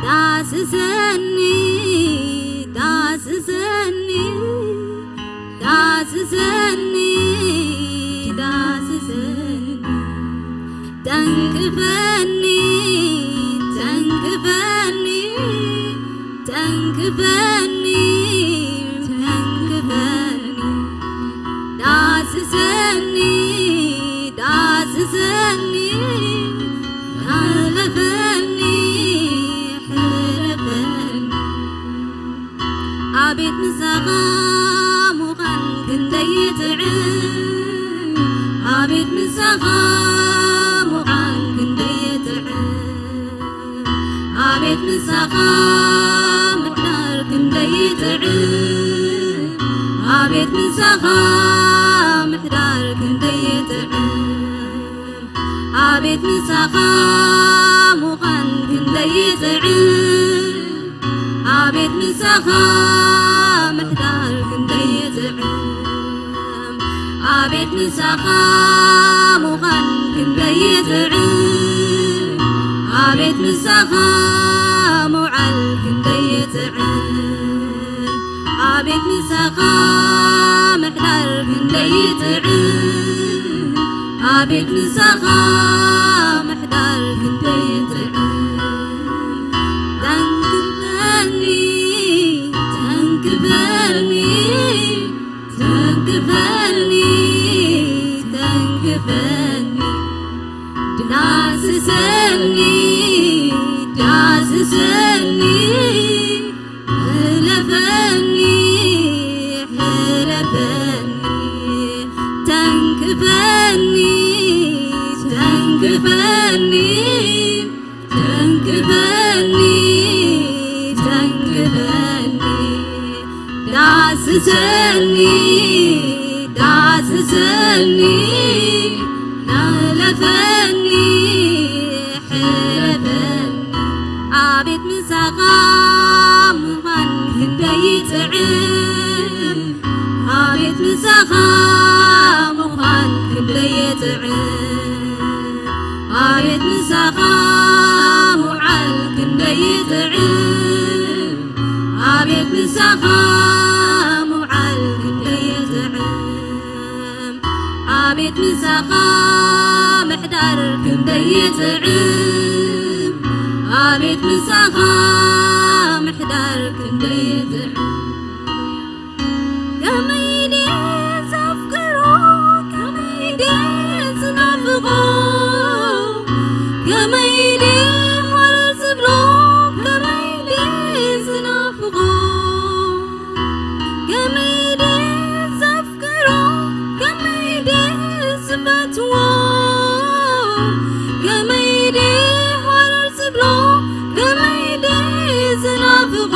ዳስሰኒ፣ ዳስሰኒ፣ ዳስሰኒ፣ ዳስሰኒ። ተንክፈኒ፣ ተንክፈኒ፣ ተንክፈኒ፣ ተንክፈኒ። ዳስሰኒ፣ ዳስሰኒ፣ ሕለፈኒ፣ ሕለፈኒ። ኣቤት ምሳኻ ምዃን ክንደይ ይጥዕም፣ ኣቤት ምሳኻ ምዃን ክንደይ ይጥዕም፣ ኣቤት ምሳኻ ምሕዳር ክንደይ ይጥዕም፣ ኣቤት ምሳኻ ምሕዳር ክንደይ ይጥዕም። ኣቤት ምሳኻ ምዃን ክንደይ ይጥዕም፣ ኣቤት ምሳኻ ምሕዳር ክንደይ ይጥዕም። ኣቤት ምሳኻ ምዃን ክንደይ ይጥዕም፣ ኣቤት ምሳኻ ምውዓል ክንደይ ይጥዕም። ኣቤት ምሳኻ ምሕዳር ክንደይ ይጥዕም፣ ኣቤት ምሳኻ ምሕዳር ክንደይ ይጥዕም። ተንክፈኒ፣ ተንክፈኒ፣ ተንክፈኒ፣ ተንክፈኒ። ዳስሰኒ፣ ዳስሰኒ፣ ሕለፈኒ፣ ሕለፈኒ። ተንክፈኒ፣ ተንክፈኒ፣ ተንክፈኒ፣ ተንክፈኒ። ዳስሰኒ፣ ዳስሰኒ፣ ሕለፈኒ፣ ሕለፈኒ። ኣቤት ምሳኻ ምዃን ክንደይ ይጥዕም፣ ኣቤት ምሳኻ ምዃን ክንደይ ይጥዕም፣ ኣቤት ምሳኻ ምውዓል ክንደይ ይጥዕም፣ ኣቤት ምሳኻ ምውዓል ክንደይ ይጥዕም። ኣቤት ምሳኻ ምሕዳር ክንደይ ይጥዕም፣ ኣቤት ምሳኻ ምሕዳር ክንደይ ይጥዕም። ከመይ ድየ ዘፍቅሮ፣ ከመይ ድየ ዝናፍቖ፣ ከመይ ድየ ሓረር ዝብሎ፣ ከመይ ድየ ዝናፍቖ፣ ከመይ ድየ ዘፍቅሮ፣ ከመይ ድየ ዝፈትዎ፣ ከመይ ድየ ሓረር ዝብሎ፣ ከመይ ድየ ዝናፍቖ።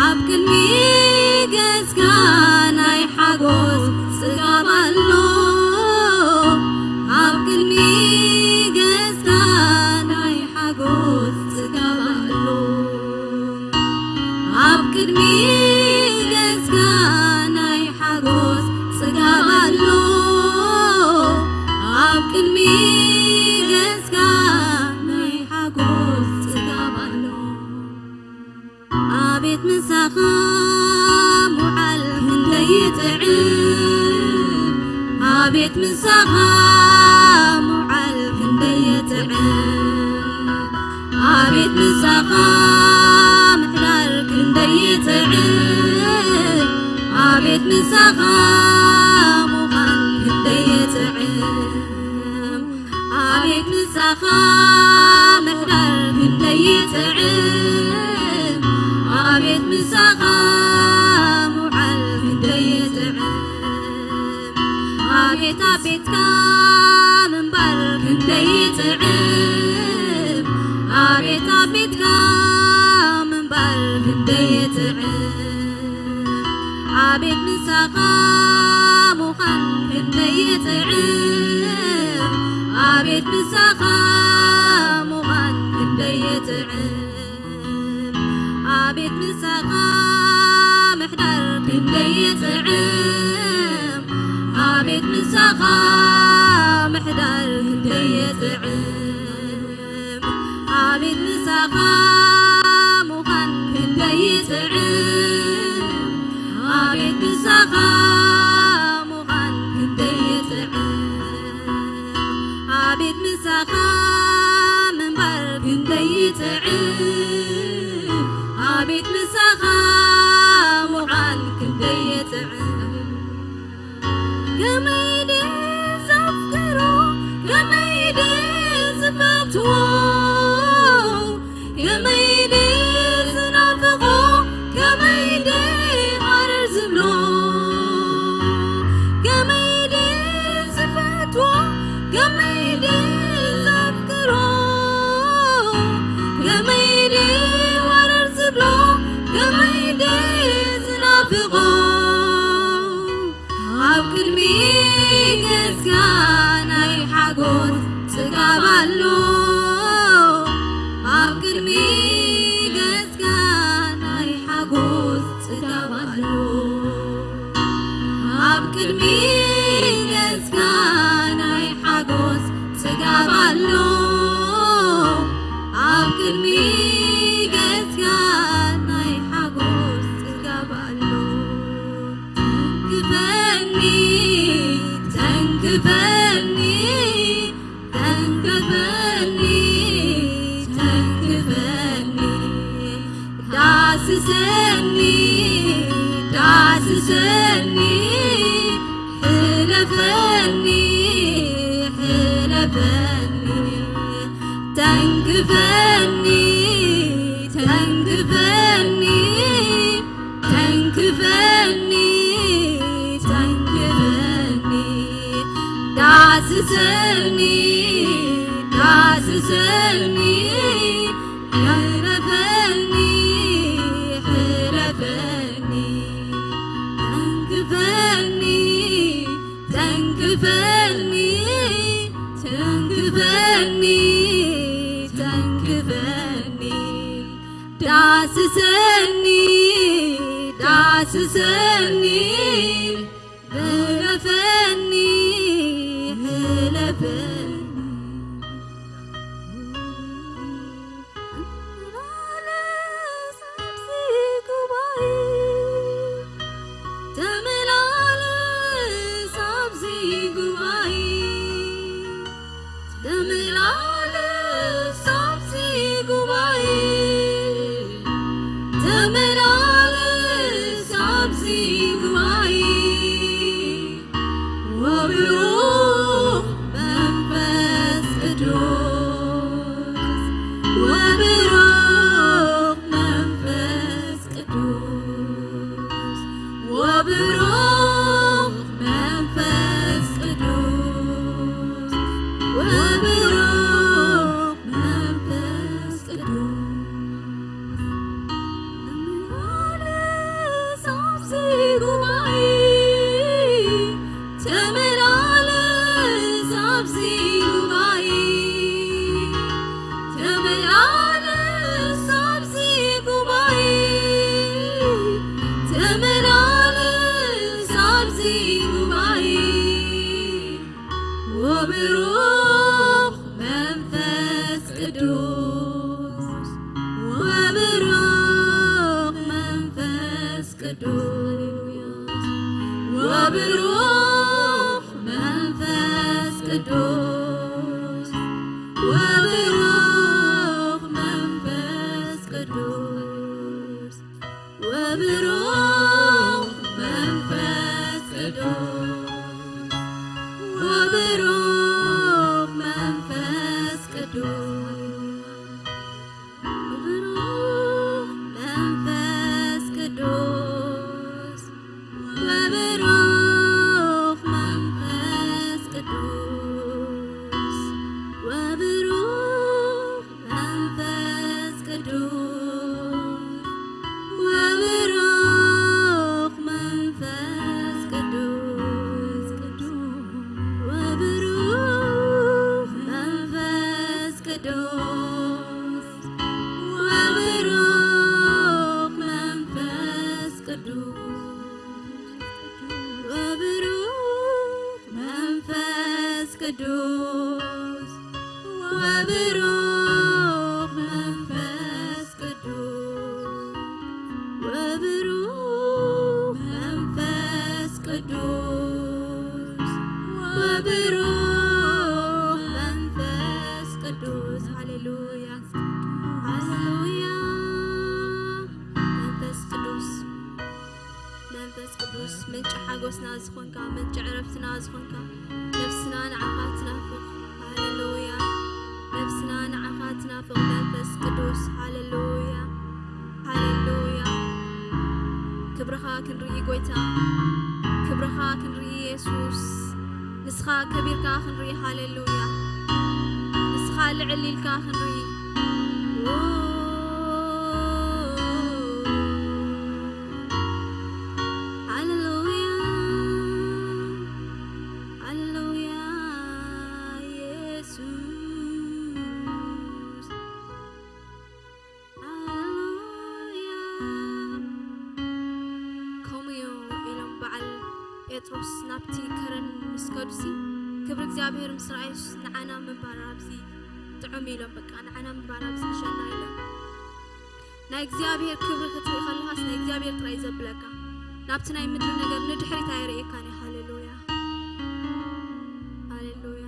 ኣብ ቅድሚ ገጽካ ናይ ሓጎስ ጽጋብ ኣሎ፣ ኣብ ቅድሚ ገጽካ ናይ ሓጎስ ጽጋብ ኣሎ። ኣብ ቅድሚ ገጽካ ናይ ሓጎስ ጽጋብ ኣሎ፣ ኣብ ቅድሚ ገጽካ ናይ ሓጎስ ጽጋብ ኣሎ። ኣቤት ምሳኻ ምውዓል ክንደይ ይጥዕም፣ ኣቤት ምሳኻ ምውዓል ክንደይ ይጥዕም፣ ኣቤት ምሳኻ ምሕዳር ክንደይ ይጥዕም፣ ኣቤት ምሳኻ ምዃን ክንደይ ይጥዕም። ኣቤት ምሳኻ ምሕዳር ክንደይ ይጥዕም፣ ኣቤት ምሳኻ ምውዓል ክንደይ ይጥዕም። ኣቤት ኣብ ቤትካ ምንባር ክንደይ ይጥዕም፣ ኣቤት ኣብ ቤትካ ምንባር ክንደይ ይጥዕም። ኣቤት ምሳኻ ምዃን ክንደይ ይጥዕም፣ ኣቤት ምሳኻ ምዃን ክንደይ ይጥዕም። ኣቤት ምሳኻ ምሕዳር ክንደይ ይጥዕም፣ ኣቤት ምሳኻ ምሕዳር ክንደይ ይጥዕም። ኣብ ኣቤት ምሳኻ ምዃን ክንደይ ይጥዕም፣ ኣቤት ምሳኻ ምዃን ክንደይ ይጥዕም፣ ኣቤት ምሳኻ ምንባር ክንደይ ይጥዕም፣ ኣቤት ምሳኻ ምዃን ክንደይ ይጥዕም። ከመይ ድየ ዘፍቅሮ፣ ከመይ ድየ ዝፈትዎ፣ ከመይ ድየ ዝናፍቖ፣ ከመይ ድየ ሃረር ዝብሎ፣ ከመይ ድየ ዝፈትዎ፣ ከመይ ድየ ዘፍቅሮ፣ ከመይ ድየ ሃረር ዝብሎ፣ ከመይ ድየ ዝናፍቖ። ኣብ ቅድሚ ገጽካ ናይ ሓጎስ ጽጋብ ኣሎ። ኣብ ቅድሚ ገጽካ ናይ ሓጎስ ጽጋብ ኣሎ። ኣብ ቅድሚ ገጽካ ናይ ሓጎስ ጽጋብ ኣሎ። ኣብ ቅድሚ ገጽካ ናይ ሓጎስ ጽጋብ ኣሎ። ተንክፈኒ፣ ተንክፈኒ፣ ተንክፈኒ፣ ተንክፈኒ። ዳስሰኒ፣ ዳስሰኒ፣ ሕለፈኒ፣ ሕለፈኒ። ተንክፈኒ፣ ተንክፈኒ፣ ተንክፈኒ፣ ተንክፈኒ፣ ዳስሰኒ፣ ዳስሰኒ፣ ሕለፈኒ፣ ሕለፈኒ፣ ተንክፈኒ፣ ተንክፈኒ፣ ተንክፈኒ፣ ተንክፈኒ። ዳስሰኒ፣ ዳስሰኒ፣ ሕለፈኒ፣ ሕለፈኒ። ተመላለስ ኣብዚ ጉባኤ፣ ተመላለስ ኣብዚ ጉባኤ። ተመላለስ ኣብዚ ጉባኤ፣ ተመላለስ ኣብዚ ጉባኤ፣ ወብሩኽ መንፈስ ቅዱስ፣ ወብሩኽ መንፈስ ቅዱስ፣ ወብሩኽ መንፈስ ቅዱስ፣ ወብሩኽ መንፈስ ቅዱስ። ተመላለስ ኣብዚ ጉባኤ፣ ተመላለስ ኣብዚ ጉባኤ፣ ተመላለስ ኣብዚ ጉባኤ፣ ተመላለስ ኣብዚ ጉባኤ፣ ወብሩኽ መንፈስ ቅዱስ፣ ወብሩኽ መንፈስ ቅዱስ፣ ወብሩኽ መንፈስ ቅዱስ፣ ወብሩኽ መንፈስ ቅዱስ፣ ወብሩኽ መንፈስ ቅዱስ፣ ወብሩኽ መንፈስ ቅዱስ። ሃሌሉያ፣ ሃሌሉያ። መንፈስ ቅዱስ፣ መንፈስ ቅዱስ፣ ምንጪ ሓጎስና ዝኾንካ፣ ምንጪ ዕረፍትና ዝኾንካ፣ ነፍስና ንዓኻ ትናፍቕ። ሃሌሉያ፣ ነፍስና ንዓኻ ትናፍቕ። መንፈስ ቅዱስ፣ ሃሌሉያ፣ ሃሌሉያ። ክብርኻ ክንርኢ ጎይታ፣ ክብርኻ ክንርኢ የሱስ። ንስኻ ከቢርካ ክንርኢ፣ ሃሌሉያ። ንስኻ ልዕል ኢልካ ክንርኢ። ሃሌሉያ፣ ሃሌሉያ፣ የሱስ። ሃሌሉያ። ከምኡ እዩ ኢሎም በዓል ጴጥሮስ ናብቲ ከረን ምስ ከዱሲ፣ ክብሪ እግዚኣብሔር ምስ ረኣዩስ፣ ንዓና ምንባር ኣብዚ ጥዑም ኢሎም፣ በቃ ንዓና ምንባር ኣብዚ ዝሸና ኢሎም። ናይ እግዚኣብሔር ክብሪ ክትርኢ ከለኻስ ናይ እግዚኣብሔር ጥራይ ዘብለካ። ናብቲ ናይ ምድሪ ነገር ንድሕሪት ኣየርእየካን እዩ። ሃሌሉያ፣ ሃሌሉያ።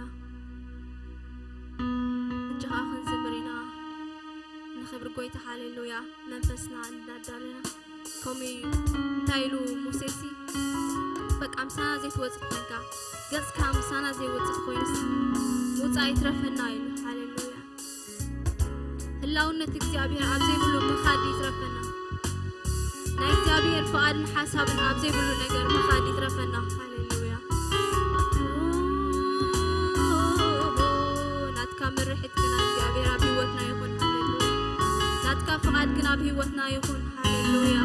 እጂ ኸዓ ክንዝምር ኢና ንኽብሪ ጎይታ። ሃሌሉያ። መንፈስና እንዳዳለና ከምኡ እዩ። እንታይ ኢሉ ሙሴሲ? በቃ ምሳና ዘይትወፅእ ኮይንካ፣ ገፅካ ምሳና ዘይወፅእ ኮይኑስ ምውፃእ ይትረፈና ኢሉ። ሃሌሉያ። ህላውነት እግዚኣብሔር ኣብ ዘይብሉ ምኻድ ይትረፈና። ናይ እግዚኣብሔር ፍቓድን ሓሳብን ኣብ ዘይብሉ ነገር ምኻድ ይትረፈና። ሃሌሉያ። ናትካ ምርሒት ግን እግዚኣብሔር ኣብ ህይወትና ይኹን። ሃሌሉያ። ናትካ ፍቓድ ግን ኣብ ህይወትና ይኹን። ሃሌሉያ።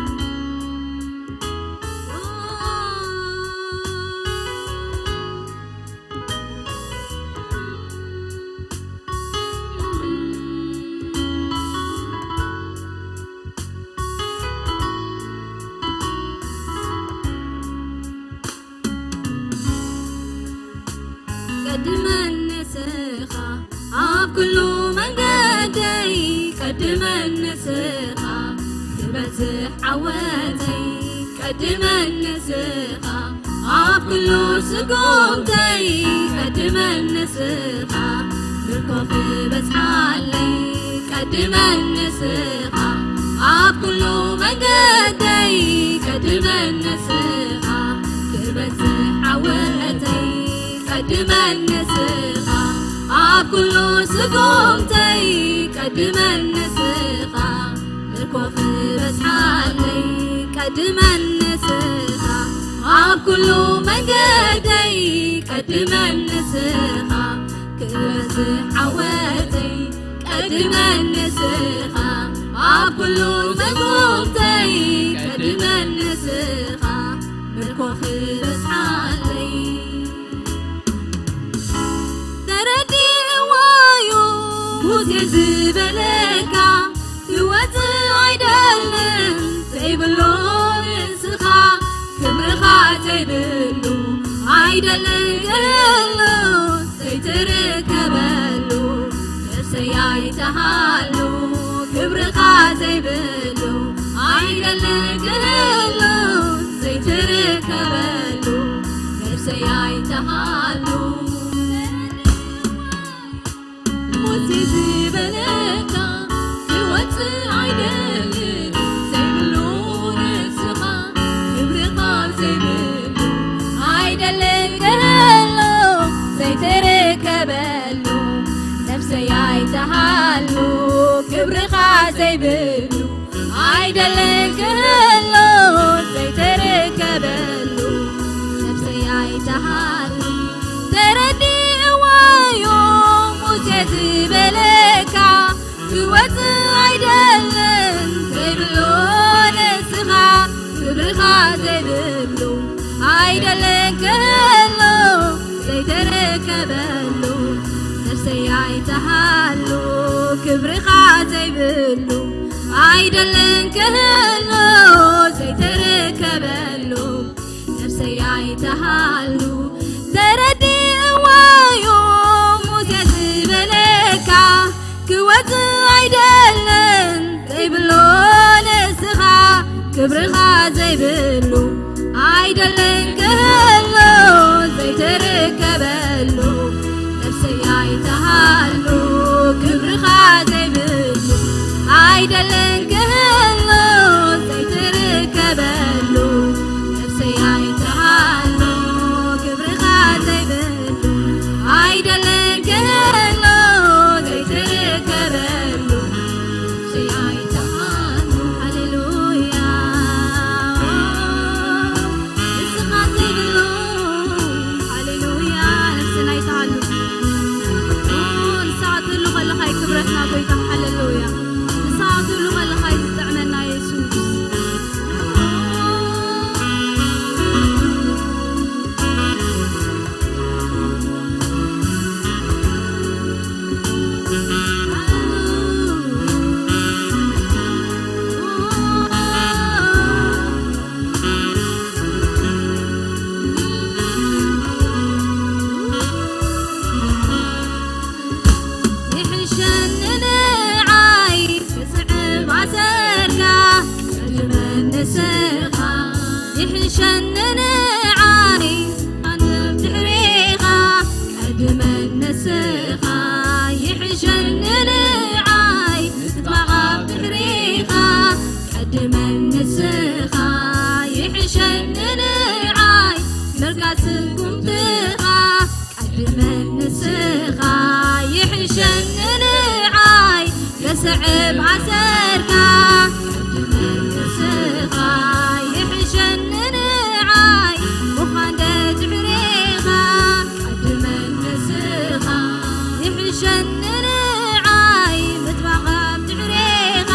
ቀድመኒ ንስኻ ኣብ ኩሉ መንገደይ፣ ቀድመኒ ንስኻ ክበዝሕ ዓወተይ፣ ቀድመኒ ንስኻ ኣብ ኩሉ ስጉምተይ፣ ቀድመኒ ንስኻ ምርኮ ክበዝሓለይ፣ ቀድመኒ ንስኻ ኣብ ኩሉ መንገደይ፣ ቀድመኒ ንስኻ ክበዝሕ ዓወተይ፣ ቀድመኒ ንስኻ ኣብ ኩሉ ስጉምተይ፣ ቀድመኒ ንስኻ ምርኮ ክበዝሓለይ፣ ቀድመኒ ንስኻ ኣብ ኩሉ መንገደይ፣ ቀድመኒ ንስኻ ክበዝሕ ዓወተይ፣ ቀድመኒ ንስኻ ኣብ ኩሉ ስጉምተይ፣ ቀድመኒ ንስኻ ምርኮ ክበዝሓለይ። ተረዲእዋዩ ሙሴ ዝበለካ፣ ክወጽእ ኣይደልን ዘይብሎ ንስኻ፣ ክብርኻ ዘይብሉ ኣይደልን ክህሉ ዘይትርከበሉ፣ ነፍሰይ ኣይተሃሉ ክብርኻ ዘይብሉ ኣይደልን ክህሉ ዘይትርከበሉ፣ ነፍሰይ ኣይተሃሉ። ሙሴ ዝበለካ ክወጽእ ኣይደልን ዘይብሉ ንስኻ፣ ክብርኻ ዘይብሉ ኣይደልን ክህሉ ዘይትርከበሉ፣ ነፍሰይ ኣይተሃሉ ክብርኻ ዘይብሉ ኣይደልን ክህሉ ዘይትርከበሉ፣ ነፍሰይ ኣይተሃሉ። ተረዲእዋዩ ሙሴ ዝበለካ፣ ክወጽእ ኣይደልን ዘይብሎ ንስኻ፣ ክብርኻ ዘይብሉ ኣይደልን ክህሉ ዘይተረከበሉ፣ ነፍሰይ ኣይተሃሉ ክብርኻ ዘይብሉ ኣይደልን ክህሉ ዘይተረከበሉ፣ ነፍሰይ ኣይተሃሉ። ተረዲእዋዩ ሙሴ ዝበለካ፣ ክወጽእ ኣይደልን ዘይብሎ ንስኻ፣ ክብርኻ ዘይብሉ ኣይደልን ክህሉ ዘይተረከበሉ፣ ነፍሰይ ኣይተሃሉ ክብርኻ ደለን ክህሉ ዘይትርከበሉ፣ ነፍሰይ ኣይትሃሉ ክብርኻ ዘይብሉ። ኣይደለን ክህሉ ዘይትርከበሉ፣ ነፍሰይ ኣይትሃሉ። ሃሌሉያ። ንስኻ ዘይብሉ፣ ሃሌሉያ፣ ነፍስና ይትሃሉ። ኦ፣ ንስኻ ትህሉ ከለኻ እዩ ክብረትና፣ ጎይታ፣ ሃሌሉያ። ንስኻ ትህሉ ከለኻ እዩ ዝጥዕመና፣ የሱስ። ይሕሸኒ ንዓይ ክስዕብ ኣሰርካ፣ ቀድመኒ ንስኻ። ይሕሸኒ ንዓይ ኣነ ድሕሬኻ፣ ቀድመኒ ንስኻ። ይሕሸኒ ንዓይ ምጥባቕ ኣብ ድሕሬኻ፣ ቀድመኒ ንስኻ። ይሕሸኒ ንዓይ ምርካስ ስጉምትኻ፣ ቀድመኒ ንስኻ። ይሕሸኒ ንዓይ ከስዕብ ኣሰርካ፣ ቀድመኒ ንስኻ። ይሕሸኒ ንዓይ ምዃን ደድሕሬኻ፣ ቀድመኒ ንስኻ። ይሕሸኒ ንዓይ ምጥባቕ ኣብ ድሕሬኻ፣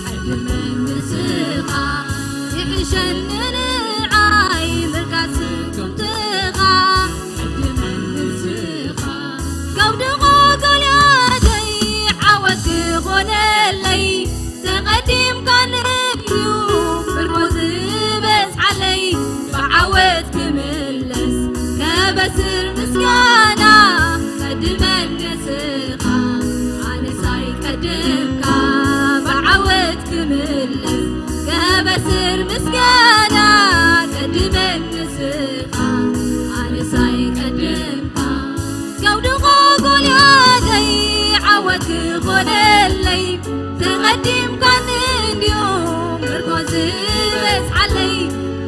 ቀድመኒ ንስኻ። ይሕሸኒ ንዓይ ምርካስ ስጉምትኻ፣ ቀድመኒ ንስኻ። ከውድቖ ጎልያደይ ዓወት ክኾነለይ፣ ተቐዲምካኒ እዩ ምርኮስ ዝበዝሓለይ፣ ብዓወት ክምለስ ከበስር ምስጋና፣ ቀድመኒ ንስኻ። ኣነስ ኣይቀድምካ ብዓወት ክምለስ ከበስር ምስጋና፣ ቀድመኒ ንስኻ። ኣነስ ኣይቀድምካ ከውድቖ ጎልያደይ ዓወት ክኾነለይ፣ ተቐዲምካኒ እንድዩ ምርኮስ ዝበዝሓለይ፣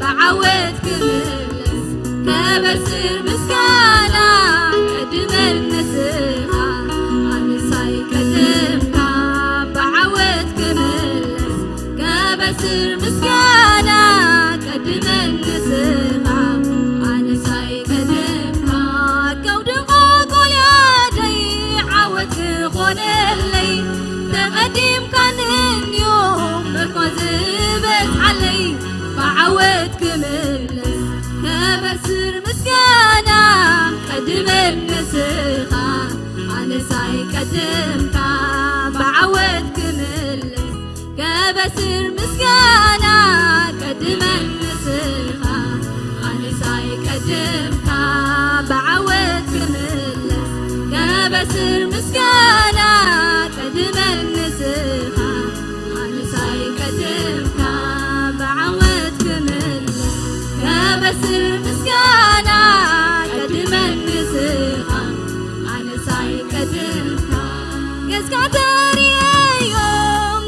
ብዓወት ክምለስ ከበስር ምስጋና፣ ቀድመኒ ንስኻ። ኣነስ ኣይቀድምካ ብዓወት ክምለስ ከበስር ምስጋና፣ ቀድመኒ ንስኻ። ኣነስ ኣይቀድምካ ከውድቖ ጎልያደይ ዓወት ክኾነለይ፣ ተቐዲምካኒ እንድዩ ምርኮስ ዝበዝሓለይ፣ ብዓወት ክምለስ ከበስር ምስጋና፣ ቀድመኒ ንስኻ። ኣነስ ኣይቀድምካ ብዓወት ክምለስ ከበስር ምስጋና፣ ቀድመኒ ንስኻ። ኣነስ ኣይቀድምካ ብዓወት ክምለስ ከበስር ምስጋና፣ ቀድመኒ ንስኻ። ኣነስ ኣይቀድምካ ብዓወት ክምለስ ከበስር ምስጋና፣ ቀድመኒ ንስኻ። ኣነስ ኣይቀድምካ። ገጽካ ተርእየዮ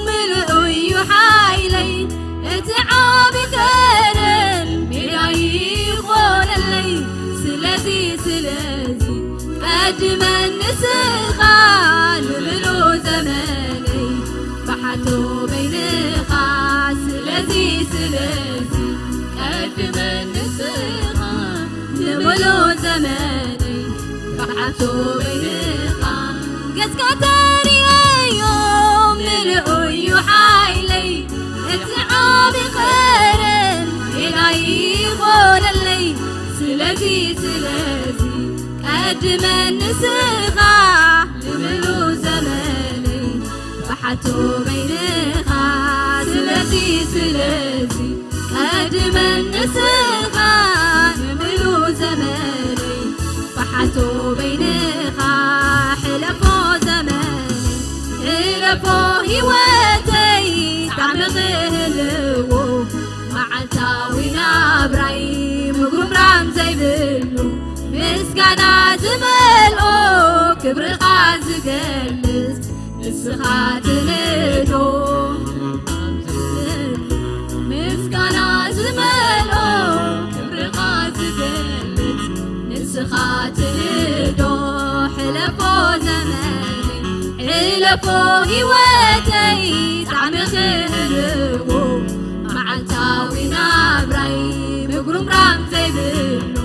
ምሉእ እዩ ሓይለይ፣ እቲ ዓቢ ከረን ሜዳ ይኾነለይ። ስለዚ፣ ስለዚ ቀድመኒ ንስኻ ንምሉእ ዘመነይ፣ ብሓቶ በይንኻ። ስለዚ፣ ስለዚ ቀድመኒ ንስኻ ንምሉእ ዘመነይ፣ ብሓቶ በይንኻ። ገጽካ ተርእየዮ ምሉእ እዩ ሓይለይ፣ እቲ ዓቢ ከረን ሜዳ ይኾነለይ። ስለዚ፣ ስለዚ ቀድመኒ ንስኻ ንምሉእ ዘመነይ፣ ብሓቶ በይንኻ። ስለዚ፣ ስለዚ ቀድመኒ ንስኻ ንምሉእ ዘመነይ፣ ብሓቶ በይንኻ። ሕለፎ ዘመነይ፣ ሕለፎ ህይወተይ ጣዕሚ ክህልዎ፣ መዓልታዊ ናብራይ ምጉርምራም ዘይብሉ፣ ምስጋና ዝመልኦ ክብርኻ ዝገልጽ ንስኻ ትንዶ። እለፎ ህይወተይ ጣዕሚ ክህልዎ፣ መዓልታዊ ናብራይ ምጉርምራም ዘይብሉ፣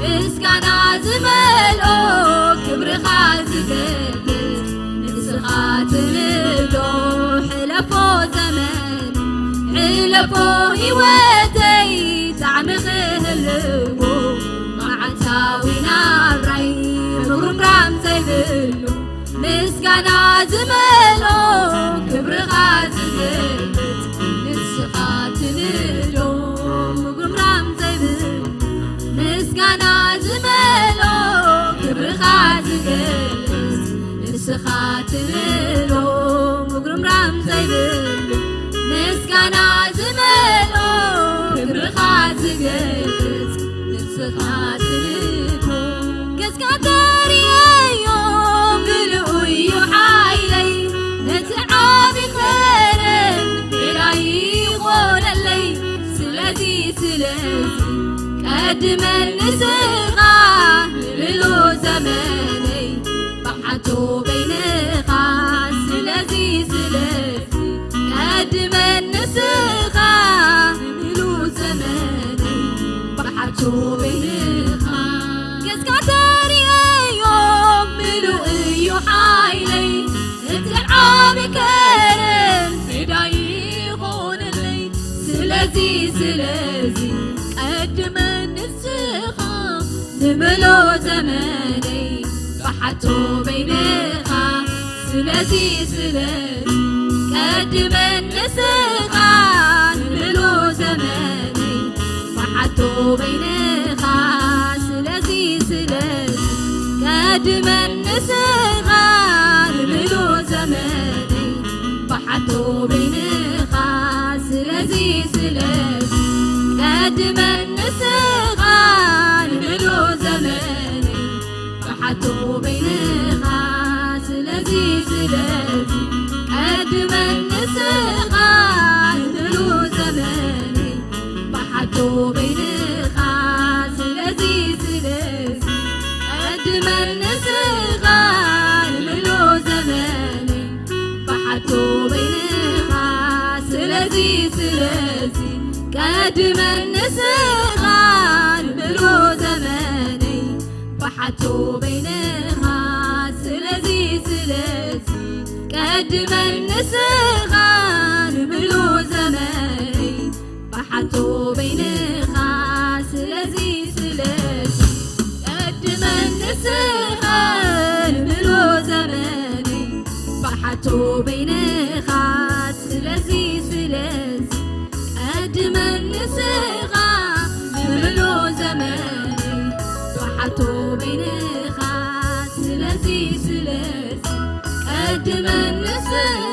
ምስጋና ዝመልኦ ክብርኻ ዝገልጽ፣ ንስኻ ትንዶ ሕለፎ ዘመን፣ ሕለፎ ህይወተይ ጣዕሚ ክህልዎ፣ መዓልታዊ ናብራይ ምጉርምራም ዘይብሉ፣ ምስጋና ዝመልኦ ክብርኻ ዝገልጽ፣ ንስኻ ትንዶ ምጉርምራም ዘይብል፣ ምስጋና ዝመልኦ ክብርኻ ዝገልጽ፣ ንስኻ ትንዶ ምጉርምራም ዘይብል፣ ምስጋና ዝመልኦ ክብርኻ ዝገልጽ፣ ንስኻ ትንዶ ገጽካ ተርእየዮ፣ ምሉእ እዩ ሓይለይ፣ ነቲ ዓቢ ከረን ሜዳ ይኾነለይ። ስለዚ፣ ስለዚ፣ ቀድመን ንስኻ፣ ምሉእ ዘመነይ፣ ብሓቶ በይንኻ። ስለዚ፣ ስለዚ፣ ቀድመን ንስኻ፣ ምሉእ ዘመነይ፣ ብሓቶ በይንኻ። ገጽካ ተርእየዮ፣ ምሉእ እዩ ሓይለይ፣ እቲ ዓቢ ከረን ሜዳ ይኾነለይ። ስለዚ፣ ስለዚ፣ ቀድመን ንስኻ፣ ንምሉእ ዘመነይ፣ ብሓቶ በይንኻ። ስለዚ፣ ስለዚ፣ ቀድመን ንስኻ፣ ንምሉእ ዘመነይ፣ ብሓቶ በይንኻ። ስለዚ፣ ስለዚ፣ ቀድመን ንስኻ፣ ንምሉእ ዘመነይ፣ ብሓቶ በይንኻ። ስለዚ፣ ስለዚ፣ ቀድመን ንስኻ፣ ንምሉእ ዘመነይ፣ ብሓቶ በይንኻ። ስለዚ፣ ስለዚ፣ ቀድመን ንስኻ፣ ንምሉእ ዘመነይ፣ ብሓቶ በይንኻ። ስለዚ፣ ስለዚ፣ ቀድመን ንስኻ፣ ንምሉእ ዘመነይ፣ ብሓቶ በይንኻ። ስለዚ፣ ስለዚ፣ ቀድመን ንስኻ፣ ንምሉእ ዘመነይ፣ ብሓቶ በይንኻ። ስለዚ፣ ስለዚ፣ ቀድመን ንስኻ፣ ንምሉእ ዘመነይ፣ ብሓቶ በይንኻ። ስለዚ፣ ስለዚ፣ ቀድመን ንስኻ፣ ንምሉእ ዘመነይ፣ ብሓቶ በይንኻ። ስለዚ፣ ስለዚ፣ ቀድመን ንስኻ፣ ንምሉእ ዘመነይ፣ ብሓቶ በይንኻ። ስለዚ፣ ስለዚ፣ ቀድመን ንስኻ፣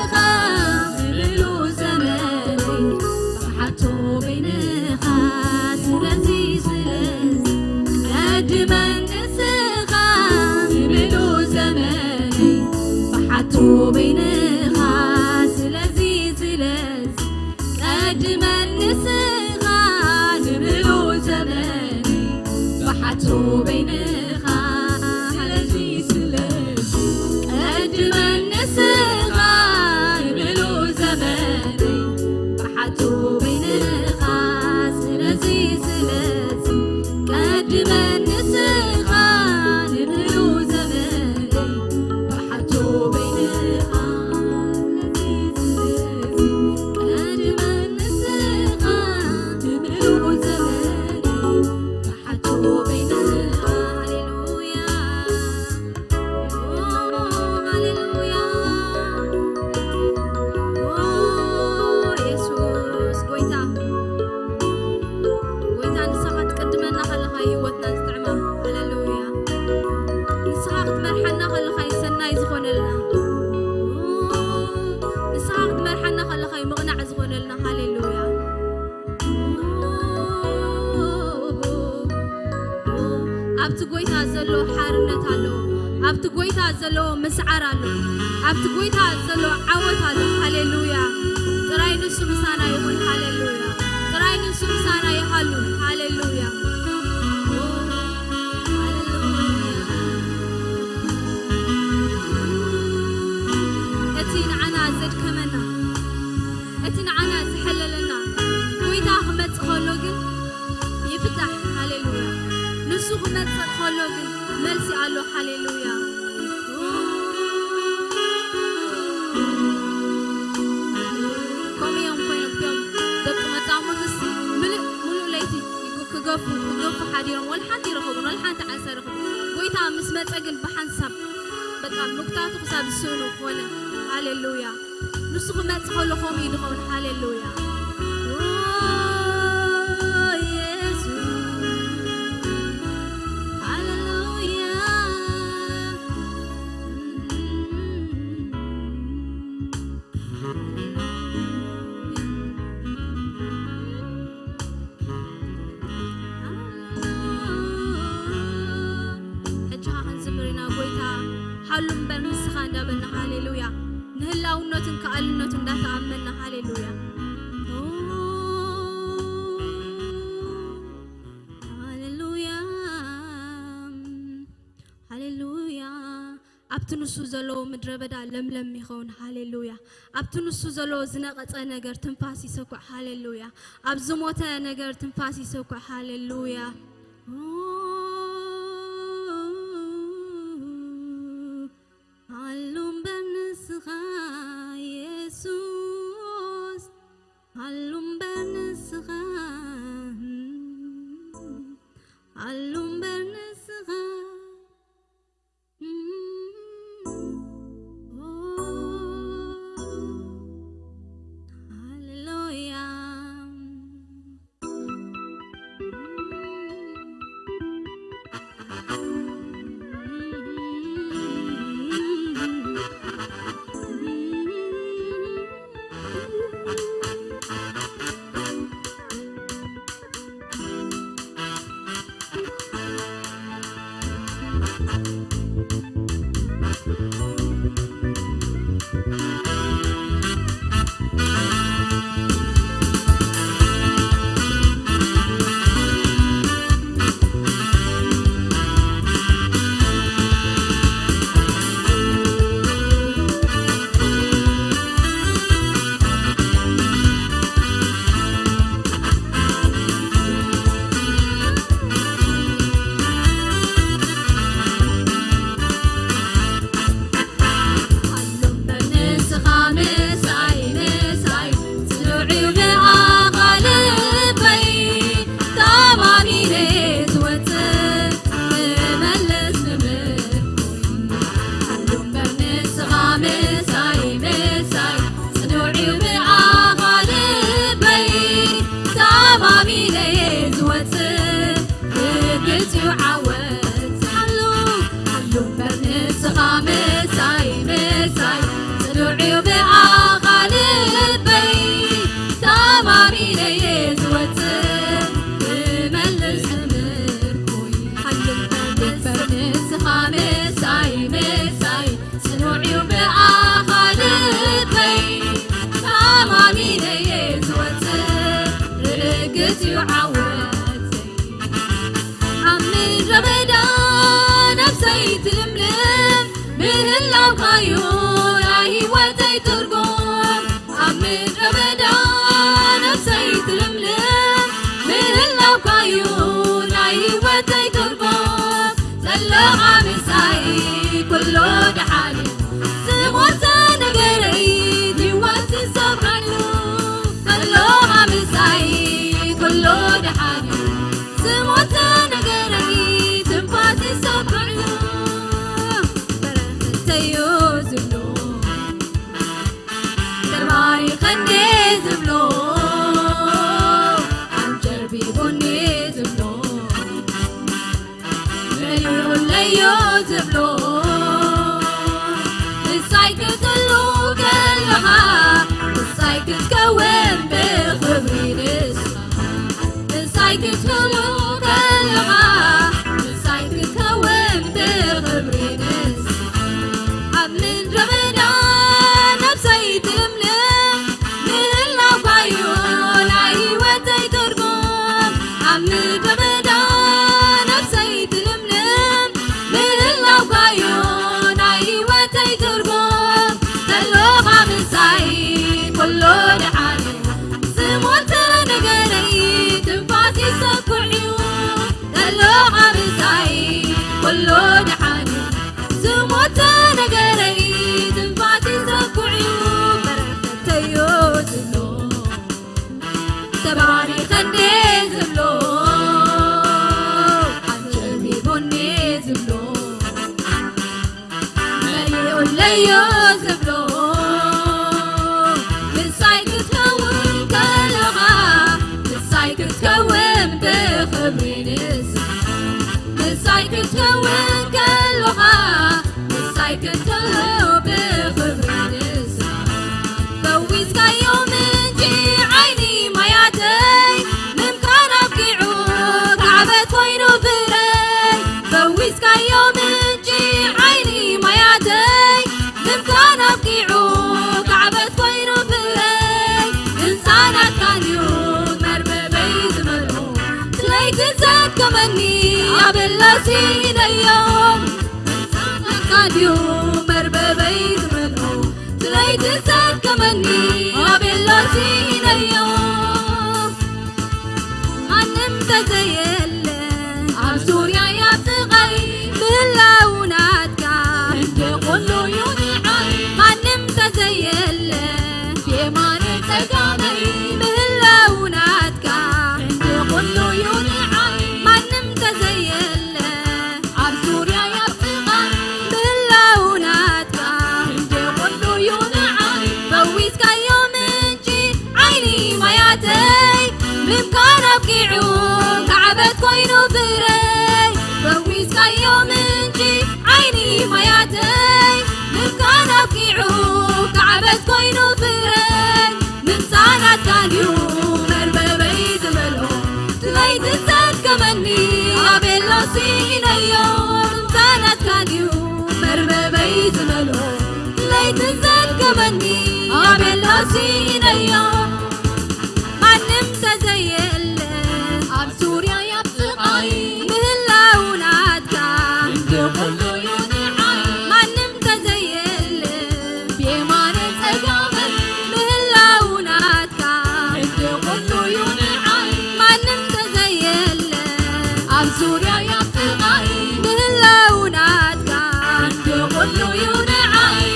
ንምሉእ ዘመነይ፣ ብሓቶ በይንኻ። ስለዚ፣ ስለዚ፣ ቀድመን ንስኻ፣ ንምሉእ ዘመነይ፣ ብሓቶ በይንኻ። ስለዚ፣ ስለዚ፣ ቀድመን ንስኻ፣ ንምሉእ ዘመነይ፣ ብሓቶ በይንኻ። ስለዚ፣ ስለዚ፣ ቀድመን ንስኻ፣ ንምሉእ ዘመነይ፣ ብሓቶ በይንኻ። ስለዚ፣ ስለዚ፣ ቀድመን ንስኻ፣ ንምሉእ ዘመነይ፣ ብሓቶ በይንኻ። ስለዚ፣ ስለዚ፣ ቀድመን ንስኻ፣ ንምሉእ ዘመነይ፣ ብሓቶ በይንኻ። ሃሌሉያ። ኦ፣ ሃሌሉያ። ኦ፣ የሱስ ጎይታ። ጎይታ፣ ንስኻ ክትቅድመና ከለኻ ህይወትና ዝጥዕማ። ሃሌሉያ። ንስኻ ክትመርሓና ከለኻ እዩ ሰናይ ዝኾነልና። ኦ፣ ንስኻ ክትመርሓና ከለኻ እዩ ምቕናዕ ዝኾነልና። ሃሌሉያ። ኣብቲ ጎይታ ዘሎ ሓርነት ኣሎ። ኣብቲ ጎይታ ዘሎ ምስዓር ኣሎ። ኣብቲ ጎይታ ዘሎ ዓወት ኣሎ። ሃሌሉያ። ጥራይ ንሱ ምሳና ይኹን። ሃሌሉያ። ጥራይ ንሱ ምሳና ይሃሉ። ሃሌሉያ። ሃሌሉያ። ዘድከመና፣ እቲ ንዓና ዝሐለለና ጎይታ ክመጽእ ከሎ ግን ይፍታሕ። ሃሌሉያ። ንሱ ክመጽእ ከሎ ግን መልሲ ኣሎ። ሃሌሉያ። ከምኡ እዮም ኮይኖም እቶም ደቂ መዛሙርትስ ምሉእ፣ ምሉእ ለይቲ ክገፉ፣ ክገፉ ሓዲሮም፣ ወላ ሓንቲ ይረኸቡን፣ ወላ ሓንቲ ዓሳ ይረኸቡን። ጎይታ ምስ መጸ ግን ብሓንሳብ በቃ ምጉታቱ ክሳብ ዝስእኑ ኮነ። ሃሌሉያ። ንሱ ክመጽእ ከሎ ከምኡ እዩ ዝኸውን። ሃሌሉያ። ኦ፣ የሱስ። ሃሌሉያ። ሕጂ ኸዓ ክንዝምር ኢና፣ ጎይታ፣ ሃሉ እምበር ንስኻ እንዳበልና፣ ሃሌሉያ። ንህላውነቱን ከኣልነቱን እንዳተኣመንና፣ ሃሌሉያ። ሃሌሉያ። ሃሌሉያ። ኣብቲ ንሱ ዘለዎ ምድረ በዳ ለምለም ይኸውን። ሃሌሉያ። ኣብቲ ንሱ ዘለዎ ዝነቐጸ ነገር ትንፋስ ይሰኩዕ። ሃሌሉያ። ኣብ ዝሞተ ነገር ትንፋስ ይሰኩዕ። ሃሌሉያ። ሃሉ እምበር ንስኻ የሱስ፣ ሃሉ እምበር ንስኻ፣ ሃሉ እምበር ንስኻ። ሃሌሉያ። ክትከውን ከሎኻ፣ ንሳይ ክትህሉ ብኽብሪ ንሳ። ፈዊስካዮ ምንጪ ዓይኒ ማያተይ፣ ምምካን ኣብቂዑ ካዕበት ኮይኑ ፍረይ። ፈዊስካዮ ምንጪ ዓይኒ ማያተይ፣ ምምካን ኣብቂዑ ካዕበት ኮይኑ ፍረይ። ህንፃ ናትካን እዩ መርበበይ ዝመልኦ፣ ስለይቲ ዘድከመኒ ኣበላ ሲኢነዮ። ህንፃ ናትካ ድዩ መርበበይ ዝመልኦ፣ ስለይቲ ዘድከመኒ ኣበላ ሲኢነዮ። ማንም ተዘየለ ኣብ ዙርያይ ኣብ ጥቓይ ምህላው ናትካ፣ ክንዲ ኩሉ እዩ ንዓይ። ማንም ተዘየለ ብየማነ ጸጋመይ ምህላው ናትካ፣ ክንዲ ኩሉ እዩ ንዓይ። ማንም ተዘየለ ኣብ ዙርያይ ኣብ ጥቓይ ምህላው ናትካ፣ ክንዲ ኩሉ እዩ ንዓይ። ፈዊስካዮ ምንጪ ዓይኒ ማያተይ፣ ምምካን ኣብቂዑ ካዕበት ኮይኑ ፍረይ። ፈዊስካዮ ምንጪ ዓይኒ ማያተይ፣ ምምካን ኣብቂዑ ካዕበት ኮይኑ ፍረይ። ምምጻእ ናትካ ድዩ መርበበይ ዝመልኦ፣ ስለይቲ ዘድከመኒ ኣቤሎ ሲኢነዮ። ምምጻእ ናትካ ድዩ መርበበይ ዝመልኦ፣ ስለይቲ ዘድከመኒ ኣቤሎ ሲኢነዮ። ማንም ተዘየለ ኣብ ዙርያይ ኣብ ጥቓይ ምህላው ናትካ፣ ክንዲ ኩሉ እዩ ንዓይ። ማንም ተዘየለ ብየማነ ጸጋመይ ምህላው ናትካ፣ ክንዲ ኩሉ እዩ ንዓይ። ማንም ተዘየለ ኣብ ዙርያይ ኣብ ጥቓይ ምህላው ናትካ፣ ክንዲ ኩሉ እዩ ንዓይ።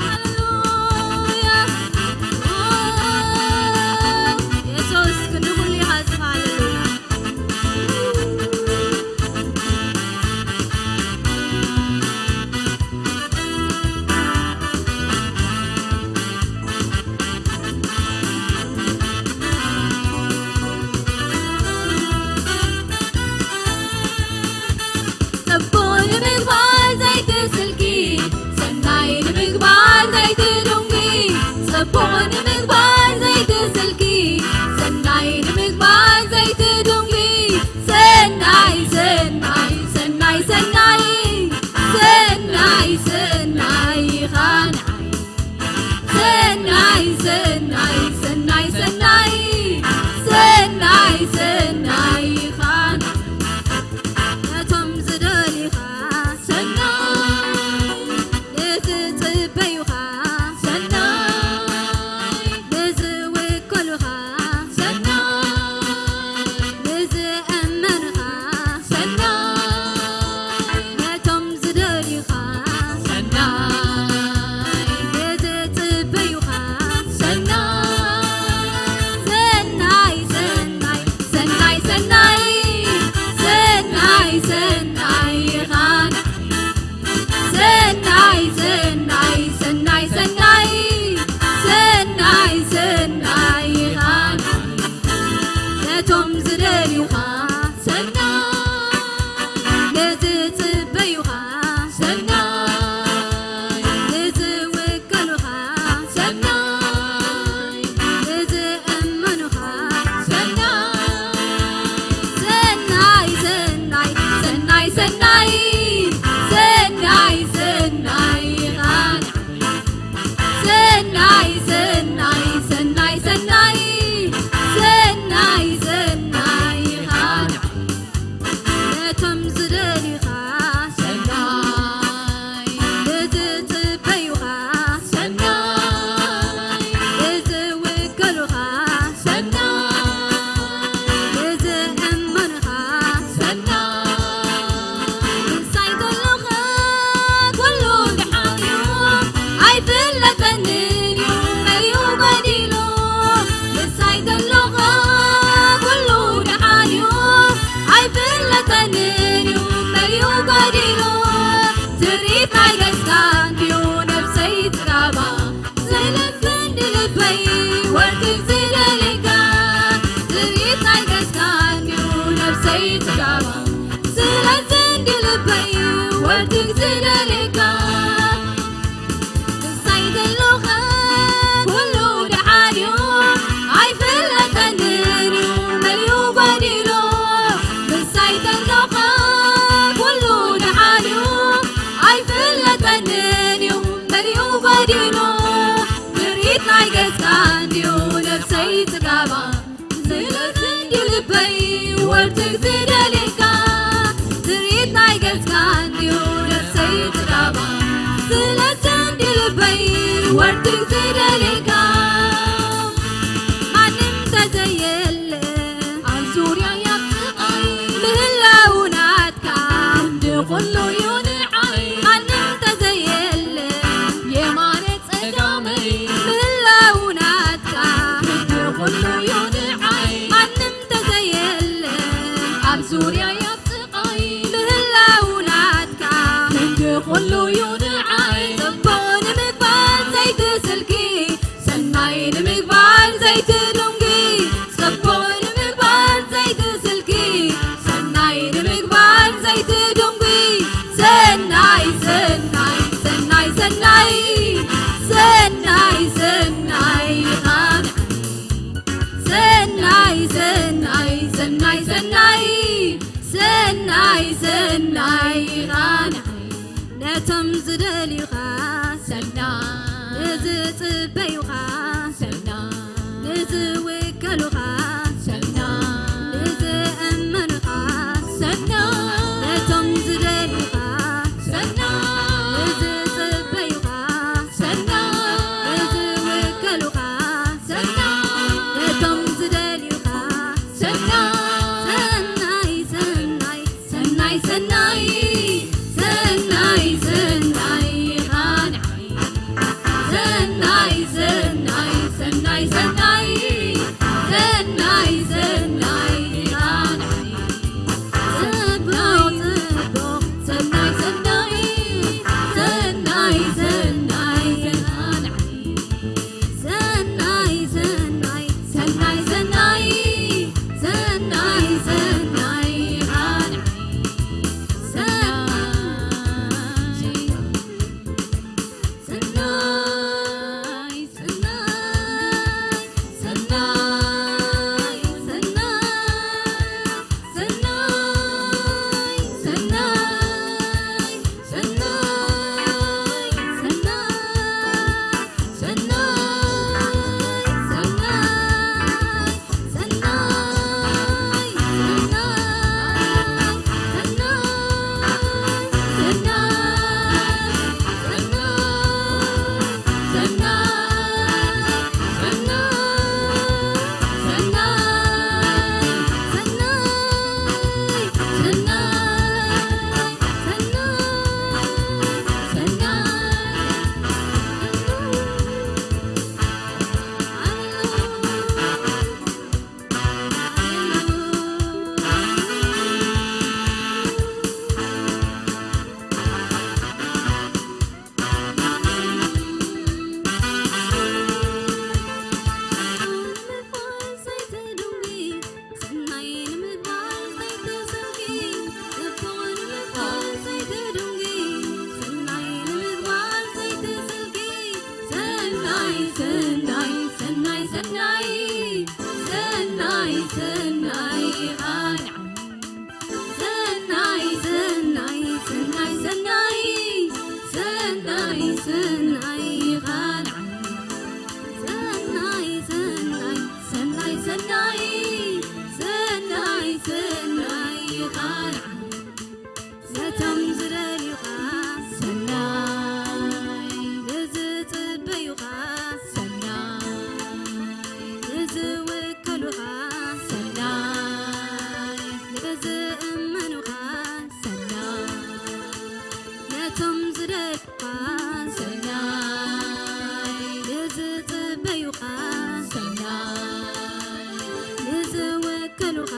ሃሌሉያ። የሱስ ክንዲ ኩሉ ኢኻ ዝፋለሉ። ጽቡቕ ንምግባር ዘይትስልኪ፣ ሰናይ ንምግባር ዘይትዱንጊ። ጽቡቕ ንምግባር ዘይትስልኪ፣ ሰናይ ንምግባር ዘይትዱንጊ። ሰናይ፣ ሰናይ፣ ሰናይ፣ ሰናይ፣ ሰናይ፣ ሰናይ ኢኻ ንዓይ። ሰናይ፣ ሰናይ፣ ሰናይ፣ ሰናይ፣ ሰናይ፣ ሰናይ ኢኻ። ነቶም ዝደልዩኻ ሰናይ፣ ንዝጽበዩኻ ሰናይ፣ ንዝውከሉኻ ሰናይ፣ ንዝእመኑኻ ሰናይ፣ ነቶም ዝደልዩኻ ሰናይ፣ ንዝጽበዩኻ ሰናይ፣ ሰናይ፣ ሰናይ፣ ሰናይ፣ ሰናይ፣ ሰናይ፣ ሰናይ ኢኻ። ሰናይ፣ ሰናይ፣ ሰናይ፣ ሰናይ፣ ሰናይ፣ ሰናይ ኢኻ። ነቶም ዝደልዩኻ ሰናይ፣ ንዝጽበዩኻ ሰናይ፣ ንዝውከሉኻ ሰናይ፣ ንዝእመኑኻ ሰናይ፣ ሰናይ፣ ሰናይ፣ ሰናይ፣ ሰናይ፣ ሰናይ፣ ሰናይ ኢኻ። ሰናይ፣ ሰናይ፣ ሰናይ፣ ሰናይ፣ ሰናይ፣ ሰናይ ኢኻ። ነቶም ዝደልዩኻ ሰናይ፣ ንዝጽበዩኻ ሰናይ፣ ንዝውከሉኻ ሰናይ፣ ንዝእመኑኻ ሰናይ፣ ምሳይ ከሎኻ ኩሉ ደሓን እዩ፣ ኣይፍለጠንን እዩ መን እዩ ጽጋባ ስለዚ እንዲ ልበይ ወርትግ ዝደልየካ ትርኢት ናይ ገጽካ እንዲዩ ነፍሰይ ጽጋባ ስለዚ እንዲ ልበይ ወርትግ ዝደልየካ ማንም ተዘየለ ኣብ ዙርያ ያብጥቓይ ምህላው ናትካ ክንዲ ኩሉ እዩ ንዓይ ማንም ተዘየለ የማነ ጸጋመይ ምህላው ናትካ ክንዲ ኩሉ እዩ ንዓይ ማንም ተዘየለ ኣብ ዙርያ ያብጥቓይ ምህላው ናትካ ክንዲ ኩሉ እዩ ንዓይ ጽቡቕ ንምግባር ዘይትስልኪ ሰናይ ንምግባር ዘይትዱንጊ ጽቡቕ ንምግባር ዘይትስልኪ ሰናይ ንምግባር ዘይትዱንጊ ሰናይ ሰናይ ሰናይ ሰናይ ሰናይ ሰናይ ይኻን ሰናይ ሰናይ ሰናይ ሰናይ ሰናይ ሰናይ ይኻን ነቶም ዝደልዩኻ ሰና ንዝጽበዩኻ ሰና ንዝውከሉኻ ሰና ንዝእመኑኻ ሰና ነቶም ዝደልዩኻ ሰና ንዝጽበዩኻ ሰና ንዝውከሉኻ ሰና ነቶም ዝደልዩኻ ሰና ሰናይ ሰናይ ሰናይ ሰናይ ሰናይ ሰናይ ይኻን ሰናይ ሰናይ ሰናይ ሰናይ ሰናይ ሰናይ ይኻን ጽቡቕ ጽቡቕ ሰናይ ሰናይ ሰናይ ሰናይ ይኻን ሰናይ ሰናይ ሰናይ ሰናይ ሰናይ ሰናይ ይኻን ሰናይ ሰናይ ሰናይ ሰናይ ሰናይ ሰናይ ሰናይ ሰናይ ሰናይ ነቶም ዝደልዩኻ ሰናይ ንዝጽበዩኻ ሰናይ ንዝውከሉኻ ሰናይ ንዝእመኑኻ ሰናይ ነቶም ዝደልዩኻ ሰናይ ንዝጽበዩኻ ሰናይ ንዝውከሉኻ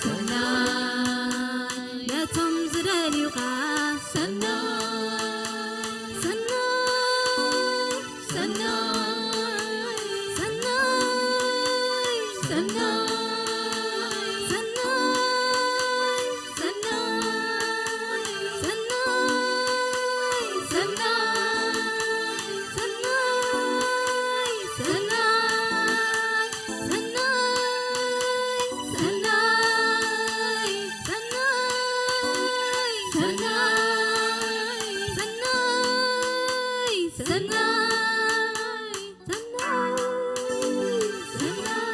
ሰናይ ነቶም ዝደልዩኻ ሰናይ ሰናይ ሰናይ ሰናይ ሰናይ ሰናይ ሰናይ ሰናይ ሰናይ ሰናይ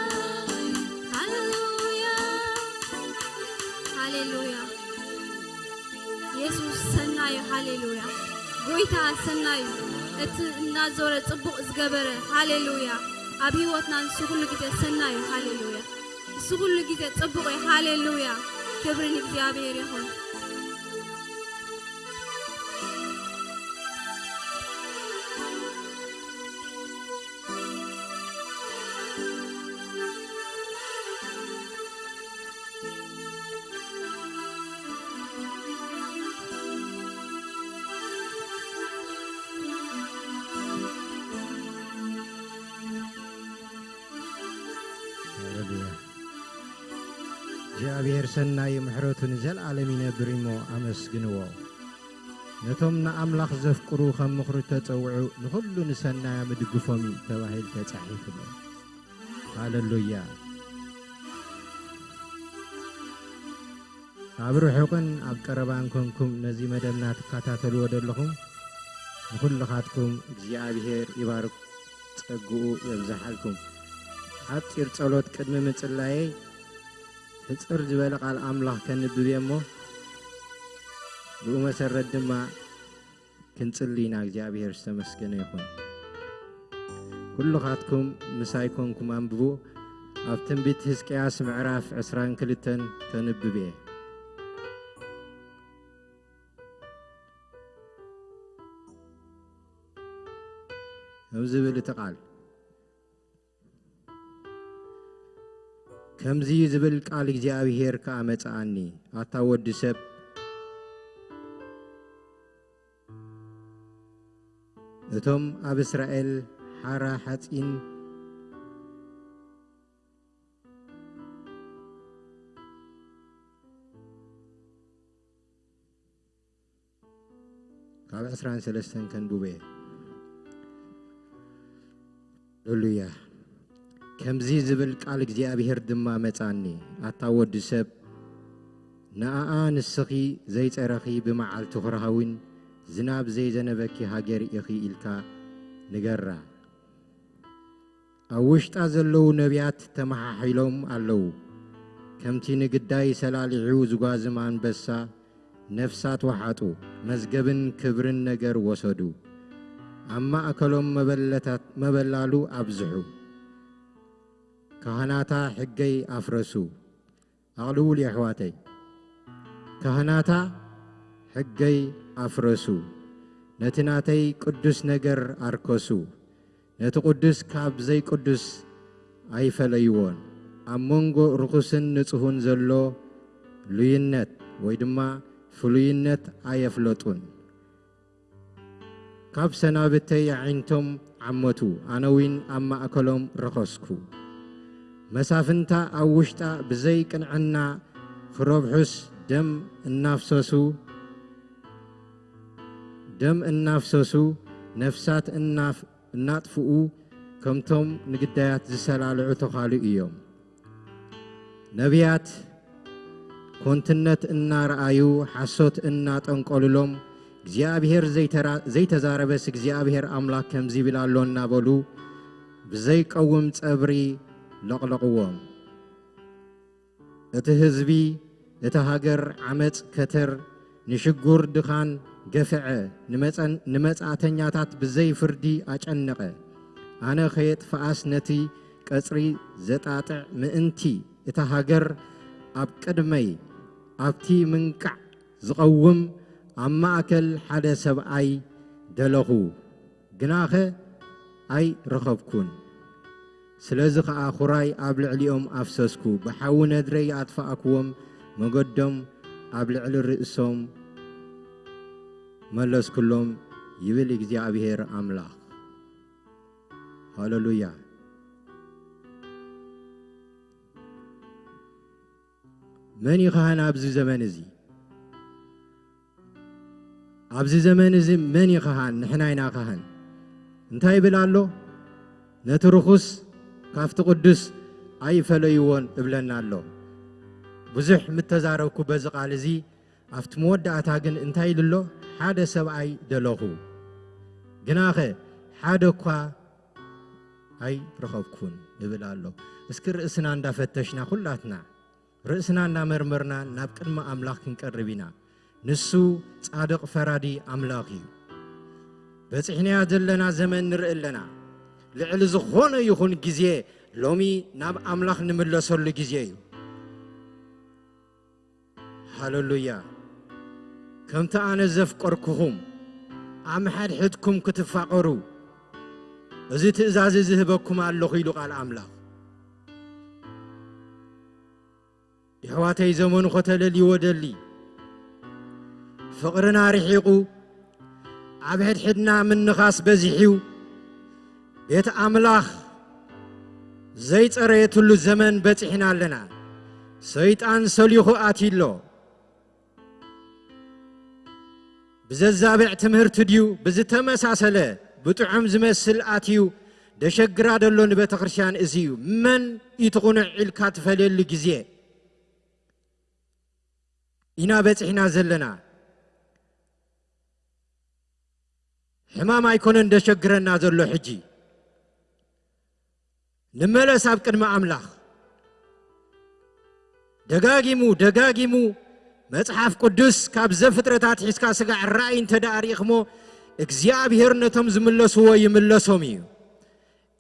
ጎይታ ሰናይ እዩ። እቲ እናዞረ ጽቡቕ ዝገበረ፣ ሃሌሉያ። ኣብ ህይወትና ንሱ ኩሉ ግዜ ሰናይ እዩ፣ ሃሌሉያ። ንሱ ኩሉ ግዜ ጽቡቕ እዩ፣ ሃሌሉያ። ክብሪ ንእግዚኣብሔር ይኹን። ሃሌሉያ። እግዚኣብሔር ሰናይ ምሕረቱ ንዘለዓለም ይነብር እሞ ኣመስግንዎ። ነቶም ንኣምላኽ ዘፍቅሩ ከም ምኽሩ እተጸውዑ ንኹሉ ንሰናይ ምድግፎም እዩ ተባሂሉ ተጻሒፉ ኣሎ። ሃሌሉያ። ኣብ ርሑቕን ኣብ ቀረባን ኮንኩም ነዚ መደብና ትከታተልዎ ዘለኹም ንኹልኻትኩም እግዚኣብሔር ይባርክ፣ ጸግኡ የብዝሓልኩም። ሓጺር ጸሎት ቅድሚ ምጽላየይ፣ ሕጽር ዝበለ ቃል ኣምላኽ ከንብብ እየ እሞ፣ ብኡ መሰረት ድማ ክንጽሊ ኢና። እግዚኣብሔር ዝተመስገነ ይኹን። ኩልኻትኩም ምሳይ ኮንኩም ኣንብቡ። ኣብ ትንቢት ሕዝቅያስ ምዕራፍ ዕስራን ክልተን ከንብብ እየ። ከምዚ ይብል እቲ ቃል፣ ከምዚ ዝብል ቃል እግዚኣብሔር ከኣ መጽኣኒ፣ ኣታ ወዲ ሰብ፣ እቶም ኣብ እስራኤል ሓራ ሓጺን ካብ ዕስራን ሰለስተን ከንብቦ እየ። ሃሌሉያ። ከምዚ ዝብል ቃል እግዚኣብሔር ድማ መጻኒ፣ ኣታ ወዲ ሰብ፣ ንኣኣ ንስኺ ዘይጸረኺ ብመዓልቲ ኹርሃዊን ዝናብ ዘይዘነበኪ ሃገር ኢኺ ኢልካ ንገራ። ኣብ ውሽጣ ዘለዉ ነቢያት ተመሓሒሎም ኣለዉ። ከምቲ ንግዳይ ሰላሊዑ ዝጓዝም ኣንበሳ ነፍሳት ወሓጡ፣ መዝገብን ክብርን ነገር ወሰዱ። ኣብ ማእከሎም መበለታት-፣ መበላሉ ኣብዝሑ። ካህናታ ሕገይ ኣፍረሱ። ኣቕልቡሉ የሕዋተይ። ካህናታ ሕገይ ኣፍረሱ። ነቲ ናተይ ቅዱስ ነገር ኣርከሱ። ነቲ ቅዱስ ካብ ዘይቅዱስ ኣይፈለይዎን። ኣብ መንጎ ርኹስን ንጹህን ዘሎ ልዩነት ወይ ድማ ፍሉይነት ኣየፍለጡን። ካብ ሰናብተይ ኣዒንቶም ዓመቱ፣ ኣነ እውን ኣብ ማእከሎም ረኸስኩ። መሳፍንታ ኣብ ውሽጣ ብዘይ ቅንዕና ክረብሑስ ደም እናፍሰሱ፣ ደም እናፍሰሱ ነፍሳት እናፍ-፣ እናጥፍኡ ከምቶም ንግዳያት ዝሰላልዑ ተዃሉ እዮም። ነቢያት ኮንትነት እናረኣዩ ሓሶት እናጠንቆሉሎም እግዚኣብሔር ዘይተራ-፣ ዘይተዛረበስ እግዚኣብሔር ኣምላኽ ከምዚ ይብል ኣሎ እናበሉ ብዘይቀውም ጸብሪ ለቕለቕዎም። እቲ ህዝቢ፣ እታ ሃገር ዓመጽ ከተር፣ ንሽጉር ድኻን ገፍዐ፣ ንመጸን-፣ ንመጻእተኛታት ብዘይ ፍርዲ ኣጨነቐ። ኣነ ከየጥፍኣስ ነቲ ቀጽሪ ዘጣጥዕ ምእንቲ እታ ሃገር ኣብ ቅድመይ ኣብቲ ምንቃዕ ዝቐውም ኣብ ማእከል ሓደ ሰብኣይ ደለኹ፣ ግናኸ ኣይረኸብኩን። ስለዚ ኸኣ ኹራይ ኣብ ልዕሊኦም ኣፍሰስኩ፣ ብሓዊ ነድረይ ኣጥፋእክዎም፣ መገዶም ኣብ ልዕሊ ርእሶም መለስኩሎም፣ ይብል እግዚኣብሔር ኣምላኽ። ሃሌሉያ። መን እዩ ካህን ኣብዚ ዘመን እዚ? ኣብዚ ዘመን እዚ መን እዩ ካህን? ንሕና ኢና ካህን። እንታይ ይብል ኣሎ? ነቲ ርኹስ ካብቲ ቅዱስ ኣይፈለይዎን እብለና ኣሎ። ብዙሕ ምተዛረብኩ በዚ ቃል እዚ፣ ኣብቲ መወዳእታ ግን እንታይ ኢሉ ኣሎ? ሓደ ሰብኣይ ደለኹ፣ ግናኸ ሓደ እኳ ኣይረኸብኩን ይብል ኣሎ። እስኪ ርእስና እንዳፈተሽና ኩላትና ርእስና እናመርመርና ናብ ቅድሚ ኣምላኽ ክንቀርብ ኢና። ንሱ ጻድቕ ፈራዲ ኣምላኽ እዩ። በጺሕናዮ ዘለና ዘመን ንርኢ ኣለና። ልዕሊ ዝኾነ ይኹን ግዜ ሎሚ ናብ ኣምላኽ ንምለሰሉ ግዜ እዩ። ሃለሉያ። ከምቲ ኣነ ዘፍቀርኩኹም ኣምሓድሕድኩም ክትፋቐሩ እዚ ትእዛዝ እዚ ህበኩም ኣለኹ ኢሉ ቃል ኣምላኽ። የሕዋተይ ዘመኑ ኸተለልይዎ ደሊ ፍቕርና ርሒቑ ኣብ ሕድሕድና ምንኻስ በዚሕዩ። ቤት ኣምላኽ ዘይጸረየትሉ ዘመን በጺሕና ኣለና። ሰይጣን ሰሊኹ ኣትዩ ኣሎ። ብዘዛብዕ ትምህርቲ ድዩ ብዝተመሳሰለ ብጥዑም ዝመስል ኣትዩ ደሸግራ ደሎ ንቤተ ክርስቲያን እዚ እዩ። መን እዩ ትቕኑዕ ኢልካ ትፈልየሉ ግዜ ኢና በጺሕና ዘለና። ሕማም ኣይኮነን ደሸግረና ዘሎ ሕጂ። ንመለስ ኣብ ቅድሚ ኣምላኽ። ደጋጊሙ ደጋጊሙ መጽሓፍ ቅዱስ ካብ ዘፍጥረታት ሒዝካ ስጋዕ ራእይ እንተ ደኣ ርኢኽሞ እግዚኣብሔር ነቶም ዝምለስዎ ይምለሶም እዩ።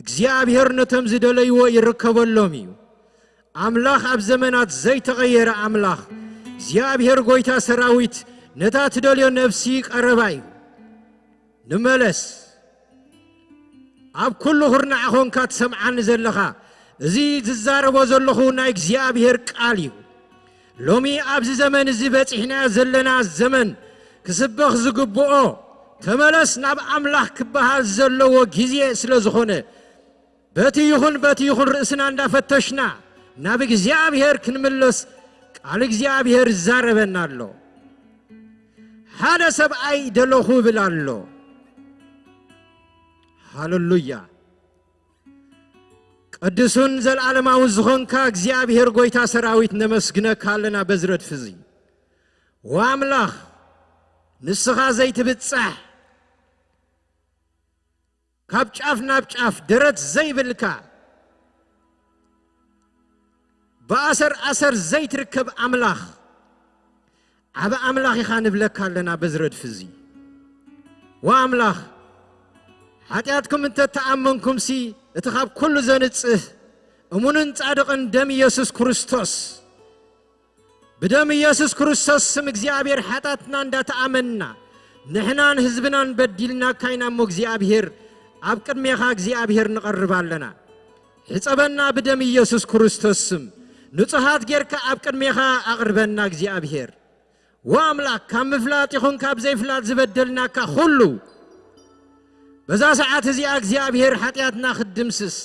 እግዚኣብሔር ነቶም ዝደለይዎ ይርከበሎም እዩ። ኣምላኽ ኣብ ዘመናት ዘይተቐየረ ኣምላኽ እግዚኣብሔር ጐይታ ሰራዊት ነታ ትደልዮ ነፍሲ ቀረባ እዩ። ንመለስ። ኣብ ኩሉ ኹርናዕ ኾንካ ትሰምዓኒ ዘለኻ፣ እዚ ዝዛረቦ ዘለኹ ናይ እግዚኣብሔር ቃል እዩ። ሎሚ ኣብዚ ዘመን እዚ በጺሕናዮ ዘለና ዘመን ክስበኽ ዝግብኦ ተመለስ ናብ ኣምላኽ ክበሃል ዘለዎ ግዜ ስለ ዝኾነ፣ በቲ ይኹን በቲ ይኹን ርእስና እንዳፈተሽና ናብ እግዚኣብሔር ክንምለስ ቃል እግዚኣብሔር ይዛረበና ኣሎ። ሓደ ሰብኣይ ደለኹ ይብል ኣሎ። ሃለሉያ። ቅዱስን ዘለዓለማውን ዝኾንካ እግዚኣብሔር ጐይታ ሰራዊት ነመስግነካ ኣለና በዚ ረድፊ እዚ። ወኣምላኽ ንስኻ ዘይትብጻሕ ካብ ጫፍ ናብ ጫፍ ደረት ዘይብልካ ብኣሰር ኣሰር ዘይትርከብ ኣምላኽ ዓብ ኣምላኽ ኢኻ ንብለካ ኣለና በዚ ረድፊ እዚ። ወኣምላኽ ሓጢኣትኩም እንተተኣመንኩምሲ እቲ ካብ ኩሉ ዘንጽህ እሙንን ጻድቕን ደም ኢየሱስ ክርስቶስ ብደም ኢየሱስ ክርስቶስ ስም እግዚኣብሔር ሓጢኣትና እንዳተኣመንና ንሕናን ህዝብናን በዲልናካ ኢና እሞ እግዚኣብሔር ኣብ ቅድሜኻ እግዚኣብሔር ንቐርብ ኣለና። ሕጸበና ብደም ኢየሱስ ክርስቶስ ስም ንጹሃት ጌርካ ኣብ ቅድሜኻ ኣቕርበና እግዚኣብሔር። ወኣምላኽ ካብ ምፍላጥ ይኹን ካብ ዘይፍላጥ ዝበደልናካ ኩሉ በዛ ሰዓት እዚኣ እግዚኣብሔር ሓጢኣትና ክትድምስስ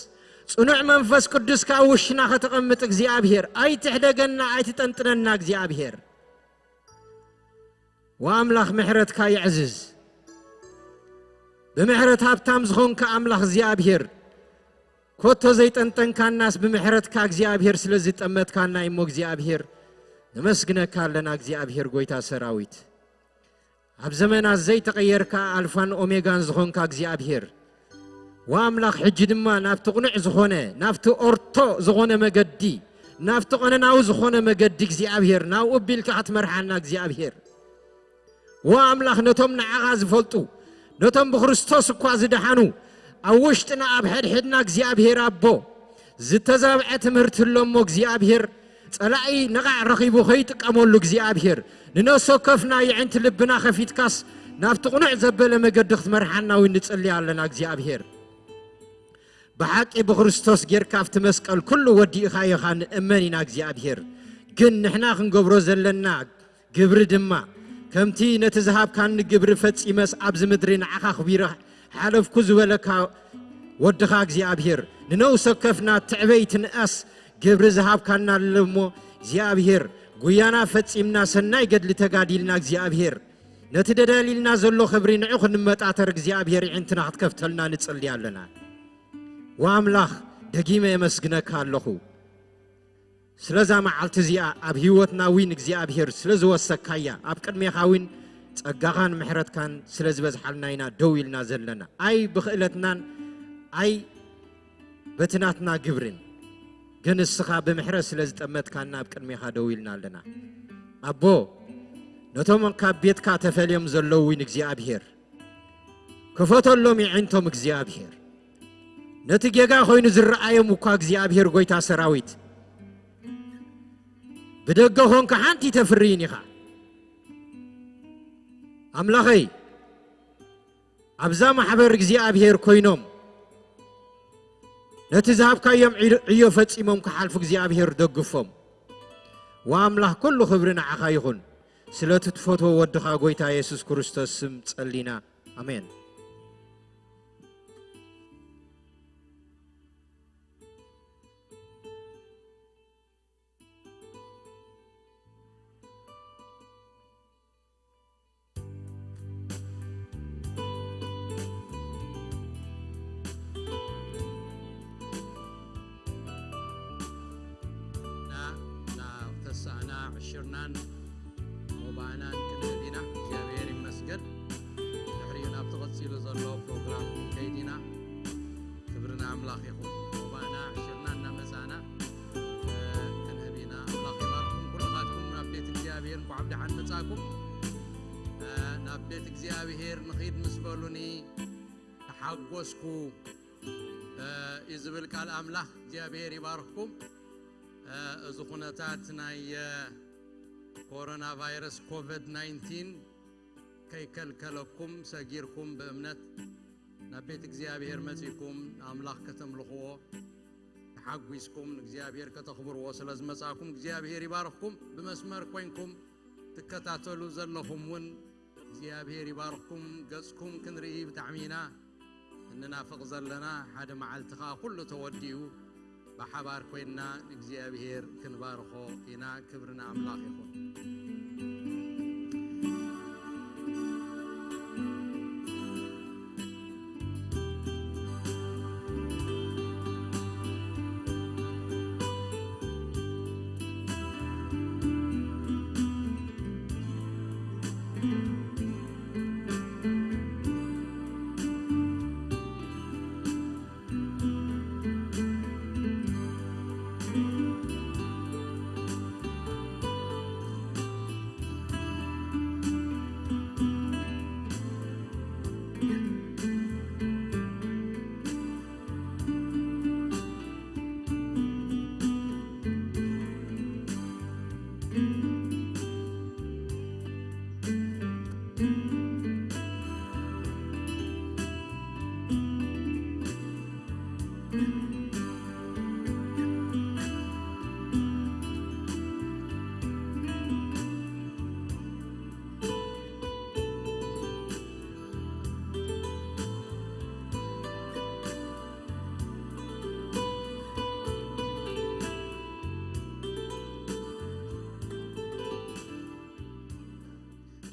ጽኑዕ መንፈስ ቅዱስካ ኣብ ውሽና ከተቐምጥ እግዚኣብሔር ኣይትሕደገና ኣይትጠንጥነና እግዚኣብሔር። ወኣምላኽ ምሕረትካ የዕዝዝ። ብምሕረት ሃብታም ዝኾንካ ኣምላኽ እግዚኣብሔር ኮቶ ዘይጠንጠንካናስ ብምሕረትካ እግዚኣብሔር ስለ ዝጠመትካና እሞ እግዚኣብሔር ነመስግነካ ኣለና እግዚኣብሔር ጐይታ ሰራዊት። ኣብ ዘመናት ዘይተቐየርካ ኣልፋን ኦሜጋን ዝኾንካ እግዚኣብሔር ወኣምላኽ ሕጂ ድማ ናብቲ ቅኑዕ ዝኾነ ናብቲ ኦርቶ ዝኾነ መገዲ ናብቲ ቀነናዊ ዝኾነ መገዲ እግዚኣብሔር ናብኡ ኣቢልካ ክትመርሓና እግዚኣብሔር ወኣምላኽ ነቶም ንዓኻ ዝፈልጡ ነቶም ብክርስቶስ እኳ ዝደሓኑ ኣብ ውሽጥና ኣብ ሕድሕድና እግዚኣብሔር ኣቦ ዝተዛብዐ ትምህርቲ ኣሎ እሞ እግዚኣብሔር ጸላኢ ነቓዕ ረኺቡ ከይጥቀመሉ እግዚኣብሔር ንነፍሲ ወከፍና የዕንቲ ልብና ከፊትካስ ናብቲ ቅኑዕ ዘበለ መገዲ ክትመርሓና እውን ንጽሊ ኣለና እግዚኣብሔር። ብሓቂ ብክርስቶስ ጌርካ ኣብቲ መስቀል ኩሉ ወዲእኻዮ ኢኻ ንእመን ኢና እግዚኣብሔር። ግን ንሕና ክንገብሮ ዘለና ግብሪ ድማ ከምቲ ነቲ ዝሃብካኒ ግብሪ ፈጺመስ ኣብዚ ምድሪ ንዓኻ ኣኽቢረ ሓለፍኩ ዝበለካ ወድኻ እግዚኣብሔር ንነውሰ ከፍና ትዕበይቲ ንኣስ ግብሪ ዝሃብካና ኣሎ እሞ እግዚኣብሔር ጉያና ፈጺምና ሰናይ ገድሊ ተጋዲልና እግዚኣብሔር ነቲ ደዳሊልና ዘሎ ክብሪ ንዑ ክንመጣተር እግዚኣብሔር ይዕንትና ክትከፍተልና ንጽሊ ኣለና። ወኣምላኽ ደጊመ የመስግነካ ኣለኹ ስለዛ መዓልቲ እዚኣ ኣብ ህይወትና እውን እግዚኣብሔር ስለ ዝወሰካያ ኣብ ቅድሜኻ እውን ጸጋኻን ምሕረትካን ስለ ዝበዝሓልና ኢና ደው ኢልና ዘለና ኣይ ብኽእለትናን ኣይ በቲ ናትና ግብርን ግን እስኻ ብምሕረት ስለ ዝጠመትካና ኣብ ቅድሜኻ ደው ኢልና ኣለና ኣቦ ነቶም ካብ ቤትካ ተፈልዮም ዘለዉ እውን እግዚኣብሔር ክፈተሎም የዒንቶም እግዚኣብሔር። ነቲ ጌጋ ኮይኑ ዝረኣዮም እኳ እግዚኣብሔር ጐይታ ሰራዊት ብደገ ኾንካ ሓንቲ ተፍርይን ኢኻ። ኣምላኸይ ኣብዛ ማሕበር እግዚኣብሔር ኮይኖም ነቲ ዝሃብካዮም ዕዮ ፈጺሞም ክሓልፉ እግዚኣብሔር ደግፎም። ወኣምላኽ ኩሉ ክብሪ ንዓኻ ይኹን። ስለቲ ትፈትዎ ወድኻ ጐይታ የሱስ ክርስቶስ ስም ጸሊና። ኣሜን። ናብ ተሳእና ዕሽርናን ሞባእናን ክንህብ ኢና። እግዚኣብሔር ይመስገን። ድሕሪኡ ናብቲ ቀጺሉ ዘሎ ፕሮግራም ክንከይድ ኢና። ክብሪ ንኣምላኽ ይኹን። ሞባእና ዕሽርና እናመጻእና ክንህብ ኢና። ኣምላኽ ይባርኩም ኩልኻትኩም ናብ ቤት እግዚኣብሔር እንኳዕ ብደሓን መጻእኩም። ናብ ቤት እግዚኣብሔር ንኺድ ምስ በሉኒ ተሓጎስኩ እዩ ዝብል ቃል ኣምላኽ። እግዚኣብሔር ይባርኽኩም። እዚ ኩነታት ናይ ኮሮና ቫይረስ ኮቨድ ናይንቲን ከይከልከለኩም ሰጊርኩም ብእምነት ናብ ቤት እግዚኣብሔር መጺእኩም ንኣምላኽ ከተምልኽዎ ተሓጒስኩም ንእግዚኣብሔር ከተኽብርዎ ስለ ዝመጻእኩም እግዚኣብሔር ይባርኽኩም። ብመስመር ኮይንኩም ትከታተሉ ዘለኹም እውን እግዚኣብሔር ይባርኽኩም። ገጽኩም ክንርኢ ብጣዕሚ ኢና እንናፍቕ ዘለና። ሓደ መዓልቲ ኸኣ ኩሉ ተወዲኡ ብሓባር ኮይንና ንእግዚኣብሔር ክንባርኾ ኢና። ክብሪ ንኣምላኽ ይኹን።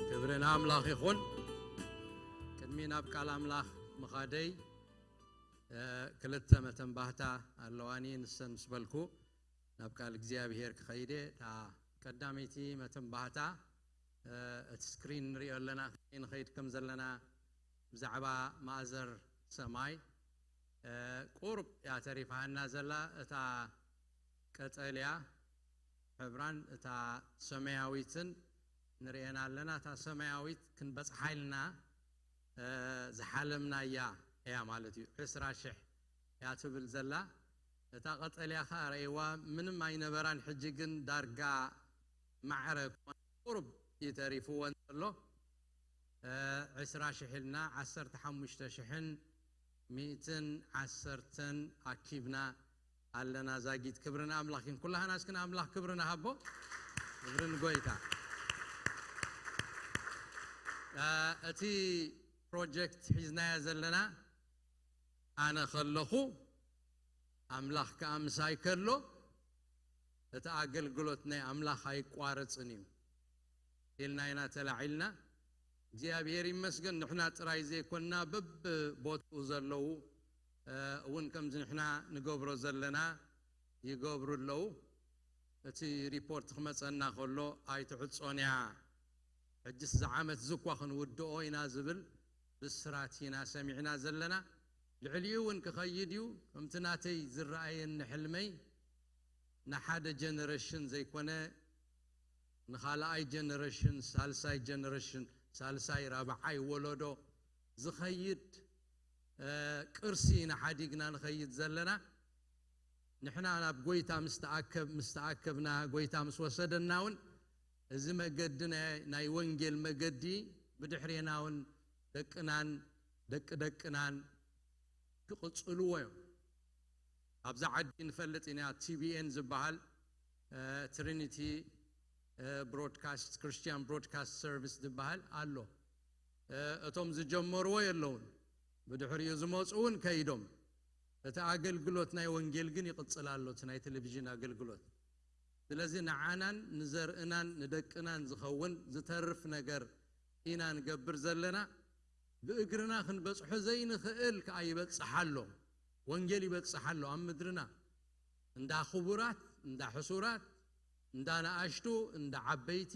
ክብሪ ንኣምላኽ ይኹን። ቅድሚ ናብ ቃል ኣምላኽ ምኻደይ ክልተ መተንባህታ ኣለዋኒ። ንሰን ምስ በልኩ ናብ ቃል እግዚኣብሔር ክኸይደ። እታ ቀዳመይቲ መተንባህታ እቲ ስክሪን ንሪኦ ኣለና። ንኸይድ ከም ዘለና ብዛዕባ ማእዘር ሰማይ ቁሩብ እያ ተሪፋሃና ዘላ። እታ ቀጠልያ ሕብራን እታ ሰማያዊትን ንርእየና ኣለና። እታ ሰማያዊት ክንበጽሓ ኢልና ዝሓለምናያ እያ ማለት እዩ። ዕስራ ሽሕ እያ ትብል ዘላ። እታ ቀጠልያ ኸኣ ረእይዋ ምንም ኣይነበራን። ሕጂ ግን ዳርጋ ማዕረ ቁሩብ እዩ ተሪፍወን ዘሎ። ዕስራ ሽሕ ኢልና ዓሰርተ ሓሙሽተ ሽሕን ሚእትን ዓሰርተን ኣኪብና ኣለና። ዛጊት ክብሪ ንኣምላኽ ይኹን። ኩላህና እስኪ ንኣምላኽ ክብሪ ንሃቦ። ክብሪ ንጎይታ። እቲ ፕሮጀክት ሒዝናዮ ዘለና ኣነ ከለኹ ኣምላኽ ከኣ ምሳይ ከሎ እቲ ኣገልግሎት ናይ ኣምላኽ ኣይቋረጽን እዩ ኢልና ኢና ተላዒልና። እግዚኣብሔር ይመስገን ንሕና ጥራይ ዘይኮንና በብቦትኡ ዘለዉ እውን ከምዚ ንሕና ንገብሮ ዘለና ይገብሩ ኣለዉ። እቲ ሪፖርት ክመጸና ከሎ ኣይትዕጾን እያ፣ ሕጅስ ዝዓመት ዝኳ ክንውድኦ ኢና ዝብል ብስራት ኢና ሰሚዕና ዘለና። ልዕሊኡ እውን ክኸይድ እዩ። ከምቲ ናተይ ዝረኣየኒ ሕልመይ ንሓደ ጀነሬሽን ዘይኮነ ንኻልኣይ ጀነሬሽን፣ ሳልሳይ ጀነሬሽን፣ ሳልሳይ ራብዓይ ወለዶ ዝኸይድ ቅርሲ ኢና ሓዲግና ንኸይድ ዘለና። ንሕና ናብ ጎይታ ምስ ተኣከብና፣ ጎይታ ምስ ወሰደና እውን፣ እዚ መገዲ ናይ ወንጌል መገዲ ብድሕሬና እውን ደቅናን ደቂ ደቅናን ክቕጽልዎ እዮም። ኣብዛ ዓዲ ንፈልጥ ኢና፣ ቲቢኤን ዝበሃል ትሪኒቲ ብሮድካስት፣ ክርስቲያን ብሮድካስት ሰርቪስ ዝበሃል ኣሎ። እቶም ዝጀመርዎ የለውን፣ ብድሕሪኡ ዝመፁ እውን ከይዶም። እቲ ኣገልግሎት ናይ ወንጌል ግን ይቕፅል ኣሎ፣ እቲ ናይ ቴሌቪዥን ኣገልግሎት። ስለዚ ንዓናን ንዘርእናን ንደቅናን ዝኸውን ዝተርፍ ነገር ኢና ንገብር ዘለና። ብእግርና ክንበፅሖ ዘይንኽእል ከዓ ይበፅሕ ኣሎ፣ ወንጌል ይበፅሕ ኣሎ ኣብ ምድርና። እንዳ ክቡራት፣ እንዳ ሕሱራት፣ እንዳ ንኣሽቱ፣ እንዳ ዓበይቲ፣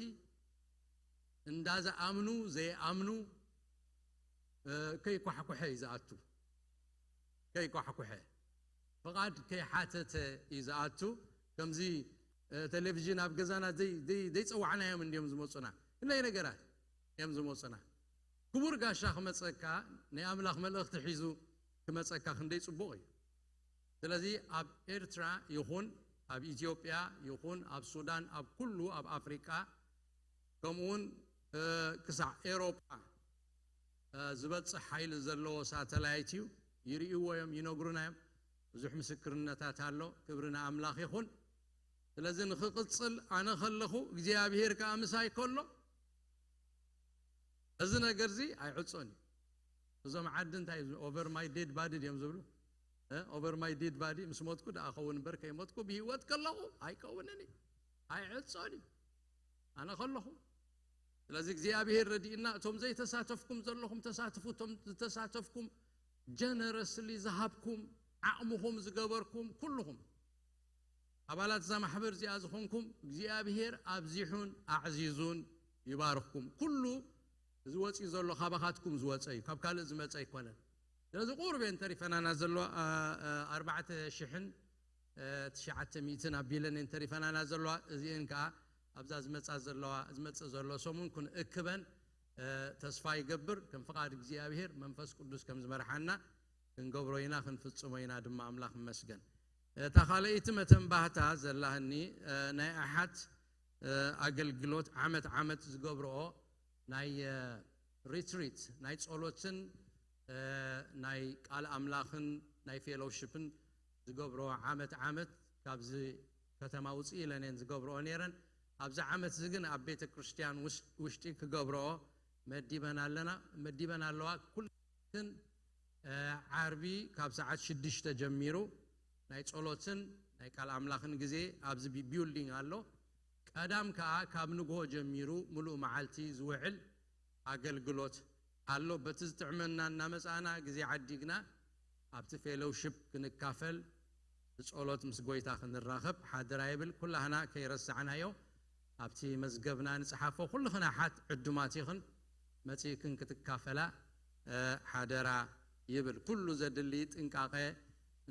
እንዳ ዝኣምኑ ዘይኣምኑ ከይኳሕኩሐ እዩ ዝኣቱ። ከይኳሕኩሐ፣ ፍቓድ ከይሓተተ እዩ ዝኣቱ። ከምዚ ቴሌቪዥን ኣብ ገዛና ዘይፀዋዕናዮም እንዲዮም ዝመፁና። ክንደይ ነገራት እዮም ዝመፁና። ክቡር ጋሻ ክመፀካ፣ ናይ ኣምላኽ መልእኽቲ ሒዙ ክመፀካ ክንደይ ፅቡቕ እዩ። ስለዚ ኣብ ኤርትራ ይኹን ኣብ ኢትዮጵያ ይኹን ኣብ ሱዳን፣ ኣብ ኩሉ ኣብ ኣፍሪቃ፣ ከምኡውን ክሳዕ ኤሮጳ ዝበፅሕ ሓይሊ ዘለዎ ሳተላይት እዩ። ይርእይዎ እዮም፣ ይነግሩና እዮም። ብዙሕ ምስክርነታት ኣሎ። ክብሪ ንኣምላኽ ይኹን። ስለዚ ንኽቕፅል ኣነ ከለኹ እግዚኣብሔር ከዓ ምሳይ ከሎ፣ እዚ ነገር እዚ ኣይዕፆን እዩ። እዞም ዓዲ እንታይ ኦቨር ማይ ዴድ ባዲ ድዮም ዝብሉ? ኦቨር ማይ ዴድ ባዲ፣ ምስ ሞትኩ ደኣ ኸውን እምበር፣ ከይሞትኩ ብህይወት ከለኹ ኣይከውንን እዩ፣ ኣይዕፆን እዩ ኣነ ከለኹ። ስለዚ እግዚኣብሔር ረድእና። እቶም ዘይተሳተፍኩም ዘለኹም ተሳትፉ። እቶም ዝተሳተፍኩም፣ ጀነረስሊ ዝሃብኩም፣ ዓቕምኹም ዝገበርኩም ኩልኹም፣ ኣባላት እዛ ማሕበር እዚኣ ዝኾንኩም፣ እግዚኣብሔር ኣብዚሑን ኣዕዚዙን ይባርኽኩም። ኩሉ እዚ ወፂኡ ዘሎ ካባኻትኩም ዝወፀ እዩ፣ ካብ ካልእ ዝመፀ ኣይኮነን። ስለዚ ቁሩብ እየን ተሪፈናና ዘለዋ፣ ኣርባዕተ ሽሕን ትሽዓተ ሚእትን ኣቢለን እየን ተሪፈናና ዘለዋ። እዚአን ከዓ ኣብዛ ዝመፃ ዘለዋ፣ ዝመፅእ ዘሎ ሰሙን ክንእክበን ተስፋ ይገብር። ከም ፍቓድ እግዚኣብሔር መንፈስ ቅዱስ ከም ዝመርሓና ክንገብሮ ኢና፣ ክንፍፅሞ ኢና ድማ። ኣምላኽ ይመስገን። እታ ካልኣይቲ መተንባህታ ዘላህኒ ናይ ኣሓት ኣገልግሎት ዓመት ዓመት ዝገብርኦ ናይ ሪትሪት፣ ናይ ጸሎትን ናይ ቃል ኣምላኽን ናይ ፌሎውሺፕን ዝገብርኦ ዓመት ዓመት ካብዚ ከተማ ውፅእ ኢለን እየን ዝገብርኦ ነይረን። ኣብዚ ዓመት እዚ ግን ኣብ ቤተ ክርስቲያን ውሽጢ ክገብርኦ መዲበን ኣለና፣ መዲበን ኣለዋ። ኩልትን ዓርቢ ካብ ሰዓት ሽዱሽተ ጀሚሩ ናይ ጸሎትን ናይ ቃል ኣምላኽን ግዜ ኣብዚ ቢልዲንግ ኣሎ። ቀዳም ከኣ ካብ ንግሆ ጀሚሩ ምሉእ መዓልቲ ዝውዕል ኣገልግሎት ኣሎ። በቲ ዝጥዕመና እናመጻእና ግዜ ዓዲግና ኣብቲ ፌሎውሺፕ ክንካፈል፣ ብጸሎት ምስ ጎይታ ክንራኸብ ሓደራ ይብል። ኩላህና ከይረሳዕናዮ ኣብቲ መዝገብና ንጽሓፎ። ኩልኽን ኣሓት ዕዱማት ኢኽን፣ መጺእክን ክትካፈላ ሓደራ ይብል። ኩሉ ዘድሊ ጥንቃቐ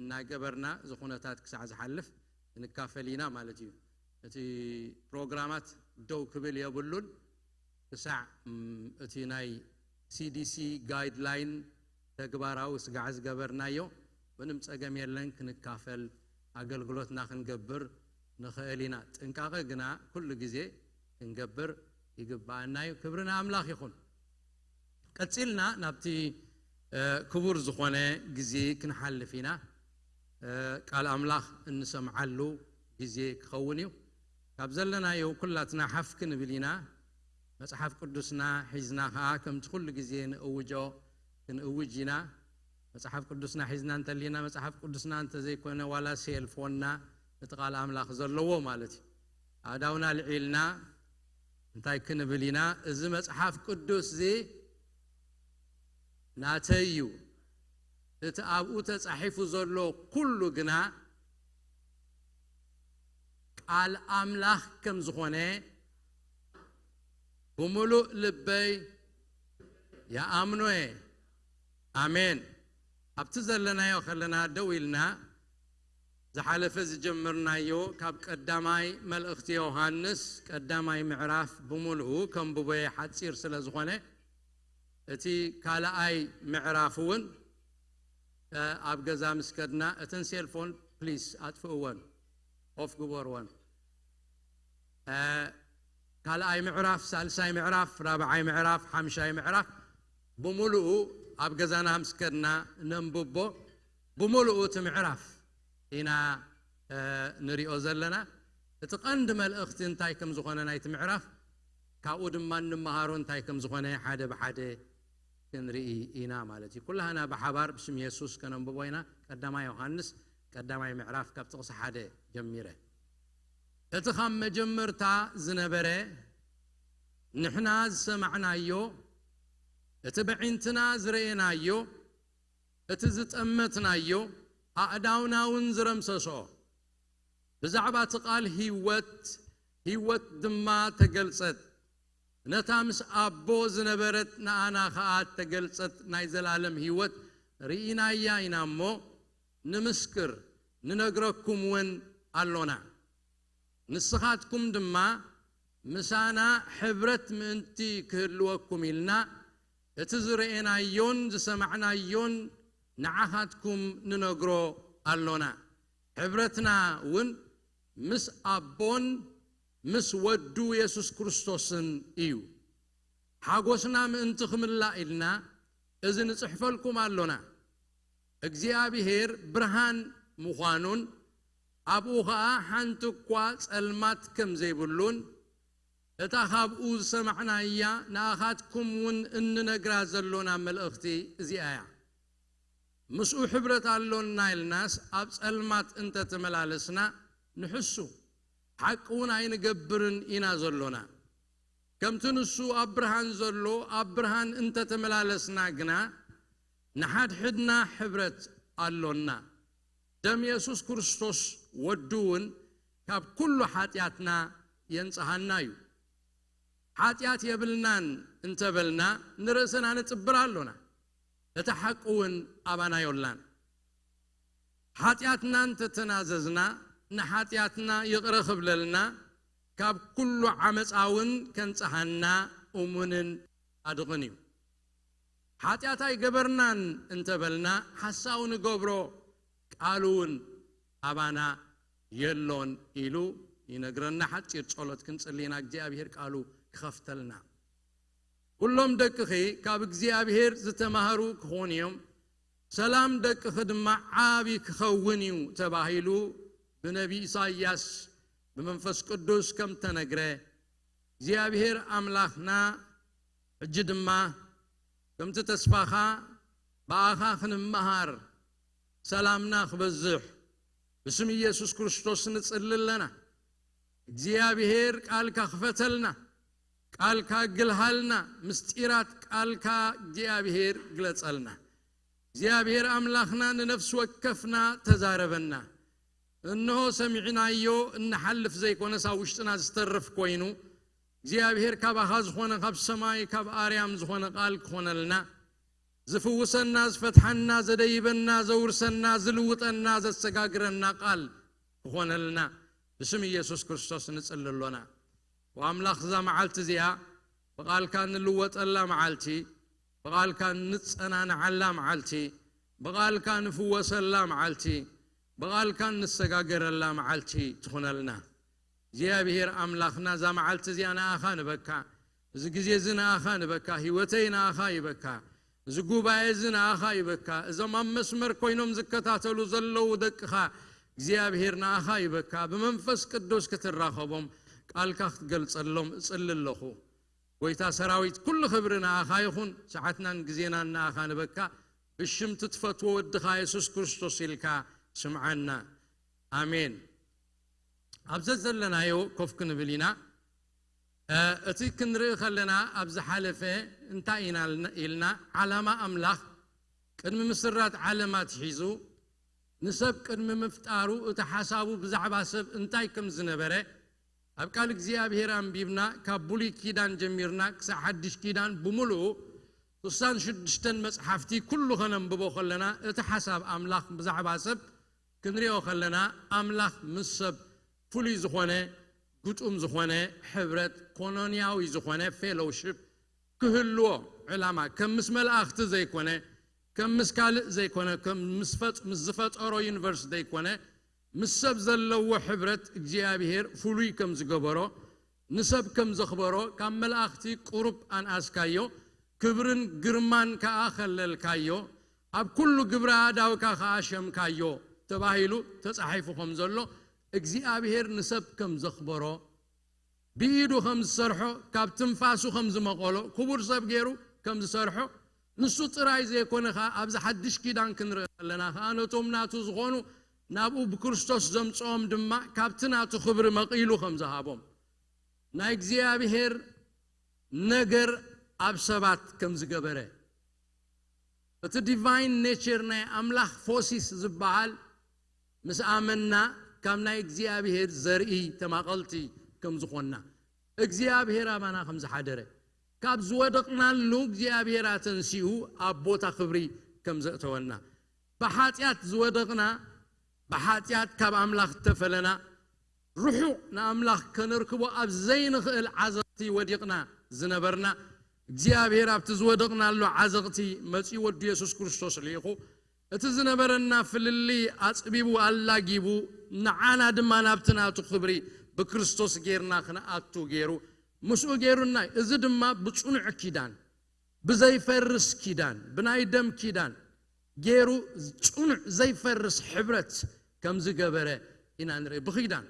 እናገበርና እዚ ኩነታት ክሳዕ ዝሓልፍ ክንካፈል ኢና ማለት እዩ። እቲ ፕሮግራማት ደው ክብል የብሉን ክሳዕ እቲ ናይ ሲዲሲ ጋይድላይን ተግባራዊ ስጋዕ ዝገበርናዮ። ምንም ጸገም የለን፣ ክንካፈል ኣገልግሎትና ክንገብር ንኽእል ኢና። ጥንቃቐ ግና ኩሉ ግዜ ክንገብር ይግብኣና እዩ። ክብሪ ንኣምላኽ ይኹን። ቀጺልና ናብቲ ክቡር ዝኾነ ግዜ ክንሓልፍ ኢና። ቃል ኣምላኽ እንሰምዓሉ ግዜ ክኸውን እዩ። ካብ ዘለናዮ ኩላትና ሓፍ ክንብል ኢና። መጽሓፍ ቅዱስና ሒዝና ኸኣ ከምቲ ኩሉ ግዜ ንእውጆ ክንእውጅ ኢና። መጽሓፍ ቅዱስና ሒዝና እንተሊና፣ መጽሓፍ ቅዱስና እንተዘይኮነ ዋላ ሴልፎንና፣ እቲ ቃል ኣምላኽ ዘለዎ ማለት እዩ፣ ኣእዳውና ኣልዒልና እንታይ ክንብል ኢና? እዚ መጽሓፍ ቅዱስ እዚ ናተይ እዩ፣ እቲ ኣብኡ ተጻሒፉ ዘሎ ኩሉ ግና ቃል ኣምላኽ ከም ዝኾነ ብምሉእ ልበይ ይኣምኖ እየ። ኣሜን። ኣብቲ ዘለናዮ ከለና ደው ኢልና ዝሓለፈ ዝጀመርናዮ ካብ ቀዳማይ መልእኽቲ ዮሃንስ ቀዳማይ ምዕራፍ ብምሉኡ ከንብቦ እየ፣ ሓጺር ስለ ዝኾነ። እቲ ካልኣይ ምዕራፍ እውን ኣብ ገዛ ምስ ከድና እተን ሴልፎን ፕሊስ ኣጥፍእወን፣ ኦፍ ግበርወን። ካልኣይ ምዕራፍ፣ ሳልሳይ ምዕራፍ፣ ራብዓይ ምዕራፍ፣ ሓምሻይ ምዕራፍ ብምሉኡ ኣብ ገዛና ምስ ከድና ነንብቦ። ብምሉኡ እቲ ምዕራፍ ኢና ንሪኦ ዘለና። እቲ ቀንዲ መልእኽቲ እንታይ ከም ዝኾነ ናይቲ ምዕራፍ፣ ካብኡ ድማ እንመሃሮ እንታይ ከም ዝኾነ ሓደ ብሓደ ክንርኢ ኢና ማለት እዩ። ኩላህና ብሓባር ብስም የሱስ ከነንብቦ ኢና። ቀዳማይ ዮሃንስ ቀዳማይ ምዕራፍ ካብ ጥቕሲ ሓደ ጀሚረ። እቲ ካብ መጀመርታ ዝነበረ፣ ንሕና ዝሰማዕናዮ፣ እቲ ብዒንትና ዝረኤናዮ፣ እቲ ዝጠመትናዮ፣ ኣእዳውና እውን ዝረምሰሶ፣ ብዛዕባ እቲ ቃል ህይወት፣ ህይወት ድማ ተገልጸት። ነታ ምስ ኣቦ ዝነበረት ንኣና ኸኣ ተገልጸት ናይ ዘላለም ህይወት ርኢናያ ኢና እሞ፣ ንምስክር፣ ንነግረኩም እውን ኣሎና። ንስኻትኩም ድማ ምሳና ሕብረት ምእንቲ ክህልወኩም ኢልና፣ እቲ ዝረኤናዮን ዝሰማዕናዮን ንዓኻትኩም ንነግሮ ኣሎና። ሕብረትና እውን ምስ ኣቦን ምስ ወዱ የሱስ ክርስቶስን እዩ። ሓጎስና ምእንቲ ክምላእ ኢልና እዚ ንጽሕፈልኩም ኣሎና። እግዚኣብሔር ብርሃን ምዃኑን ኣብኡ ኸኣ ሓንቲ እኳ ጸልማት ከም ዘይብሉን፣ እታ ካብኡ ዝሰማዕናያ ንኣኻትኩም እውን እንነግራ ዘሎና መልእኽቲ እዚኣ እያ። ምስኡ ሕብረት ኣሎና ኢልናስ ኣብ ጸልማት እንተተመላለስና ንሕሱ፣ ሓቂ እውን ኣይንገብርን ኢና ዘሎና። ከምቲ ንሱ ኣብ ብርሃን ዘሎ ኣብ ብርሃን እንተተመላለስና ግና ንሓድሕድና ሕብረት ኣሎና። ደም የሱስ ክርስቶስ ወዱ እውን ካብ ኩሉ ሓጢኣትና የንጽሃና እዩ። ሓጢኣት የብልናን እንተበልና ንርእስና ንጽብር ኣሎና፣ እቲ ሓቂ እውን ኣባና ዮላን። ሓጢኣትና እንተተናዘዝና ንሓጢኣትና ይቕረ ክብለልና ካብ ኩሉ ዓመፃ እውን ከንጽሃና እሙንን ኣድቕን እዩ። ሓጢኣት ኣይገበርናን እንተበልና ሓሳዊ ንገብሮ፣ ቃሉ እውን ኣባና የሎን ኢሉ ይነግረና። ሓፂር ጸሎት ክንጽሊ ኢና እግዚኣብሔር ቃሉ ክኸፍተልና። ኩሎም ደቅኺ ካብ እግዚኣብሔር ዝተማህሩ ክኾኑ እዮም፣ ሰላም ደቅኺ ድማ ዓቢ ክኸውን እዩ ተባሂሉ ብነቢ ኢሳይያስ ብመንፈስ ቅዱስ ከም ተነግረ እግዚኣብሔር ኣምላኽና ሕጂ ድማ ከምቲ ተስፋኻ ብኣኻ ክንመሃር ሰላምና ክበዝሕ ብስም ኢየሱስ ክርስቶስ ንጽሊ ኣለና። እግዚኣብሔር ቃልካ ክፈተልና፣ ቃልካ ግልሃልና፣ ምስጢራት ቃልካ እግዚኣብሔር ግለጸልና። እግዚኣብሔር ኣምላኽና ንነፍሲ ወከፍና ተዛረበና። እንሆ ሰሚዕናዮ እንሓልፍ ዘይኮነስ ኣብ ውሽጥና ዝተርፍ ኮይኑ እግዚኣብሔር ካባኻ ዝኾነ ካብ ሰማይ ካብ ኣርያም ዝኾነ ቃል ክኾነልና፣ ዝፍውሰና፣ ዝፈትሓና፣ ዘደይበና፣ ዘውርሰና፣ ዝልውጠና፣ ዘሰጋግረና ቃል ክኾነልና ብስም ኢየሱስ ክርስቶስ ንጽሊ ኣሎና። ወኣምላኽ እዛ መዓልቲ እዚኣ ብቓልካ ንልወጠላ መዓልቲ፣ ብቓልካ ንጸናንዓላ መዓልቲ፣ ብቓልካ ንፍወሰላ መዓልቲ፣ ብቓልካ ንሰጋገረላ መዓልቲ ትኹነልና። እግዚኣብሔር ኣምላኽና እዛ መዓልቲ እዚኣ ንኣኻ ንበካ፣ እዚ ግዜ እዚ ንኣኻ ንበካ፣ ህይወተይ ንኣኻ ይበካ፣ እዚ ጉባኤ እዚ ንኣኻ ይበካ፣ እዞም ኣብ መስመር ኮይኖም ዝከታተሉ ዘለዉ ደቅኻ እግዚኣብሔር ንኣኻ ይበካ፣ ብመንፈስ ቅዱስ ክትራኸቦም ቃልካ ክትገልጸሎም እጽሊ ኣለኹ። ጎይታ ሰራዊት ኩሉ ክብሪ ንኣኻ ይኹን፣ ሰዓትናን ግዜናን ንኣኻ ንበካ፣ ብሽም ትትፈትዎ ወድኻ የሱስ ክርስቶስ ኢልካ ስምዓና። ኣሜን። ኣብ ዘዘለናዮ ኮፍ ክንብል ኢና። እቲ ክንርኢ ከለና ኣብ ዝሓለፈ እንታይ ኢና ኢልና? ዓላማ ኣምላኽ ቅድሚ ምስራት ዓለም ኣትሒዙ ንሰብ ቅድሚ ምፍጣሩ እቲ ሓሳቡ ብዛዕባ ሰብ እንታይ ከም ዝነበረ ኣብ ቃል እግዚኣብሔር ኣንቢብና፣ ካብ ብሉይ ኪዳን ጀሚርና ክሳብ ሓድሽ ኪዳን ብምሉኡ ስሳን ሽዱሽተን መጽሓፍቲ ኩሉ ከነንብቦ ከለና እቲ ሓሳብ ኣምላኽ ብዛዕባ ሰብ ክንሪኦ ከለና ኣምላኽ ምስ ሰብ ፍሉይ ዝኾነ ግጡም ዝኾነ ሕብረት ኮኖንያዊ ዝኾነ ፌሎውሽፕ ክህልዎ ዕላማ ከም ምስ መላእኽቲ ዘይኮነ፣ ከም ምስ ካልእ ዘይኮነ፣ ከም ምስ ፈጥ-፣ ምስ ዝፈጠሮ ዩኒቨርስ ዘይኮነ፣ ምስ ሰብ ዘለዎ ሕብረት እግዚኣብሔር ፍሉይ ከም ዝገበሮ፣ ንሰብ ከም ዘኽበሮ፣ ካብ መላእኽቲ ቁሩብ ኣንኣስካዮ፣ ክብርን ግርማን ከኣ ከለልካዮ፣ ኣብ ኩሉ ግብረ ኣእዳውካ ከኣ ሸምካዮ ተባሂሉ ተጻሒፉ ከም ዘሎ፣ እግዚኣብሔር ንሰብ ከም ዘኽበሮ፣ ብኢዱ ከም ዝሰርሖ፣ ካብ ትንፋሱ ከም ዝመቐሎ፣ ክቡር ሰብ ገይሩ ከም ዝሰርሖ፣ ንሱ ጥራይ ዘይኮነ ኸኣ ኣብዚ ሓድሽ ኪዳን ክንርኢ ከለና ኸኣ ነቶም ናቱ ዝኾኑ ናብኡ ብክርስቶስ ዘምጽኦም ድማ ካብቲ ናቱ ክብሪ መቒሉ ከም ዝሃቦም፣ ናይ እግዚኣብሔር ነገር ኣብ ሰባት ከም ዝገበረ፣ እቲ ዲቫይን ኔቸር ናይ ኣምላኽ ፎሲስ ዝበሃል ምስ ኣመንና ካብ ናይ እግዚኣብሔር ዘርኢ ተማቐልቲ ከም ዝኾንና እግዚኣብሔር ኣባና ከም ዝሓደረ ካብ ዝወደቕናሉ እግዚኣብሔር ኣተንሲኡ ኣብ ቦታ ክብሪ ከም ዘእተወና ብሓጢኣት ዝወደቕና ብሓጢኣት ካብ ኣምላኽ እተፈለና ርሑቕ ንኣምላኽ ከነርክቦ ኣብ ዘይንኽእል ዓዘቕቲ ወዲቕና ዝነበርና እግዚኣብሔር ኣብቲ ዝወደቕናሉ ዓዘቕቲ መጺኡ ወዱ የሱስ ክርስቶስ ልኢኹ እቲ ዝነበረና ፍልልይ ኣጽቢቡ ኣላጊቡ ንዓና ድማ ናብቲ ናቱ ክብሪ ብክርስቶስ ጌርና ክንኣቱ ገይሩ ምስኡ ገይሩና እዚ ድማ ብጽኑዕ ኪዳን ብዘይፈርስ ኪዳን ብናይ ደም ኪዳን ገይሩ ጽኑዕ ዘይፈርስ ሕብረት ከም ዝገበረ ኢና ንርኢ ብኺዳን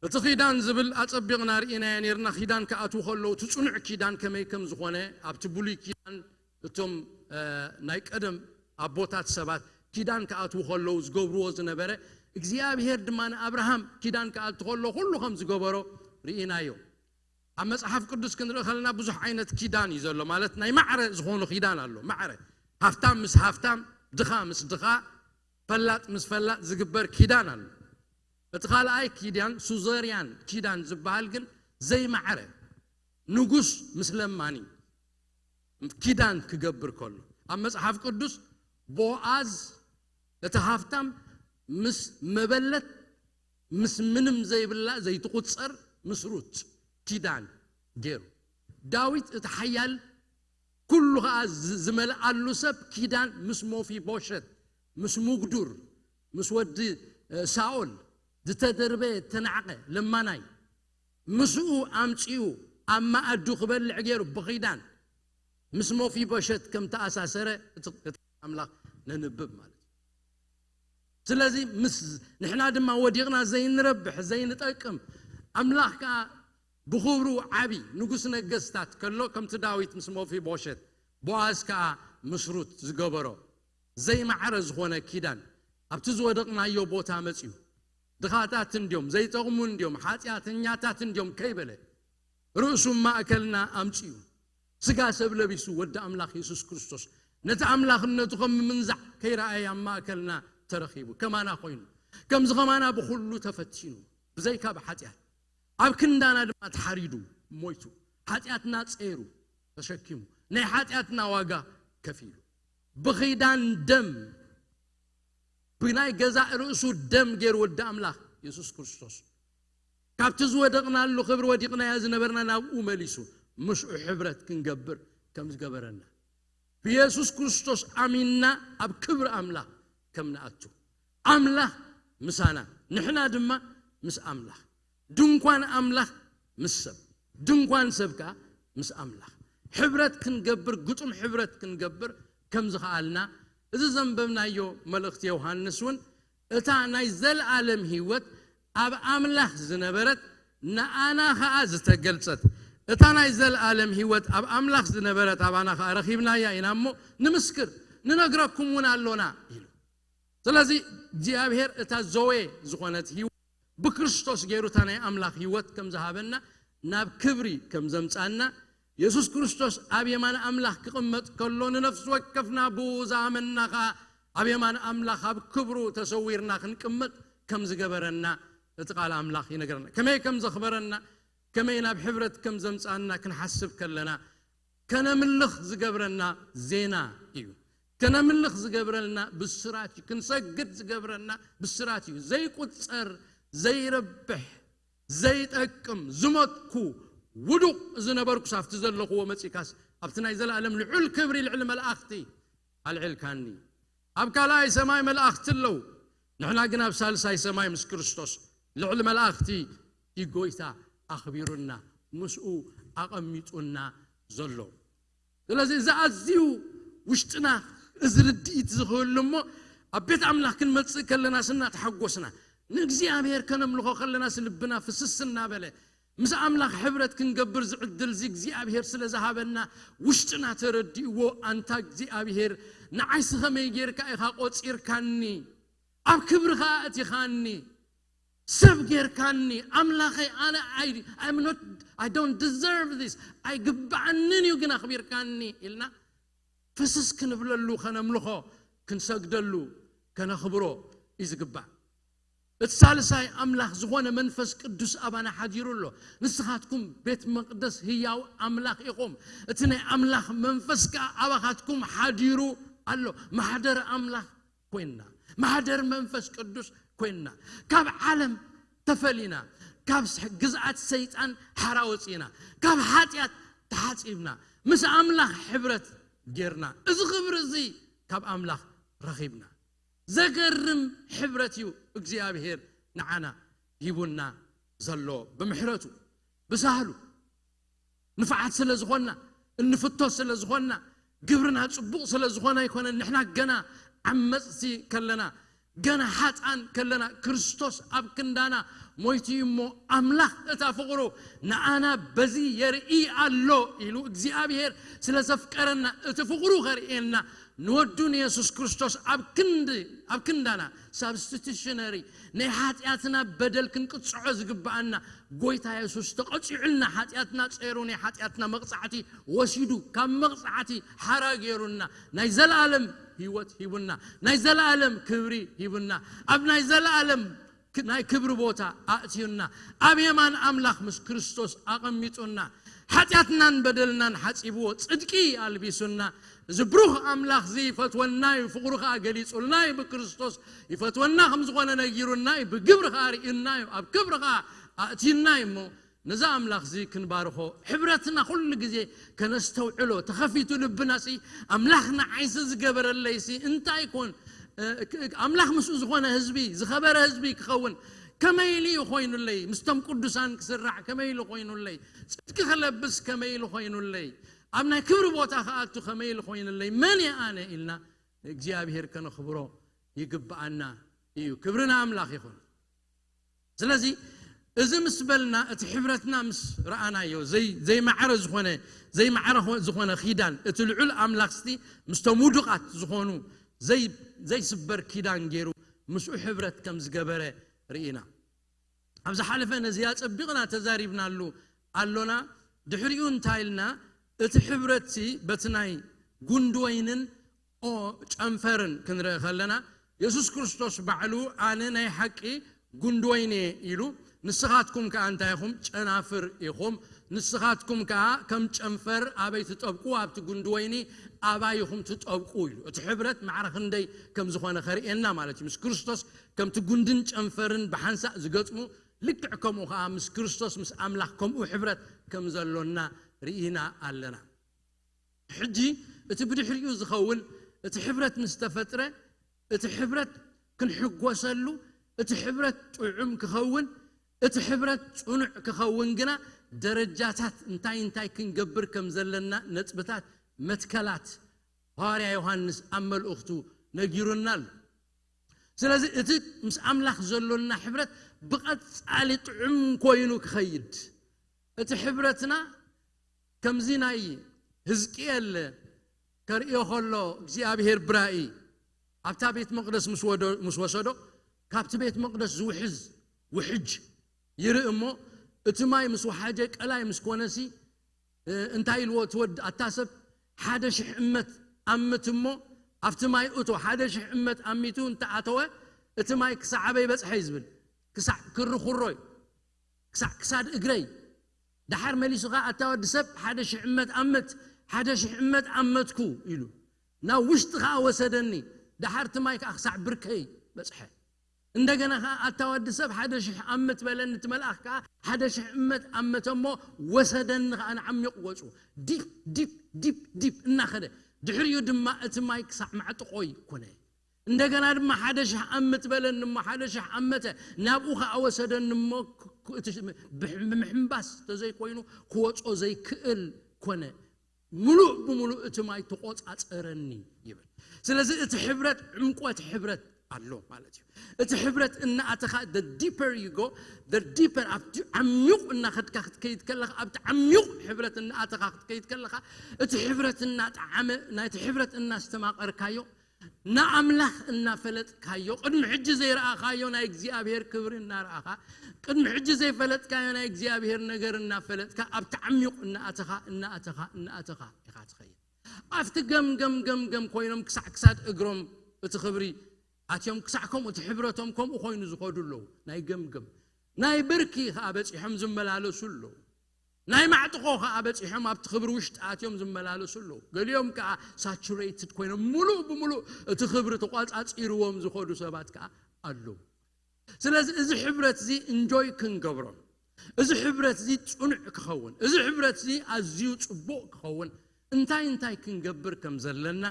እቲ ኺዳን ዝብል ኣጸቢቕና ርኢናዮ ነርና ኺዳን ክኣትዉ ከለዉ እቲ ጽኑዕ ኪዳን ከመይ ከም ዝኾነ ኣብቲ ብሉይ ኪዳን እቶም ናይ ቀደም ኣቦታት ሰባት ኪዳን ክኣትዉ ከለዉ ዝገብርዎ ዝነበረ እግዚኣብሄር ድማ ንኣብርሃም ኪዳን ክኣቱ ከሎ ኩሉ ከም ዝገበሮ ርኢናዮ ኣብ መጽሓፍ ቅዱስ ክንርኢ ከለና ብዙሕ ዓይነት ኪዳን እዩ ዘሎ ማለት ናይ ማዕረ ዝኾኑ ኪዳን ኣሎ ማዕረ ሃፍታም ምስ ሃፍታም ድኻ ምስ ድኻ ፈላጥ ምስ ፈላጥ ዝግበር ኪዳን ኣሎ እቲ ካልኣይ ኪዳን ሱዘርያን ኪዳን ዝበሃል ግን ዘይማዕረ ንጉስ ምስ ለማኒ ኪዳን ክገብር ከሎ ኣብ መጽሓፍ ቅዱስ ቦኣዝ እቲ ሃፍታም ምስ መበለት ምስ ምንም ዘይብላ ዘይትቁጸር ምስ ሩት ኪዳን ገይሩ ዳዊት እቲ ሓያል ኩሉ ኸዓ ዝመልኣሉ ሰብ ኪዳን ምስ ሞፊቦሸት ምስ ሙግዱር ምስ ወዲ ሳኦል ዝተደርበ ተናዕቀ ለማናይ ምስኡ ኣምጺኡ ኣብ ማኣዱ ክበልዕ ገይሩ ብኺዳን ምስ ሞፊቦሸት ከም ተኣሳሰረ እቲ ኣምላኽ ነንብብ ማለት እዩ ስለዚ ምስ ንሕና ድማ ወዲቕና ዘይንረብሕ ዘይንጠቅም ኣምላኽ ከዓ ብኽብሩ ዓቢ ንጉስ ነገስታት ከሎ ከምቲ ዳዊት ምስ ሞፊቦሸት ቦኣዝ ከዓ ምስ ሩት ዝገበሮ ዘይማዕረ ዝኾነ ኪዳን ኣብቲ ዝወደቕናዮ ቦታ መፅዩ ድኻታት እንዲዮም ዘይጠቕሙ እንዲዮም ሓጢኣተኛታት እንዲዮም ከይበለ ርእሱ ማእከልና ኣምፅኡ ስጋ ሰብ ለቢሱ ወዲ ኣምላኽ የሱስ ክርስቶስ ነቲ ኣምላኽነቱ ከም ምምንዛዕ ከይረኣየ ኣብ ማእከልና ተረኺቡ ከማና ኮይኑ ከምዚ ከማና ብኩሉ ተፈቲኑ ብዘይካ ብሓጢኣት ኣብ ክንዳና ድማ ተሓሪዱ ሞይቱ ሓጢኣትና ፀይሩ ተሸኪሙ ናይ ሓጢኣትና ዋጋ ከፊሉ ብኺዳን ደም ብናይ ገዛእ ርእሱ ደም ገይሩ ወዲ ኣምላኽ የሱስ ክርስቶስ ካብቲ ዝወደቕናሉ ክብሪ ወዲቕናዮ ዝነበርና ናብኡ መሊሱ ምስኡ ሕብረት ክንገብር ከም ዝገበረና ብየሱስ ክርስቶስ ኣሚንና ኣብ ክብሪ ኣምላኽ ከም ንኣቱ ኣምላኽ ምሳና ንሕና ድማ ምስ ኣምላኽ ድንኳን ኣምላኽ ምስ ሰብ ድንኳን ሰብ ከዓ ምስ ኣምላኽ ሕብረት ክንገብር ግጡም ሕብረት ክንገብር ከም ዝኸኣልና እዚ ዘንበብናዮ መልእኽቲ ዮሃንስ እውን እታ ናይ ዘለኣለም ህይወት ኣብ ኣምላኽ ዝነበረት ንኣና ኸኣ ዝተገልጸት እታ ናይ ዘለኣለም ህይወት ኣብ ኣምላኽ ዝነበረት ኣባና ኸኣ ረኺብናያ ኢና እሞ ንምስክር ንነግረኩም እውን ኣሎና ኢሉ ስለዚ እግዚኣብሔር እታ ዘወ ዝኾነት ህይወት ብክርስቶስ ገይሩ እታ ናይ ኣምላኽ ህይወት ከም ዝሃበና ናብ ክብሪ ከም ዘምጻና የሱስ ክርስቶስ ኣብ የማን ኣምላኽ ክቕመጥ ከሎ ንነፍሲ ወከፍና ብኡ ዝኣመንና ኸኣ ኣብ የማን ኣምላኽ ኣብ ክብሩ ተሰዊርና ክንቅመጥ ከም ዝገበረና እቲ ቃል ኣምላኽ ይነግረና ከመይ ከም ዘኽበረና ከመይ ናብ ሕብረት ከም ዘምጻና ክንሓስብ ከለና ከነምልኽ ዝገብረና ዜና እዩ ከነምልኽ ዝገብረልና ብስራት እዩ ክንሰግድ ዝገብረና ብስራት እዩ ዘይቁጸር ዘይረብሕ ዘይጠቅም ዝመትኩ ውዱቕ ዝነበርኩስ ኣብቲ ዘለኽዎ መጺእካስ ኣብቲ ናይ ዘለኣለም ልዑል ክብሪ ልዕሊ መላእኽቲ ኣልዒልካኒ። ኣብ ካልኣይ ሰማይ መላእኽቲ ኣለዉ፣ ንሕና ግን ኣብ ሳልሳይ ሰማይ ምስ ክርስቶስ ልዕሊ መላእኽቲ እዩ ጎይታ ኣኽቢሩና፣ ምስኡ ኣቐሚጡና ዘሎ። ስለዚ እዚ ኣዝዩ ውሽጥና እዚ ርድኢት ዝኽህሉ እሞ፣ ኣብ ቤት ኣምላኽ ክንመጽእ ከለናስ እናተሓጎስና፣ ንእግዚኣብሔር ከነምልኾ ከለናስ ልብና ፍስስ እናበለ፣ ምስ ኣምላኽ ሕብረት ክንገብር ዝዕድል እዚ እግዚኣብሔር ስለ ዝሃበና፣ ውሽጥና ተረዲእዎ፣ ኣንታ እግዚኣብሔር፣ ንዓይሲ ከመይ ጌርካ ኢኻ ቆጺርካኒ? ኣብ ክብርኻ ኣእቲኻኒ፣ ሰብ ጌርካኒ፣ ኣምላኸይ፣ ኣነ I, I'm not, I don't deserve this፣ ኣይግባኣንን እዩ ግን ኣኽቢርካኒ ኢልና ፍስስ ክንብለሉ፣ ከነምልኾ፣ ክንሰግደሉ፣ ከነኽብሮ እዩ ዝግባእ። እቲ ሳልሳይ ኣምላኽ ዝኾነ መንፈስ ቅዱስ ኣባና ሓዲሩ ኣሎ። ንስኻትኩም ቤት መቕደስ ህያው ኣምላኽ ኢኹም። እቲ ናይ ኣምላኽ መንፈስ ከኣ ኣባኻትኩም ሓዲሩ ኣሎ። ማሕደር ኣምላኽ ኮይንና፣ ማሕደር መንፈስ ቅዱስ ኮይንና፣ ካብ ዓለም ተፈሊና፣ ካብ ስ-፣ ግዝኣት ሰይጣን ሓራ ወጺእና፣ ካብ ሓጢኣት ተሓጺብና፣ ምስ ኣምላኽ ሕብረት ጌርና፣ እዚ ክብሪ እዚ ካብ ኣምላኽ ረኺብና። ዘገርም ሕብረት እዩ እግዚኣብሔር ንዓና ሂቡና ዘሎ ብምሕረቱ፣ ብሳህሉ። ንፍዓት ስለ ዝኾንና፣ እንፍቶ ስለ ዝኾንና፣ ግብርና ጽቡቕ ስለ ዝኾነ ኣይኮነን። ንሕና ገና ዓመጽቲ ከለና፣ ገና ሓጥኣን ከለና፣ ክርስቶስ ኣብ ክንዳና ሞይቱ እዩ እሞ፣ ኣምላኽ እታ ፍቕሩ ንኣና በዚ የርኢ ኣሎ ኢሉ እግዚኣብሔር ስለ ዘፍቀረና፣ እቲ ፍቕሩ ከርእየና ንወዱ ንየሱስ ክርስቶስ ኣብ ክንዲ፣ ኣብ ክንዳና ሳብስቲቱሽነሪ ናይ ሓጢኣትና በደል ክንቅጽዖ ዝግብኣና ጎይታ የሱስ ተቐጺዑልና፣ ሓጢኣትና ጸይሩ፣ ናይ ሓጢኣትና መቕጻዕቲ ወሲዱ፣ ካብ መቕጻዕቲ ሓራ ገይሩና፣ ናይ ዘለኣለም ህይወት ሂቡና፣ ናይ ዘለኣለም ክብሪ ሂቡና፣ ኣብ ናይ ዘለኣለም ክ-፣ ናይ ክብሪ ቦታ ኣእትዩና፣ ኣብ የማን ኣምላኽ ምስ ክርስቶስ ኣቐሚጡና፣ ሓጢኣትናን በደልናን ሓጺብዎ፣ ጽድቂ ኣልቢሱና። እዚ ብሩኽ ኣምላኽ እዚ ይፈትወና እዩ፣ ፍቕሩ ኸኣ ገሊጹልና እዩ፣ ብክርስቶስ ይፈትወና ከም ዝኾነ ነጊሩና እዩ፣ ብግብሪ ኸኣ ርእዩና እዩ፣ ኣብ ክብሪ ኸኣ ኣእትዩና እዩ። እሞ ነዚ ኣምላኽ እዚ ክንባርኾ፣ ሕብረትና ኩሉ ግዜ ከነስተውዕሎ፣ ተኸፊቱ ልብና ሲ፣ ኣምላኽ ንዓይሲ ዝገበረለይ ሲ እንታይ ይኮን? እ፣ ክ-፣ ኣምላኽ ምስኡ ዝኾነ ህዝቢ፣ ዝኸበረ ህዝቢ ክኸውን ከመይ ኢሉ እዩ ኮይኑለይ? ምስቶም ቅዱሳን ክስራዕ ከመይ ኢሉ ኮይኑለይ? ጽድቂ ክለብስ ከመይ ኢሉ ኮይኑለይ? ኣብ ናይ ክብሪ ቦታ ክኣቱ ከመይ ኢሉ ኮይኑለይ? መን እየ ኣነ? ኢልና ንእግዚኣብሔር ከነኽብሮ ይግብኣና እዩ። ክብሪ ንኣምላኽ ይኹን። ስለዚ እዚ ምስ በልና፣ እቲ ሕብረትና ምስ ረኣናዮ፣ ዘይ-፣ ዘይማዕረ ዝኾነ፣ ዘይማዕረ ኾ-፣ ዝኾነ ኪዳን፣ እቲ ልዑል ኣምላኽ ስቲ ምስቶም ውዱቓት ዝኾኑ ዘይ-፣ ዘይስበር ኪዳን ገይሩ ምስኡ ሕብረት ከም ዝገበረ ርኢና። ኣብ ዝሓለፈ ነዚ ኣጸቢቕና ተዛሪብናሉ ኣሎና። ድሕሪኡ እንታይ ኢልና? እቲ ሕብረትሲ በቲ ናይ ጉንዲ ወይንን ኦ-፣ ጨንፈርን ክንርኢ ከለና፣ የሱስ ክርስቶስ ባዕሉ፣ "ኣነ ናይ ሓቂ ጉንዲ ወይኒ እየ" ኢሉ፣ "ንስኻትኩም ከኣ እንታይ ኢኹም? ጨናፍር ኢኹም። ንስኻትኩም ከኣ ከም ጨንፈር ኣበይ ትጠብቁ? ኣብቲ ጉንዲ ወይኒ ኣባይ ኢኹም ትጠብቁ" ኢሉ። እቲ ሕብረት ማዕረ ክንደይ ከም ዝኾነ ከርእየና ማለት እዩ። ምስ ክርስቶስ ከምቲ ጉንድን ጨንፈርን ብሓንሳእ ዝገጥሙ፣ ልክዕ ከምኡ ከኣ ምስ ክርስቶስ፣ ምስ ኣምላኽ ከምኡ ሕብረት ከም ዘሎና ርኢና ኣለና። ሕጂ እቲ ብድሕሪኡ ዝኸውን፣ እቲ ሕብረት ምስ ተፈጥረ፣ እቲ ሕብረት ክንሕጎሰሉ፣ እቲ ሕብረት ጥዑም ክኸውን፣ እቲ ሕብረት ጽኑዕ ክኸውን ግና፣ ደረጃታት እንታይ እንታይ ክንገብር ከም ዘለና፣ ነጥብታት፣ መትከላት፣ ሃዋርያ ዮሃንስ ኣብ መልእኽቱ ነጊሩና ኣሎ። ስለዚ እቲ ምስ ኣምላኽ ዘሎና ሕብረት ብቐጻሊ ጥዑም ኮይኑ ክኸይድ፣ እቲ ሕብረትና ከምዚ ናይ ህዝቅኤል ከርእዮ ከሎ፣ እግዚኣብሄር ብራእይ ኣብታ ቤት መቕደስ ምስ ወዶ-፣ ምስ ወሰዶ፣ ካብቲ ቤት መቕደስ ዝውሕዝ ውሕጅ ይርኢ እሞ፣ እቲ ማይ ምስ ወሓጀ ቀላይ ምስ ኮነሲ፣ እ፣ እንታይ ኢልዎ እቲ ወዲ፣ ኣታ ሰብ፣ ሓደ ሽሕ እመት ኣምት እሞ ኣብቲ ማይ እቶ። ሓደ ሽሕ እመት ኣሚቱ እንተ ኣተወ፣ እቲ ማይ ክሳዕ ኣበይ በጽሐ እዩ ዝብል? ክሳዕ ክሪ ኩሮ እዩ። ክሳዕ ክሳድ እግረይ። ደሓር መሊሱ ኸኣ፣ ኣታ ወዲ ሰብ፣ ሓደ ሽሕ እመት ኣምት፣ ሓደ ሽሕ እመት ኣመትኩ ኢሉ። ናብ ውሽጢ ኸኣ ወሰደኒ። ደሓር እቲ ማይ ከኣ ክሳዕ ብርከይ በጽሐ። እንደገና ከዓ ኣታ ወዲ ሰብ ሓደ ሽሕ ኣመት በለኒ፣ እቲ መልኣኽ ከዓ ሓደ ሽሕ እመት ኣመተ እሞ ወሰደኒ ከዓ ንዓሚቕ ወፁ። ዲፕ ዲፕ ዲፕ ዲፕ እናኸደ ድሕሪኡ ድማ እቲ ማይ ክሳዕ ማዕጥቖይ ኮነ። እንደገና ድማ ሓደ ሽሕ ኣመት በለኒ እሞ ሓደ ሽሕ ኣመተ ናብኡ ከዓ ወሰደኒ እሞ ክ- ክ- እቲ ሽ- ብሕ- ብምሕንባስ ተዘይኮይኑ ክወፆ ዘይክእል ኮነ። ምሉእ ብምሉእ እቲ ማይ ተቆፃፀረኒ ይብል። ስለዚ እቲ ሕብረት ዕምቆት ሕብረት ኣሎ ማለት እዩ። እቲ ሕብረት እናኣተኻ the deeper you go, the deeper ኣብቲ ዓሚቕ እናኸድካ ክትከይድ ከለኻ ኣብቲ ዓሚቕ ሕብረት እናኣተኻ ክትከይድ ከለኻ እቲ ሕብረት እናጠዓመ ናይቲ ሕብረት እናስተማቐርካዮ ንኣምላኽ እናፈለጥካዮ ቅድሚ ሕጂ ዘይረኣኻዮ ናይ እግዚኣብሔር ክብሪ እናረኣኻ ቅድሚ ሕጂ ዘይፈለጥካዮ ናይ እግዚኣብሔር ነገር እናፈለጥካ ኣብቲ ዓሚቕ እናኣተኻ እናኣተኻ እናኣተኻ ኢኻ ትኸይድ። ኣብቲ ገምገም ገምገም ኮይኖም ክሳዕ ክሳድ እግሮም እቲ ክብሪ ኣትዮም ክሳዕ ከምኡ እቲ ሕብረቶም ከምኡ ኮይኑ ዝኸዱ ኣለዉ። ናይ ገምገም ናይ ብርኪ ከዓ በፂሖም ዝመላለሱ ኣለዉ። ናይ ማዕጥቆ ከዓ በፂሖም ኣብቲ ክብሪ ውሽጢ ኣትዮም ዝመላለሱ ኣለዉ። ገሊኦም ከዓ ሳቹሬትድ ኮይኖም ምሉእ ብምሉእ እቲ ክብሪ ተቋፃፂርዎም ዝኸዱ ሰባት ከዓ ኣለዉ። ስለዚ እዚ ሕብረት እዚ እንጆይ ክንገብሮ፣ እዚ ሕብረት እዚ ፅኑዕ ክኸውን፣ እዚ ሕብረት እዚ ኣዝዩ ፅቡቕ ክኸውን እንታይ እንታይ ክንገብር ከም ዘለና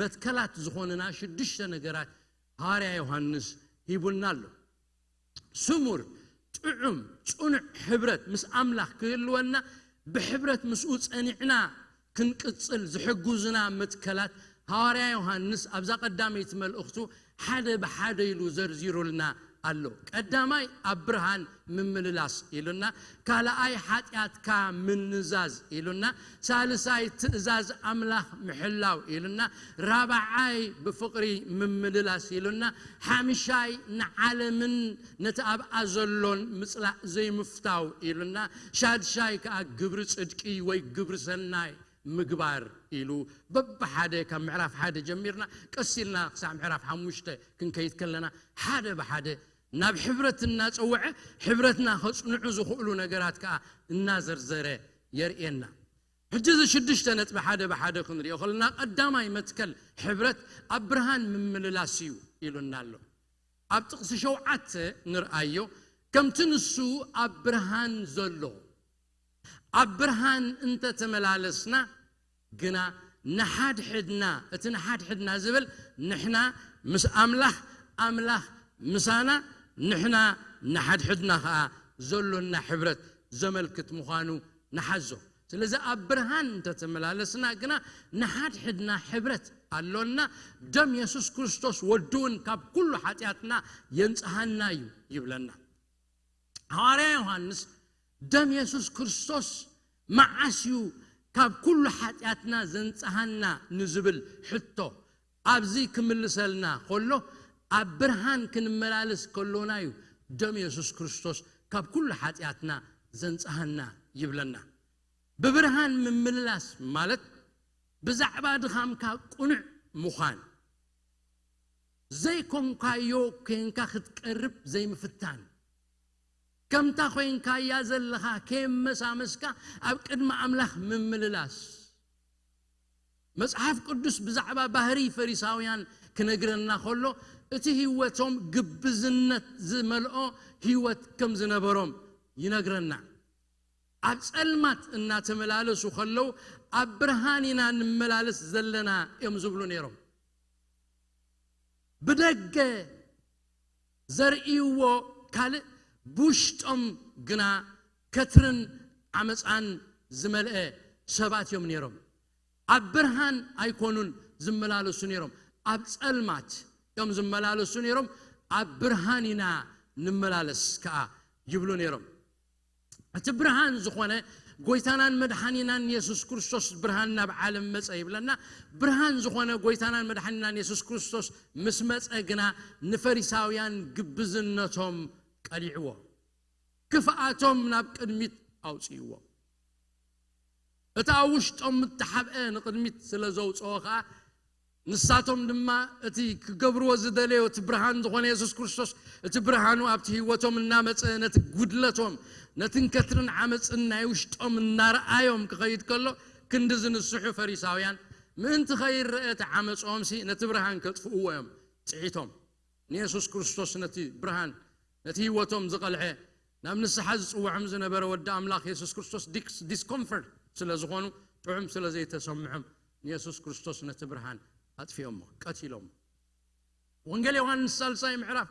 መትከላት ዝኾነና ሽዱሽተ ነገራት ሃዋርያ ዮሃንስ ሂቡና ኣሎ። ስሙር፣ ጥዑም፣ ጽኑዕ ሕብረት ምስ ኣምላኽ ክህልወና ብሕብረት ምስኡ ጸኒዕና ክንቅጽል ዝሕግዙና መትከላት ሃዋርያ ዮሃንስ ኣብዛ ቀዳመይቲ መልእኽቱ ሓደ ብሓደ ኢሉ ዘርዚሩልና ኣሎ። ቀዳማይ ኣብ ብርሃን ምምልላስ ኢሉና፣ ካልኣይ ሓጢኣትካ ምንዛዝ ኢሉና፣ ሳልሳይ ትእዛዝ ኣምላኽ ምሕላው ኢሉና፣ ራብዓይ ብፍቕሪ ምምልላስ ኢሉና፣ ሓምሻይ ንዓለምን ነቲ ኣብኣ ዘሎን ምጽላእ ዘይምፍታው ኢሉና፣ ሻድሻይ ከኣ ግብሪ ጽድቂ ወይ ግብሪ ሰናይ ምግባር ኢሉ በብሓደ ካብ ምዕራፍ ሓደ ጀሚርና ቀስ ኢልና ክሳዕ ምዕራፍ ሓሙሽተ ክንከይድ ከለና ሓደ ብሓደ ናብ ሕብረት እናጸውዐ ሕብረትና ከጽንዑ ዝኽእሉ ነገራት ከኣ እናዘርዘረ የርእየና። ሕጂ እዚ ሽዱሽተ ነጥቢ ሓደ ብሓደ ክንሪኦ ከለና ቀዳማይ መትከል ሕብረት ኣብ ብርሃን ምምልላስ እዩ ኢሉና ኣሎ። ኣብ ጥቕሲ ሸውዓተ ንርኣዮ፣ ከምቲ ንሱ ኣብ ብርሃን ዘሎ ኣብ ብርሃን እንተተመላለስና ግና ንሓድሕድና፣ እቲ ንሓድሕድና ዝብል ንሕና ምስ ኣምላኽ፣ ኣምላኽ ምሳና፣ ንሕና ንሓድሕድና ኸዓ ዘሎና ሕብረት ዘመልክት ምዃኑ ንሓዞ። ስለዚ ኣብ ብርሃን እንተተመላለስና ግና ንሓድሕድና ሕብረት ኣሎና፣ ደም የሱስ ክርስቶስ ወዱ እውን ካብ ኩሉ ሓጢኣትና የንጽሃና እዩ ይብለና። ሃዋርያ ዮሃንስ ደም የሱስ ክርስቶስ መዓስ እዩ ካብ ኩሉ ሓጢኣትና ዘንጽሃና ንዝብል ሕቶ ኣብዚ ክምልሰልና ከሎ ኣብ ብርሃን ክንመላለስ ከሎና እዩ ደም የሱስ ክርስቶስ ካብ ኩሉ ሓጢኣትና ዘንጽሃና ይብለና። ብብርሃን ምምልላስ ማለት ብዛዕባ ድኻምካ ቅኑዕ ምዃን፣ ዘይኮንካዮ ኮይንካ ክትቀርብ ዘይምፍታን፣ ከምታ ኮይንካያ ዘለኻ ከየመሳመስካ ኣብ ቅድሚ ኣምላኽ ምምልላስ። መጽሓፍ ቅዱስ ብዛዕባ ባህሪ ፈሪሳውያን ክነግረና ከሎ እቲ ህይወቶም ግብዝነት ዝመልኦ ህይወት ከም ዝነበሮም ይነግረና። ኣብ ጸልማት እናተመላለሱ ከለዉ ኣብ ብርሃን ኢና ንመላለስ ዘለና እዮም ዝብሉ ነይሮም። ብደገ ዘርእይዎ ካልእ፣ ብውሽጦም ግና ከትርን ዓመፃን ዝመልአ ሰባት እዮም ነይሮም። ኣብ ብርሃን ኣይኮኑን ዝመላለሱ ነይሮም፣ ኣብ ጸልማት እዮም ዝመላለሱ ነይሮም። ኣብ ብርሃን ኢና ንመላለስ ከዓ ይብሉ ነይሮም። እቲ ብርሃን ዝኾነ ጎይታናን መድሓኒናን የሱስ ክርስቶስ ብርሃን ናብ ዓለም መጸ ይብለና። ብርሃን ዝኾነ ጎይታናን መድሓኒናን የሱስ ክርስቶስ ምስ መጸ ግና ንፈሪሳውያን ግብዝነቶም ቀሊዕዎ፣ ክፍኣቶም ናብ ቅድሚት ኣውጽእዎ። እቲ ኣብ ውሽጦም እተሓብአ ንቕድሚት ስለ ዘውጽኦ ኸኣ ንሳቶም ድማ እቲ ክገብርዎ ዝደለዮ እቲ ብርሃን ዝኾነ የሱስ ክርስቶስ እቲ ብርሃኑ ኣብቲ ህይወቶም እናመጸ ነቲ ጉድለቶም ነትን ከትርን ዓመፅን ናይ ውሽጦም እናረኣዮም ክኸይድ ከሎ ክንዲ ዝንስሑ ፈሪሳውያን ምእንቲ ኸይረአ እቲ ዓመፅኦምሲ ነቲ ብርሃን ከጥፍእዎ እዮም ፅዒቶም። ንየሱስ ክርስቶስ ነቲ ብርሃን፣ ነቲ ህይወቶም ዝቐልዐ፣ ናብ ንስሓ ዝጽውዖም ዝነበረ ወዲ ኣምላኽ የሱስ ክርስቶስ ዲስኮምፈርት ስለ ዝኾኑ፣ ጥዑም ስለ ዘይተሰምዖም፣ ንየሱስ ክርስቶስ ነቲ ብርሃን ኣጥፊኦሞ፣ ቀቲሎሞ። ወንጌል ዮሃንስ ሳልሳይ ምዕራፍ፣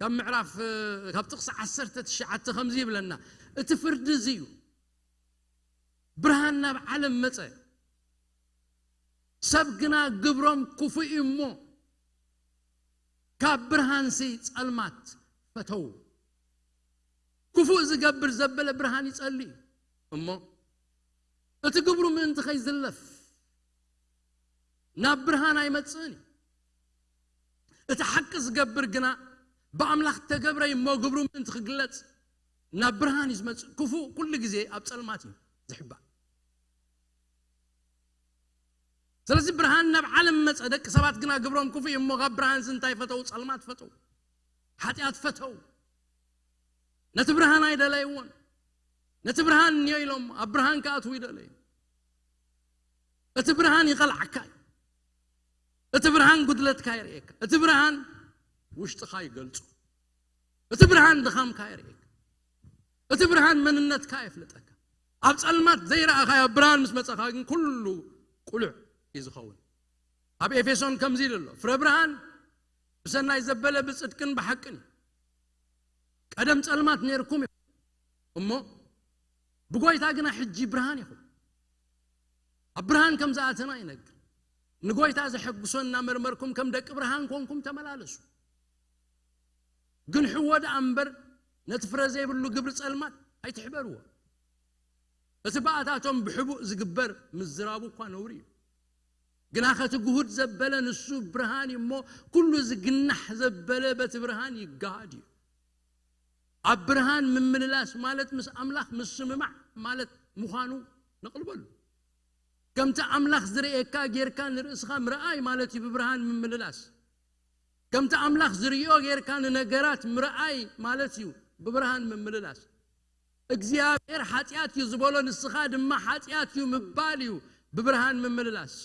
ካብ ምዕራፍ፣ እ፣ ካብ ጥቕሲ ዓሰርተ ትሽዓተ ከምዚ ይብለና፣ "እቲ ፍርዲ እዚ እዩ፣ ብርሃን ናብ ዓለም መጸ፣ ሰብ ግና ግብሮም ክፉእ እዩ እሞ፣ ካብ ብርሃንሲ ጸልማት ፈተው። ክፉእ ዝገብር ዘበለ ብርሃን ይጸሊ እዩ እሞ፣ እቲ ግብሩ ምእንቲ ከይዝለፍ ናብ ብርሃን ኣይመጽእን እዩ። እቲ ሓቂ ዝገብር ግና ብኣምላኽ ተገብረ እዩ እሞ፣ ግብሩ ምእንቲ ክግለጽ ናብ ብርሃን እዩ ዝመጽእ። ክፉእ ኩሉ ግዜ ኣብ ጸልማት እዩ ዝሕባእ። ስለዚ ብርሃን ናብ ዓለም መጸ፣ ደቂ ሰባት ግና ግብሮም ክፉእ እዩ እሞ፣ ካብ ብርሃንሲ እንታይ ፈተው? ጸልማት ፈተው፣ ሓጢኣት ፈተው። ነቲ ብርሃን ኣይደለይዎን። ነቲ ብርሃን እንዮ ኢሎም ኣብ ብርሃን ክኣትዉ ይደለዩ። እቲ ብርሃን ይቐልዓካ እዩ። እቲ ብርሃን ጉድለትካ የርእየካ። እቲ ብርሃን ውሽጥኻ ይገልጾ። እቲ ብርሃን ድኻምካ የርእየካ። እቲ ብርሃን መንነትካ የፍልጠካ። ኣብ ጸልማት ዘይረኣኻዮ ኣብ ብርሃን ምስ መጸኻ ግን ኩሉ ቁሉዕ እዩ ዝኸውን። ኣብ ኤፌሶን ከምዚ ኢሉ ኣሎ፣ "ፍረ ብርሃን ብሰናይ ዘበለ ብጽድቅን ብሓቅን እዩ። ቀደም ጸልማት ነይርኩም ኢኹም እሞ፣ ብጎይታ ግና ሕጂ ብርሃን ኢኹም። ኣብ ብርሃን ከም ዝኣተና ይነግር። ንጎይታ ዘሐጉሶ እናመርመርኩም ከም ደቂ ብርሃን ኮንኩም ተመላለሱ። ግን ሕዎ ደኣ እምበር ነቲ ፍረ ዘይብሉ ግብሪ ጸልማት ኣይትሕበርዎ። እቲ ብኣታቶም ብሕቡእ ዝግበር ምዝራቡ እኳ ነውሪ እዩ። ግናኸ እቲ ግሁድ ዘበለ ንሱ ብርሃን እዩ እሞ፣ ኩሉ ዝግናሕ ዘበለ በቲ ብርሃን ይገሃድ እዩ።" ኣብ ብርሃን ምምልላስ ማለት ምስ ኣምላኽ ምስምማዕ ማለት ምዃኑ ነቕልበሉ። ከምቲ ኣምላኽ ዝርእየካ ጌርካ ንርእስኻ ምርኣይ ማለት እዩ ብብርሃን ምምልላስ። ከምቲ ኣምላኽ ዝርእዮ ጌርካ ንነገራት ምርኣይ ማለት እዩ ብብርሃን ምምልላስ። እግዚኣብሔር ሓጢኣት እዩ ዝበሎ፣ ንስኻ ድማ ሓጢኣት እዩ ምባል እዩ ብብርሃን ምምልላስ።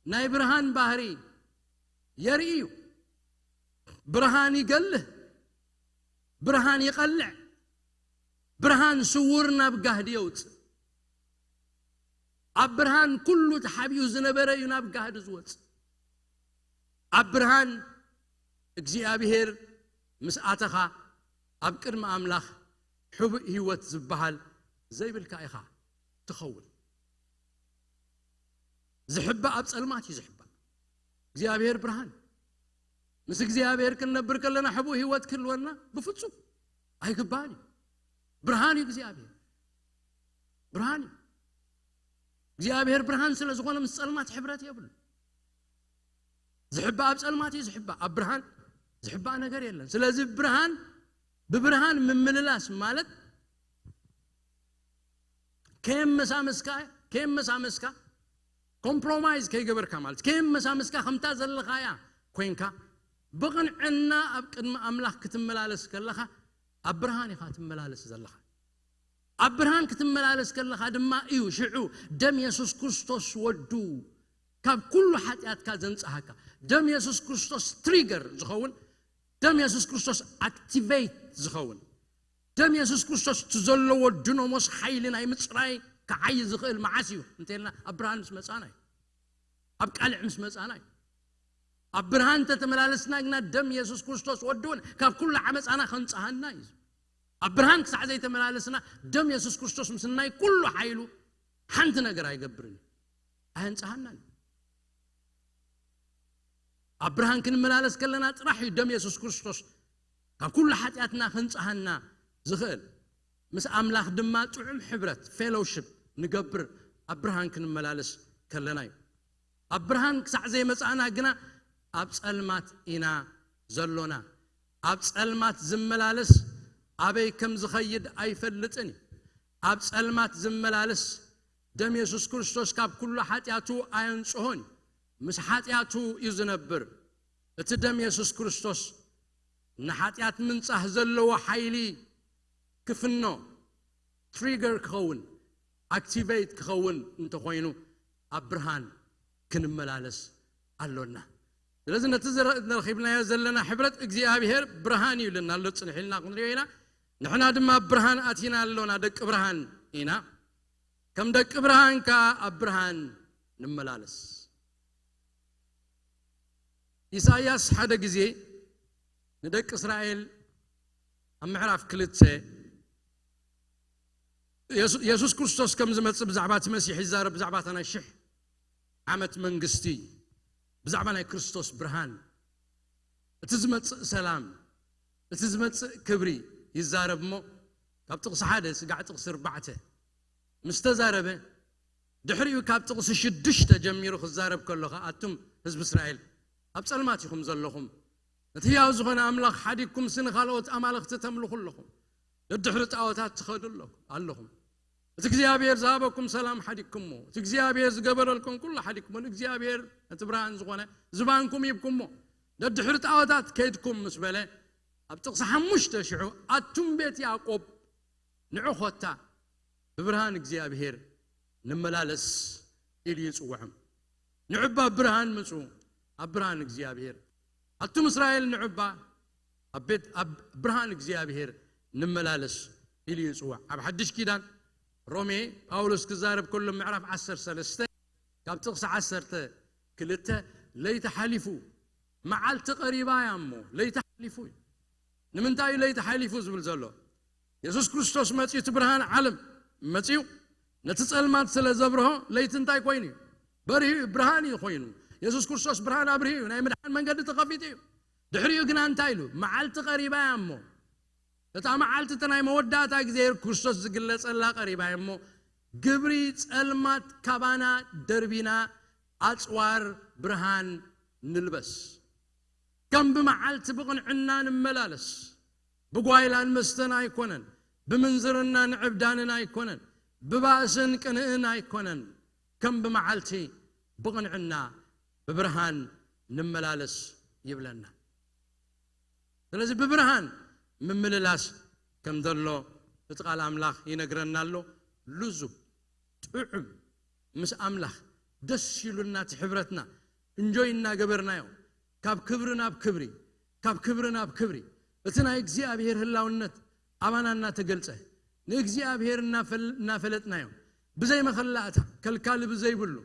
ናይ ብርሃን ባህሪ የርኢ እዩ። ብርሃን ይገልህ፣ ብርሃን ይቐልዕ፣ ብርሃን ስውር ናብ ጋህዲ የውጽእ። ኣብ ብርሃን ኩሉ ተሓቢኡ ዝነበረ እዩ ናብ ጋህዲ ዝወጽእ። ኣብ ብርሃን እግዚኣብሔር ምስ ኣተኻ፣ ኣብ ቅድሚ ኣምላኽ ሕቡእ ህይወት ዝበሃል ዘይብልካ ኢኻ ትኸውን። ዝሕባእ ኣብ ጸልማት እዩ ዝሕባእ። እግዚኣብሔር ብርሃን። ምስ እግዚኣብሔር ክንነብር ከለና ሕቡእ ህይወት ክህልወና ብፍጹም ኣይግባእን እዩ። ብርሃን እዩ እግዚኣብሔር። ብርሃን እዩ። እግዚኣብሔር ብርሃን ስለ ዝኾነ ምስ ጸልማት ሕብረት የብሉ። ዝሕባእ ኣብ ጸልማት እዩ ዝሕባእ፣ ኣብ ብርሃን ዝሕባእ ነገር የለን። ስለዚ ብርሃን፣ ብብርሃን ምምልላስ ማለት ከየመሳመስካ፣ ከየመሳመስካ፣ ኮምፕሮማይዝ ከይገበርካ ማለት ከየመሳመስካ፣ ከምታ ዘለኻያ ኮይንካ ብቕንዕና ኣብ ቅድሚ ኣምላኽ ክትመላለስ ከለኻ፣ ኣብ ብርሃን ኢኻ ትመላለስ ዘለኻ። ኣብ ብርሃን ክትመላለስ ከለኻ ድማ እዩ ሽዑ ደም የሱስ ክርስቶስ ወዱ ካብ ኩሉ ሓጢኣትካ ዘንጽሃካ። ደም የሱስ ክርስቶስ ትሪገር ዝኸውን፣ ደም የሱስ ክርስቶስ ኣክቲቬት ዝኸውን፣ ደም የሱስ ክርስቶስ እቲ ዘለዎ ድኖሞስ ሓይሊ ናይ ምጽራይ ክዓይ ዝኽእል መዓስ እዩ እንተልና፣ ኣብ ብርሃን ምስ መጻና እዩ። ኣብ ቃልዕ ምስ መጻና እዩ። ኣብ ብርሃን እንተተመላለስና ግና ደም የሱስ ክርስቶስ ወዱ እውን ካብ ኩሉ ዓመጻና ከንጽሃና እዩ። ኣብ ብርሃን ክሳዕ ዘይተመላለስና ደም የሱስ ክርስቶስ ምስ ናይ ኩሉ ሓይሉ ሓንቲ ነገር ኣይገብርን እዩ። ኣየንጽሃናን እዩ። ኣብ ብርሃን ክንመላለስ ከለና ጥራሕ እዩ ደም የሱስ ክርስቶስ ካብ ኩሉ ሓጢኣትና ከንጽሃና ዝኽእል። ምስ ኣምላኽ ድማ ጥዑም ሕብረት፣ ፌሎውሺፕ፣ ንገብር ኣብ ብርሃን ክንመላለስ ከለና እዩ። ኣብ ብርሃን ክሳዕ ዘይመጻእና ግና ኣብ ጸልማት ኢና ዘሎና። ኣብ ጸልማት ዝመላለስ ኣበይ ከም ዝኸይድ ኣይፈልጥን እዩ። ኣብ ጸልማት ዝመላለስ ደም የሱስ ክርስቶስ ካብ ኩሉ ሓጢኣቱ ኣየንጽሆን እዩ። ምስ ሓጢኣቱ እዩ ዝነብር። እቲ ደም የሱስ ክርስቶስ ንሓጢኣት ምንጻህ ዘለዎ ሓይሊ ክፍኖ፣ ትሪገር ክኸውን፣ ኣክቲቬት ክኸውን እንተኾይኑ፣ ኣብ ብርሃን ክንመላለስ ኣሎና። ስለዚ ነቲ ዝረ- ረኺብናዮ ዘለና ሕብረት እግዚኣብሔር ብርሃን እዩ ኢልና ኣሎ፣ ጽንሕ ኢልና ክንሪኦ ኢና። ንሕና ድማ ኣብ ብርሃን ኣቲና ኣሎና፣ ደቂ ብርሃን ኢና። ከም ደቂ ብርሃን ከኣ ኣብ ብርሃን ንመላለስ። ኢሳይያስ ሓደ ግዜ ንደቂ እስራኤል ኣብ ምዕራፍ ክልተ የሱ- የሱስ ክርስቶስ ከም ዝመጽእ ብዛዕባ እቲ መሲሕ ይዛረብ፣ ብዛዕባ እታ ናይ ሽሕ ዓመት መንግስቲ፣ ብዛዕባ ናይ ክርስቶስ ብርሃን፣ እቲ ዝመጽእ ሰላም፣ እቲ ዝመጽእ ክብሪ ይዛረብ እሞ፣ ካብ ጥቕሲ ሓደ ስጋዕ ጥቕሲ ኣርባዕተ ምስ ተዛረበ፣ ድሕሪኡ ካብ ጥቕሲ ሽዱሽተ ጀሚሩ ክዛረብ ከሎ ኸኣ፣ ኣቱም ህዝቢ እስራኤል፣ ኣብ ጸልማት ኢኹም ዘለኹም፣ እቲ ህያው ዝኾነ ኣምላኽ ሓዲግኩምሲ ንኻልኦት ኣማልኽቲ ተምልኹ ኣለኹም፣ ደድሕሪ ጣዖታት ትኸዱ ኣለኹ- ኣለኹም። እቲ እግዚኣብሔር ዝሃበኩም ሰላም ሓዲግኩሞ፣ እቲ እግዚኣብሔር ዝገበረልኩም ኩሉ ሓዲግኩሞ፣ ንእግዚኣብሔር ነቲ ብርሃን ዝኾነ ዝባንኩም ሂብኩሞ፣ ደድሕሪ ጣዖታት ከይድኩም ምስ በለ፣ ኣብ ጥቕሲ ሓሙሽተ ሽዑ፣ ኣቱም ቤት ያዕቆብ፣ ንዑ ኾታ ብብርሃን እግዚኣብሔር ንመላለስ ኢሉ ይጽውዖም። ንዑባ ብርሃን ምጹ፣ ኣብ ብርሃን እግዚኣብሔር። ኣቱም እስራኤል ንዑባ ኣብ ቤት ኣብ ብርሃን እግዚኣብሔር ንመላለስ ኢሉ ይጽዋዕ። ኣብ ሓድሽ ኪዳን ሮሜ ጳውሎስ ክዛረብ ከሎ ምዕራፍ ዓሰርተ ሰለስተ ካብ ጥቕሲ ዓሰርተ ክልተ ለይቲ ሓሊፉ መዓልቲ ቀሪባ እያ እሞ ለይቲ ሓሊፉ እዩ። ንምንታይ እዩ ለይቲ ሓሊፉ ዝብል ዘሎ? የሱስ ክርስቶስ መጺኡ እቲ ብርሃን ዓለም መጺኡ ነቲ ጸልማት ስለ ዘብርሆ ለይቲ እንታይ ኮይኑ እዩ? በሪሁ እዩ፣ ብርሃን እዩ ኮይኑ። የሱስ ክርስቶስ ብርሃን ኣብርሂ እዩ፣ ናይ ምድሓን መንገዲ ተኸፊቱ እዩ። ድሕሪኡ ግና እንታይ ኢሉ? መዓልቲ ቀሪባ እያ እሞ እታ መዓልቲ እታ ናይ መወዳእታ ግዜ ክርስቶስ ዝግለጸላ ቀሪባ እያ እሞ ግብሪ ጸልማት ካባና ደርቢና ኣጽዋር ብርሃን ንልበስ። ከም ብመዓልቲ ብቕንዕና ንመላለስ። ብጓይላን መስተን ኣይኮነን፣ ብምንዝርናን ዕብዳንን ኣይኮነን፣ ብባእስን ቅንእን ኣይኮነን፣ ከም ብመዓልቲ ብቕንዕና ብብርሃን ንመላለስ ይብለና። ስለዚ ብብርሃን ምምልላስ ከም ዘሎ እቲ ቃል ኣምላኽ ይነግረና ኣሎ። ልዙብ፣ ጥዑም፣ ምስ ኣምላኽ ደስ ኢሉና እቲ ሕብረትና እንጆይ እናገበርናዮ ካብ ክብሪ ናብ ክብሪ፣ ካብ ክብሪ ናብ ክብሪ እቲ ናይ እግዚኣብሔር ህላውነት ኣባና እናተገልጸ ንእግዚኣብሔር እናፈል- እናፈለጥናዮ ብዘይ መኸላእታ ከልካሊ ብዘይብሉ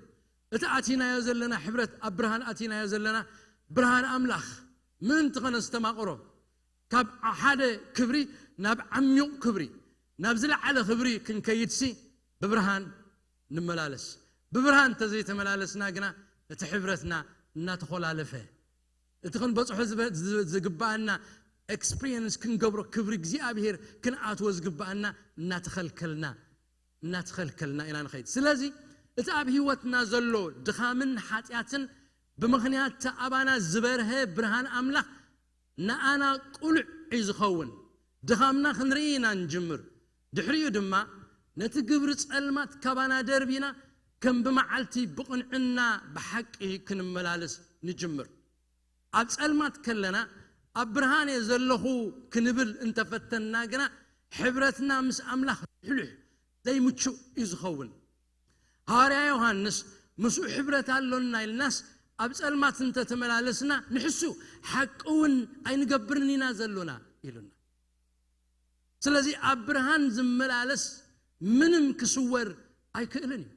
እቲ ኣቲናዮ ዘለና ሕብረት ኣብ ብርሃን ኣቲናዮ ዘለና ብርሃን ኣምላኽ ምእንቲ ኸነስተማቕሮ ካብ ሓደ ክብሪ ናብ ዓሚቕ ክብሪ ናብ ዝለዓለ ክብሪ ክንከይድሲ ብብርሃን ንመላለስ። ብብርሃን እንተዘይተመላለስና ግና እቲ ሕብረትና እናተኾላለፈ እቲ ክንበፅሖ ዝግባኣና ኤክስፒሪየንስ ክንገብሮ ክብሪ እግዚኣብሄር ክንኣትዎ ዝግባኣና እናተኸልከልና እናተኸልከልና ኢና ንኸይድ። ስለዚ እቲ ኣብ ህይወትና ዘሎ ድኻምን ሓጢኣትን ብምኽንያት እቲ ኣባና ዝበርሀ ብርሃን ኣምላኽ ንኣና ቁሉዕ እዩ ዝኸውን። ድኻምና ክንርኢ ኢና ንጅምር። ድሕሪኡ ድማ ነቲ ግብሪ ጸልማት ካባና ደርቢና ከም ብመዓልቲ ብቕንዕና ብሓቂ ክንመላለስ ንጅምር። ኣብ ጸልማት ከለና ኣብ ብርሃን እየ ዘለኹ ክንብል እንተፈተንና ግና ሕብረትና ምስ ኣምላኽ ልሕሉሕ ዘይምቹእ እዩ ዝኸውን። ሃዋርያ ዮሃንስ ምስኡ ሕብረት ኣሎና ኢልናስ ኣብ ጸልማት እንተተመላለስና ንሕሱ ሓቂ እውን ኣይንገብርን ኢና ዘሎና ኢሉና። ስለዚ ኣብ ብርሃን ዝመላለስ ምንም ክስወር ኣይክእልን እዩ።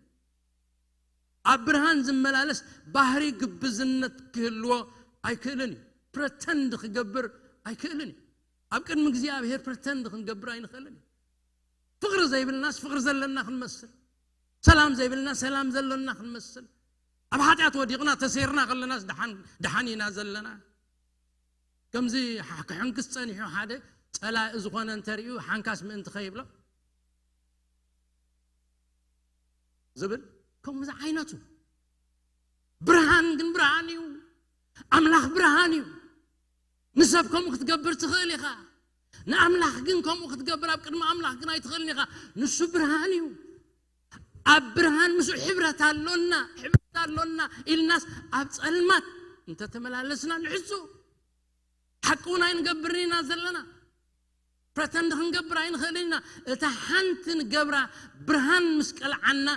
ኣብ ብርሃን ዝመላለስ ባህሪ ግብዝነት ክህልዎ ኣይክእልን እዩ። ፕረተንድ ክገብር ኣይክእልን እዩ። ኣብ ቅድሚ እግዚኣብሔር ፕረተንድ ክንገብር ኣይንኽእልን እዩ። ፍቕሪ ዘይብልናስ ፍቕሪ ዘለና ክንመስል፣ ሰላም ዘይብልና ሰላም ዘሎና ክንመስል፣ ኣብ ሓጢኣት ወዲቕና ተሰይርና ከለናስ ደሓን ደሓን ኢና ዘለና። ከምዚ ሓ- ክሕንክስ ጸኒሑ ሓደ ጸላኢ ዝኾነ እንተርእዩ ሓንካስ ምእንቲ ከይብሎ ዝብል ከምዚ ዓይነቱ። ብርሃን ግን ብርሃን እዩ። ኣምላኽ ብርሃን እዩ። ንሰብ ከምኡ ክትገብር ትኽእል ኢኻ። ንኣምላኽ ግን ከምኡ ክትገብር ኣብ ቅድሚ ኣምላኽ ግን ኣይትኽእልን ኢኻ። ንሱ ብርሃን እዩ። ኣብ ብርሃን ምስኡ ሕብረት ኣሎና፣ ሕብረት ኣሎና ኢልናስ ኣብ ጸልማት እንተተመላለስና ንሕሱ ሓቂ እውን ኣይንገብርን ኢና ዘለና። ፕረተንድ ክንገብር ኣይንኽእልን ኢና። እታ ሓንቲ ንገብራ ብርሃን ምስ ቀልዓና፣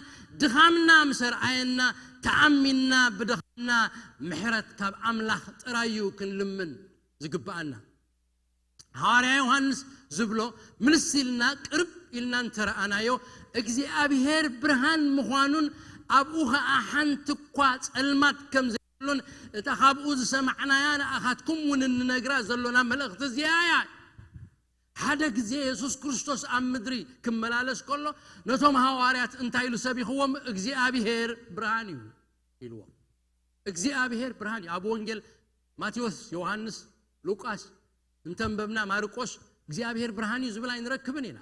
ድኻምና ምስ ኣርኣየና፣ ተኣሚንና ብድኻምና ምሕረት ካብ ኣምላኽ ጥራይ እዩ ክንልምን ዝግብኣና። ሃዋርያ ዮሃንስ ዝብሎ፣ ምልስ ኢልና ቅርብ ኢልና እንተረኣናዮ፣ እግዚኣብሔር ብርሃን ምዃኑን ኣብኡ ኸኣ ሓንቲ እኳ ጸልማት ከም ዘይብሉን፣ እታ ካብኡ ዝሰማዕናያ ንኣኻትኩም እውን እንነግራ ዘሎና መልእኽቲ እዚኣ እያ። ሓደ ግዜ የሱስ ክርስቶስ ኣብ ምድሪ ክመላለስ ከሎ፣ ነቶም ሃዋርያት እንታይ ኢሉ ሰቢኽዎም? እግዚኣብሔር ብርሃን እዩ ኢልዎም። እግዚኣብሔር ብርሃን እዩ። ኣብ ወንጌል ማቴዎስ፣ ዮሃንስ፣ ሉቃስ እንተንበብና፣ ማርቆስ እግዚኣብሔር ብርሃን እዩ ዝብል ኣይንረክብን ኢና።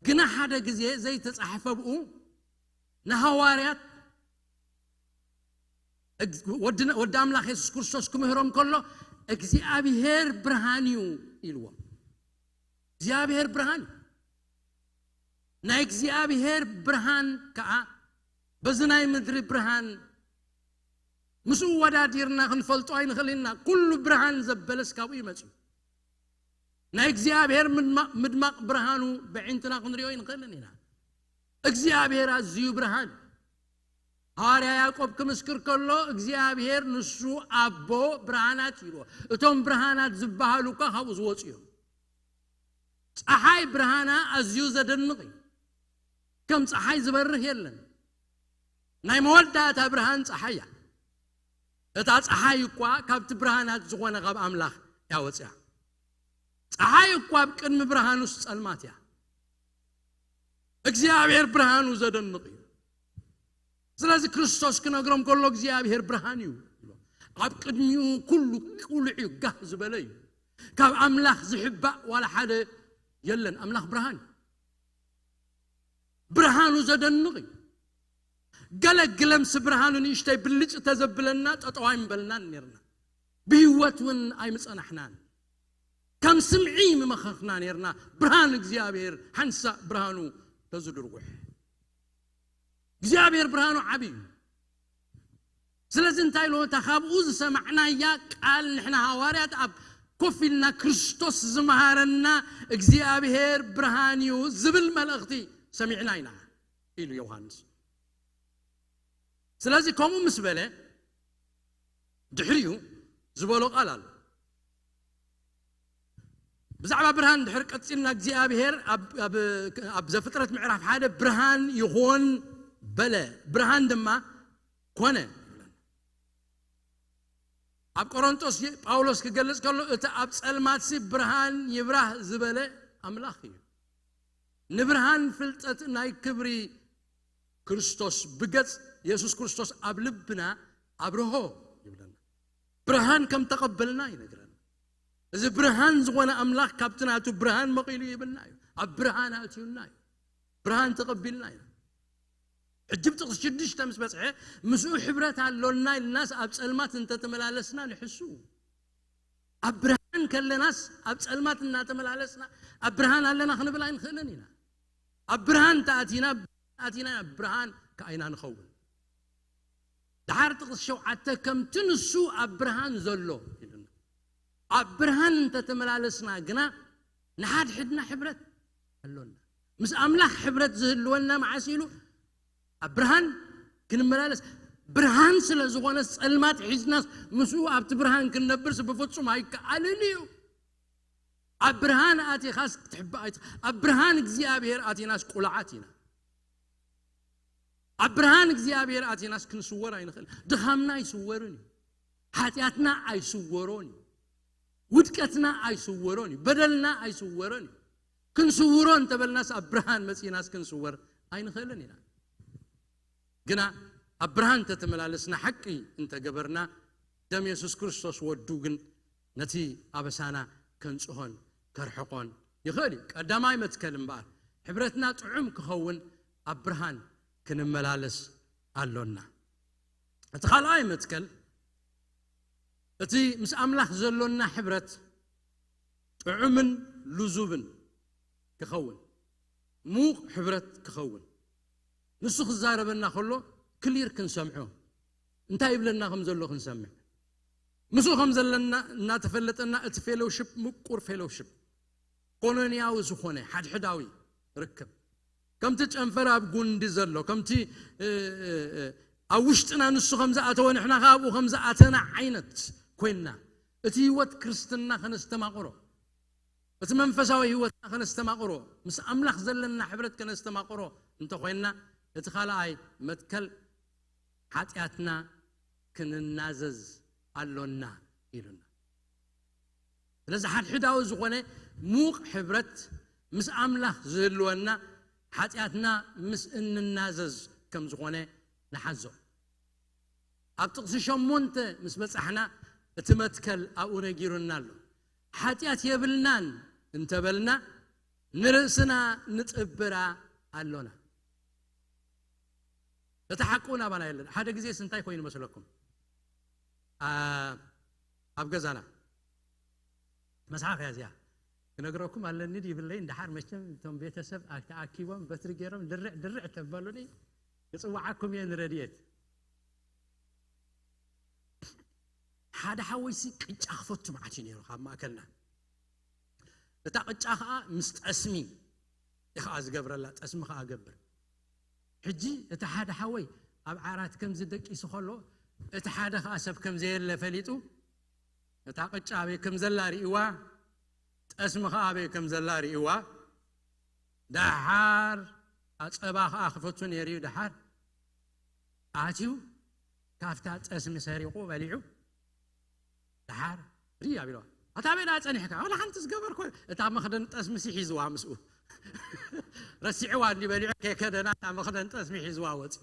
ግና ሓደ ግዜ ዘይተጻሕፈ ብኡ ንሃዋርያት እግ-፣ ወዲ፣ ወዲ ኣምላኽ የሱስ ክርስቶስ ክምህሮም ከሎ፣ እግዚኣብሔር ብርሃን እዩ ኢልዎም። እግዚኣብሔር ብርሃን እዩ። ናይ እግዚኣብሔር ብርሃን ከኣ በዚ ናይ ምድሪ ብርሃን ምስኡ ወዳዲርና ክንፈልጦ ኣይንኽእል ኢና። ኩሉ ብርሃን ዘበለስ ካብኡ ይመጽእ። ናይ እግዚኣብሔር ምድማ-፣ ምድማቕ ብርሃኑ ብዒንትና ክንሪኦ ኣይንኽእልን ኢና። እግዚኣብሔር ኣዝዩ ብርሃን። ሃዋርያ ያዕቆብ ክምስክር ከሎ፣ እግዚኣብሔር ንሱ ኣቦ ብርሃናት ኢልዎ። እቶም ብርሃናት ዝበሃሉ እኳ ካብኡ ዝወጹ እዮም። ጸሓይ ብርሃና ኣዝዩ ዘደንቕ እዩ። ከም ጸሓይ ዝበርህ የለን። ናይ መወዳእታ ብርሃን ጸሓይ እያ። እታ ጸሓይ እኳ ካብቲ ብርሃናት ዝኾነ ካብ ኣምላኽ እያ ወጽያ። ጸሓይ እኳ ኣብ ቅድሚ ብርሃኑስ ጸልማት እያ። እግዚኣብሔር ብርሃኑ ዘደንቕ እዩ። ስለዚ ክርስቶስ ክነግሮም ከሎ እግዚኣብሔር ብርሃን እዩ። ኣብ ቅድሚኡ ኩሉ ቅሉዕ እዩ፣ ጋህ ዝበለ እዩ። ካብ ኣምላኽ ዝሕባእ ዋላ ሓደ የለን። ኣምላኽ ብርሃን እዩ። ብርሃኑ ዘደንቕ እዩ። ገለ ግለምሲ ብርሃኑ ንእሽተይ ብልጭ ተዘብለና ጠጠው ኣይምበልናን ነርና። ብህይወት እውን ኣይምጸናሕናን። ከም ስምዒ ምመኸኽና ነርና። ብርሃን እግዚኣብሔር ሓንሳእ ብርሃኑ ተዝድርጉሕ። እግዚኣብሔር ብርሃኑ ዓቢ እዩ። ስለዚ እንታይ ኢሉ? እታ ካብኡ ዝሰማዕናያ ቃል ንሕና ሃዋርያት ኣብ ኮፍ ኢልና ክርስቶስ ዝመሃረና እግዚኣብሔር ብርሃን እዩ ዝብል መልእኽቲ ሰሚዕና ኢና ኢሉ ዮሃንስ። ስለዚ ከምኡ ምስ በለ ድሕሪኡ ዝበሎ ቃል ኣሎ። ብዛዕባ ብርሃን ድሕር ቀጺልና እግዚኣብሔር ኣብ፣ ኣብ፣ ኣብ ዘፍጥረት ምዕራፍ ሓደ ብርሃን ይኹን በለ፣ ብርሃን ድማ ኮነ። ኣብ ቆሮንቶስ ጳውሎስ ክገልጽ ከሎ እቲ ኣብ ጸልማትሲ ብርሃን ይብራህ ዝበለ ኣምላኽ እዩ። ንብርሃን ፍልጠት ናይ ክብሪ ክርስቶስ ብገጽ የሱስ ክርስቶስ ኣብ ልብና ኣብርሆ ይብለና። ብርሃን ከም ተቐበልና ይነግረና። እዚ ብርሃን ዝኾነ ኣምላኽ ካብቲ ናቱ ብርሃን መቒሉ ይብልና እዩ። ኣብ ብርሃን ኣእትዩና እዩ። ብርሃን ተቐቢልና ኢና። ሕጂ ኣብ ጥቕሲ ሽዱሽተ ምስ በጽሐ፣ ምስኡ ሕብረት ኣሎና ኢልናስ ኣብ ጸልማት እንተተመላለስና ንሕሱ። ኣብ ብርሃን ከለናስ ኣብ ጸልማት እናተመላለስና ኣብ ብርሃን ኣለና ክንብል ኣይንኽእልን ኢና። ኣብ ብርሃን ተኣቲና፣ ኣቲና ኣብ ብርሃን ከኣ ኢና ንኸውን። ደሓር ጥቕሲ ሸውዓተ፣ ከምቲ ንሱ ኣብ ብርሃን ዘሎ ኢሉና። ኣብ ብርሃን እንተተመላለስና ግና ንሓድሕድና ሕብረት ኣሎና። ምስ ኣምላኽ ሕብረት ዝህልወና መዓስ ኢሉ? ኣብ ብርሃን ክንመላለስ። ብርሃን ስለ ዝኾነ ጸልማት ሒዝናስ ምስኡ ኣብቲ ብርሃን ክንነብርስ ብፍጹም ኣይከኣልን እዩ። ኣብ ብርሃን ኣቲኻስ ክትሕባእ ኣይት-፣ ኣብ ብርሃን እግዚኣብሔር ኣቲናስ ቁልዓት ኢና። ኣብ ብርሃን እግዚኣብሔር ኣቲናስ ክንስወር ኣይንኽእል። ድኻምና ኣይስወርን እዩ። ሓጢኣትና ኣይስወሮን እዩ። ውድቀትና ኣይስወሮን እዩ። በደልና ኣይስወሮን እዩ። ክንስውሮ እንተበልናስ ኣብ ብርሃን መጺእናስ ክንስወር ኣይንኽእልን ኢና። ግና ኣብ ብርሃን እንተተመላለስና፣ ሓቂ እንተገበርና፣ ደም የሱስ ክርስቶስ ወዱ ግን ነቲ ኣበሳና ከንጽሆን ከርሕቆን ይኽእል እዩ። ቀዳማይ መትከል እምበኣር፣ ሕብረትና ጥዑም ክኸውን ኣብ ብርሃን ክንመላለስ ኣሎና። እቲ ካልኣይ መትከል፣ እቲ ምስ ኣምላኽ ዘሎና ሕብረት ጥዑምን ልዙብን ክኸውን፣ ምዉቕ ሕብረት ክኸውን። ንሱ ክዛረበና ከሎ ክሊር ክንሰምዖ፣ እንታይ ይብለና ከም ዘሎ ክንሰምዕ፣ ምስኡ ከም ዘለና እናተፈለጠና፣ እቲ ፌሎውሽፕ ምቁር ፌሎውሽፕ፣ ኮኖንያዊ ዝኾነ ሓድሕዳዊ ርክብ፣ ከምቲ ጨንፈር ኣብ ጉንዲ ዘሎ፣ ከምቲ፣ እ፣ እ፣ እ፣ ኣብ ውሽጥና ንሱ ከም ዝኣተወ ንሕና ከኣ ኣብኡ ከም ዝኣተና ዓይነት ኮይንና፣ እቲ ህይወት ክርስትና ከነስተማቕሮ፣ እቲ መንፈሳዊ ህይወትና ከነስተማቕሮ፣ ምስ ኣምላኽ ዘለና ሕብረት ከነስተማቕሮ እንተኾይንና፣ እቲ ካልኣይ መትከል ሓጢኣትና ክንናዘዝ ኣሎና ኢሉና። ስለዚ ሓድሕዳዊ ዝኾነ ምዉቕ ሕብረት ምስ ኣምላኽ ዝህልወና ሓጢኣትና ምስ እንናዘዝ ከም ዝኾነ ንሓዞ። ኣብ ጥቕሲ ሸሞንተ ምስ በጻሕና እቲ መትከል ኣብኡ ነጊሩና ኣሎ። ሓጢኣት የብልናን እንተበልና ንርእስና ንጥብራ ኣሎና። እቲ ሓቂ እውን ኣባና የለን። ሓደ ግዜስ እንታይ ኮይኑ መስለኩም? ኣ-፣ ኣብ ገዛና መስሓቕ እያ እዚኣ። ክነግረኩም ኣለኒ ድዩ ይብለይ፣ እንድሓር መቸም እቶም ቤተሰብ ተኣኪቦም በትሪ ገይሮም ድርዕ ድርዕ ተበሉኒ፣ ክጽውዓኩም እየ ንረድኤት። ሓደ ሓወይሲ ቅጫ ክፈቱ መዓት እዩ ነይሩ ካብ ማእከልና። እታ ቅጫ ኸኣ ምስ ጠስሚ እዩ ኸኣ ዝገብረላ፣ ጠስሚ ኸኣ ገብር። ሕጂ እቲ ሓደ ሓወይ ኣብ ዓራት ከምዚ ደቂሱ ከሎ፣ እቲ ሓደ ኸኣ ሰብ ከም ዘየለ ፈሊጡ፣ እታ ቅጫ ኣበይ ከም ዘላ ርእይዋ፣ ጠስሚ ኸኣ ኣበይ ከም ዘላ ርእይዋ። ደሓር ኣጸባ ኸኣ ክፈቱ ነይሩ እዩ። ደሓር ኣትዩ ካብታ ጠስሚ ሰሪቑ በሊዑ። ደሓር ርኢ ኣቢልዋ። ኣታ ኣበይ ደኣ ጸኒሕካ? ዋላ ሓንቲ ዝገበርኩ። እታ መኽደን ጠስሚ ሲ ሒዝዋ ምስኡ። ረሲዕዋ እንዲ በሊዑ ከይከደና እታ መኽደን ጠስሚ ሒዝዋ ወጺኡ።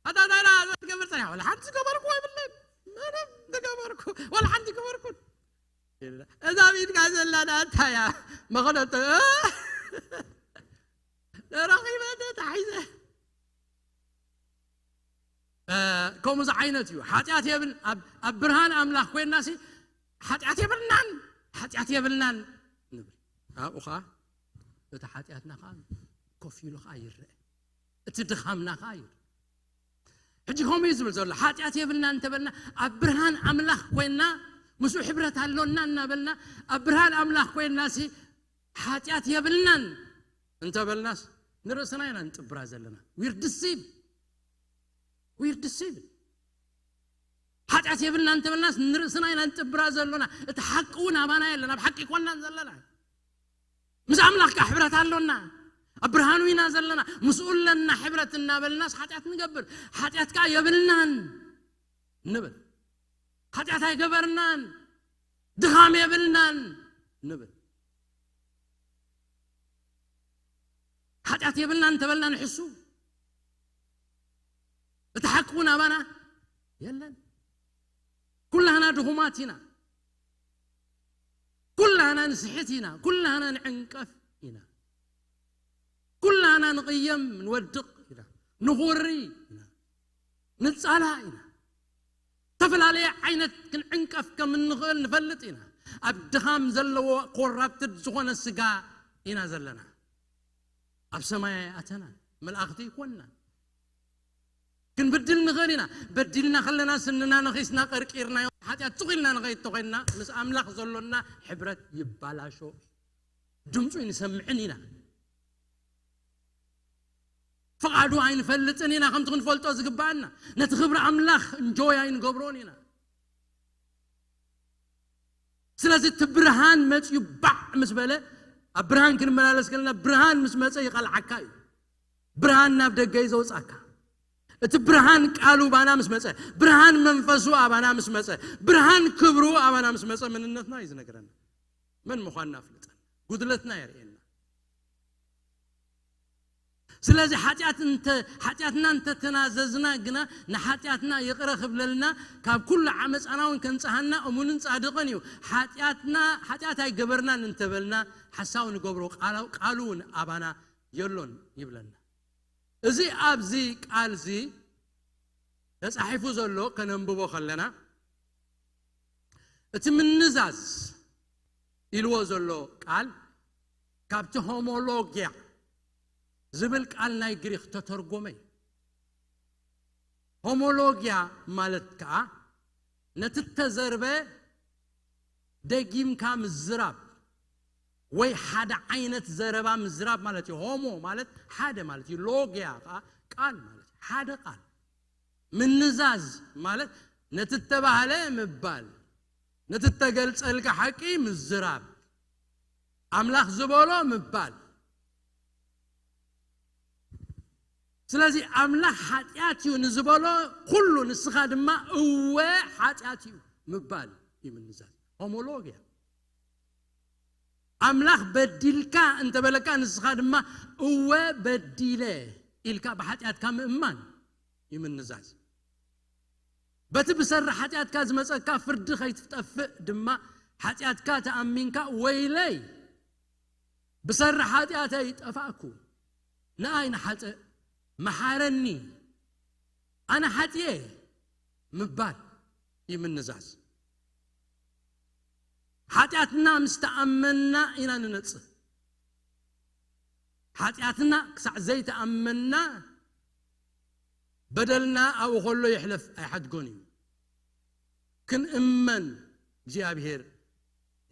ኣታ እንታይ ደኣ ትገብር ጸኒሕካ? ዋላ ሓንቲ ዝገበርኩ የብለይን። ምንም ዝገበርኩ፣ ዋላ ሓንቲ ገበርኩ። እዛ ኣብ ኢድካ ዘላ ደኣ እንታይ እያ? መኽደን ጠ-፣ ተረኺበ ተታሒዘ። እ፣ ከምኡ ዝዓይነት እዩ። ሓጢኣት የብል-፣ ኣብ፣ ኣብ ብርሃን ኣምላኽ ኮይንናሲ ሓጢኣት የብልናን፣ ሓጢኣት የብልናን ንብል። ኣብኡ ኸኣ እቲ ሓጢኣትና ኸኣ ኮፍ ኢሉ ኸኣ ይረአ። እቲ ድኻምና ኸኣ ይረአ። ሕጂ ከምኡ እዩ ዝብል ዘሎ። ሓጢኣት የብልናን እንተበልና፣ ኣብ ብርሃን ኣምላኽ ኮይንና፣ ምስኡ ሕብረት ኣሎና እናበልና፣ ኣብ ብርሃን ኣምላኽ ኮይንናሲ ሓጢኣት የብልናን እንተበልናስ፣ ንርእስና ኢና ንጥብራ ዘለና። We're deceived. We're deceived. ሓጢኣት የብልና እንተበልናስ ንርእስና ኢና ንጥብራ ዘሎና። እቲ ሓቂ እውን ኣባና የለን፣ ኣብ ሓቂ ኣይኮናን ዘለና። ምስ ኣምላኽ ከኣ ሕብረት ኣሎና። ኣብ ብርሃኑ ኢና ዘለና። ምስኡ ኣለና ሕብረት እናበልናስ ሓጢኣት ንገብር። ሓጢኣት ከኣ የብልናን ንብል። ሓጢኣት ኣይገበርናን፣ ድኻም የብልናን ንብል። ሓጢኣት የብልናን እንተበልና ንሕሱ። እቲ ሓቂ እውን ኣባና የለን። ኩላህና ድኹማት ኢና። ኩላህና ንስሕት ኢና። ኩላህና ንዕንቀፍ ኢና። ኩላህና ንቕየም፣ ንወድቕ ኢና። ንኹሪ ኢና። ንጻላእ ኢና። ዝተፈላለየ ዓይነት ክንዕንቀፍ ከም እንኽእል ንፈልጥ ኢና። ኣብ ድኻም ዘለዎ ኮራፕትድ ዝኾነ ስጋ ኢና ዘለና። ኣብ ሰማይ ኣይኣተናን። መላእኽቲ ኣይኮንናን። ክንብድል ንኽእል ኢና። በዲልና ከለና ስንና ነኺስና ቀርቂርናዮ ሓጢኣት ሱቕ ኢልና ንኸይድ ተኾይንና ምስ ኣምላኽ ዘሎና ሕብረት ይባላሾ። ድምፁ ኣይንሰምዕን ኢና። ፍቓዱ ኣይንፈልጥን ኢና ከምቲ ክንፈልጦ ዝግባኣና። ነቲ ክብሪ ኣምላኽ እንጆይ ኣይንገብሮን ኢና። ስለዚ እቲ ብርሃን መፅዩ ባዕ ምስ በለ፣ ኣብ ብርሃን ክንመላለስ ከለና ብርሃን ምስ መፀ ይቐልዓካ እዩ። ብርሃን ናብ ደገ እዩ ዘውፃካ። እቲ ብርሃን ቃሉ ባና ምስ መፀ፣ ብርሃን መንፈሱ ኣባና ምስ መፀ፣ ብርሃን ክብሩ ኣባና ምስ መፀ መንነትና እዩ ዝነግረና። መን ምዃንና ኣፍልጠና፣ ጉድለትና የርእየና። ስለዚ ሓጢኣት እንተ-፣ ሓጢኣትና እንተተናዘዝና ግና ንሓጢኣትና ይቕረ ክብለልና ካብ ኩሉ ዓመፃና እውን ከንጽሃና እሙንን ጻድቕን እዩ። ሓጢኣትና፣ ሓጢኣት ኣይገበርናን እንተበልና ሓሳዊ ንገብሮ፣ ቃላ-፣ ቃሉ እውን ኣባና የሎን ይብለና። እዚ ኣብዚ ቃል እዚ ተጻሒፉ ዘሎ ከነንብቦ ከለና እቲ ምንዛዝ ኢልዎ ዘሎ ቃል ካብቲ ሆሞሎጊያ ዝብል ቃል ናይ ግሪኽ ተተርጎመ እዩ። ሆሞሎጊያ ማለት ከኣ ነቲ ተዘርበ ደጊምካ ምዝራብ ወይ ሓደ ዓይነት ዘረባ ምዝራብ ማለት እዩ። ሆሞ ማለት ሓደ ማለት እዩ። ሎጊያ ከኣ ቃል ማለት እዩ። ሓደ ቃል። ምንዛዝ ማለት ነቲ እተባህለ ምባል፣ ነቲ እተገልጸልካ ሓቂ ምዝራብ፣ ኣምላኽ ዝበሎ ምባል። ስለዚ ኣምላኽ ሓጢኣት እዩ ንዝበሎ ኩሉ ንስኻ ድማ እወ ሓጢኣት እዩ ምባል እዩ ምንዛዝ። ሆሞሎግያ። ኣምላኽ በዲልካ እንተበለካ ንስኻ ድማ እወ በዲለ ኢልካ ብሓጢኣትካ ምእማን እዩ ምንዛዝ። በቲ ብሰሪ ሓጢኣትካ ዝመጸካ ፍርዲ ከይትጠፍእ ድማ ሓጢኣትካ ተኣሚንካ ወይለይ ብሰሪ ሓጢኣተይ ጠፋእኩ፣ ንኣይ ንሓጥእ መሓረኒ፣ ኣነ ሓጥየ ምባል እዩ ምንዛዝ። ሓጢኣትና ምስ ተኣመንና ኢና ንነጽህ። ሓጢኣትና ክሳዕ ዘይተኣመንና በደልና ኣብኡ ከሎ ይሕለፍ ኣይሓድጎን እዩ። ክንእመን እግዚኣብሔር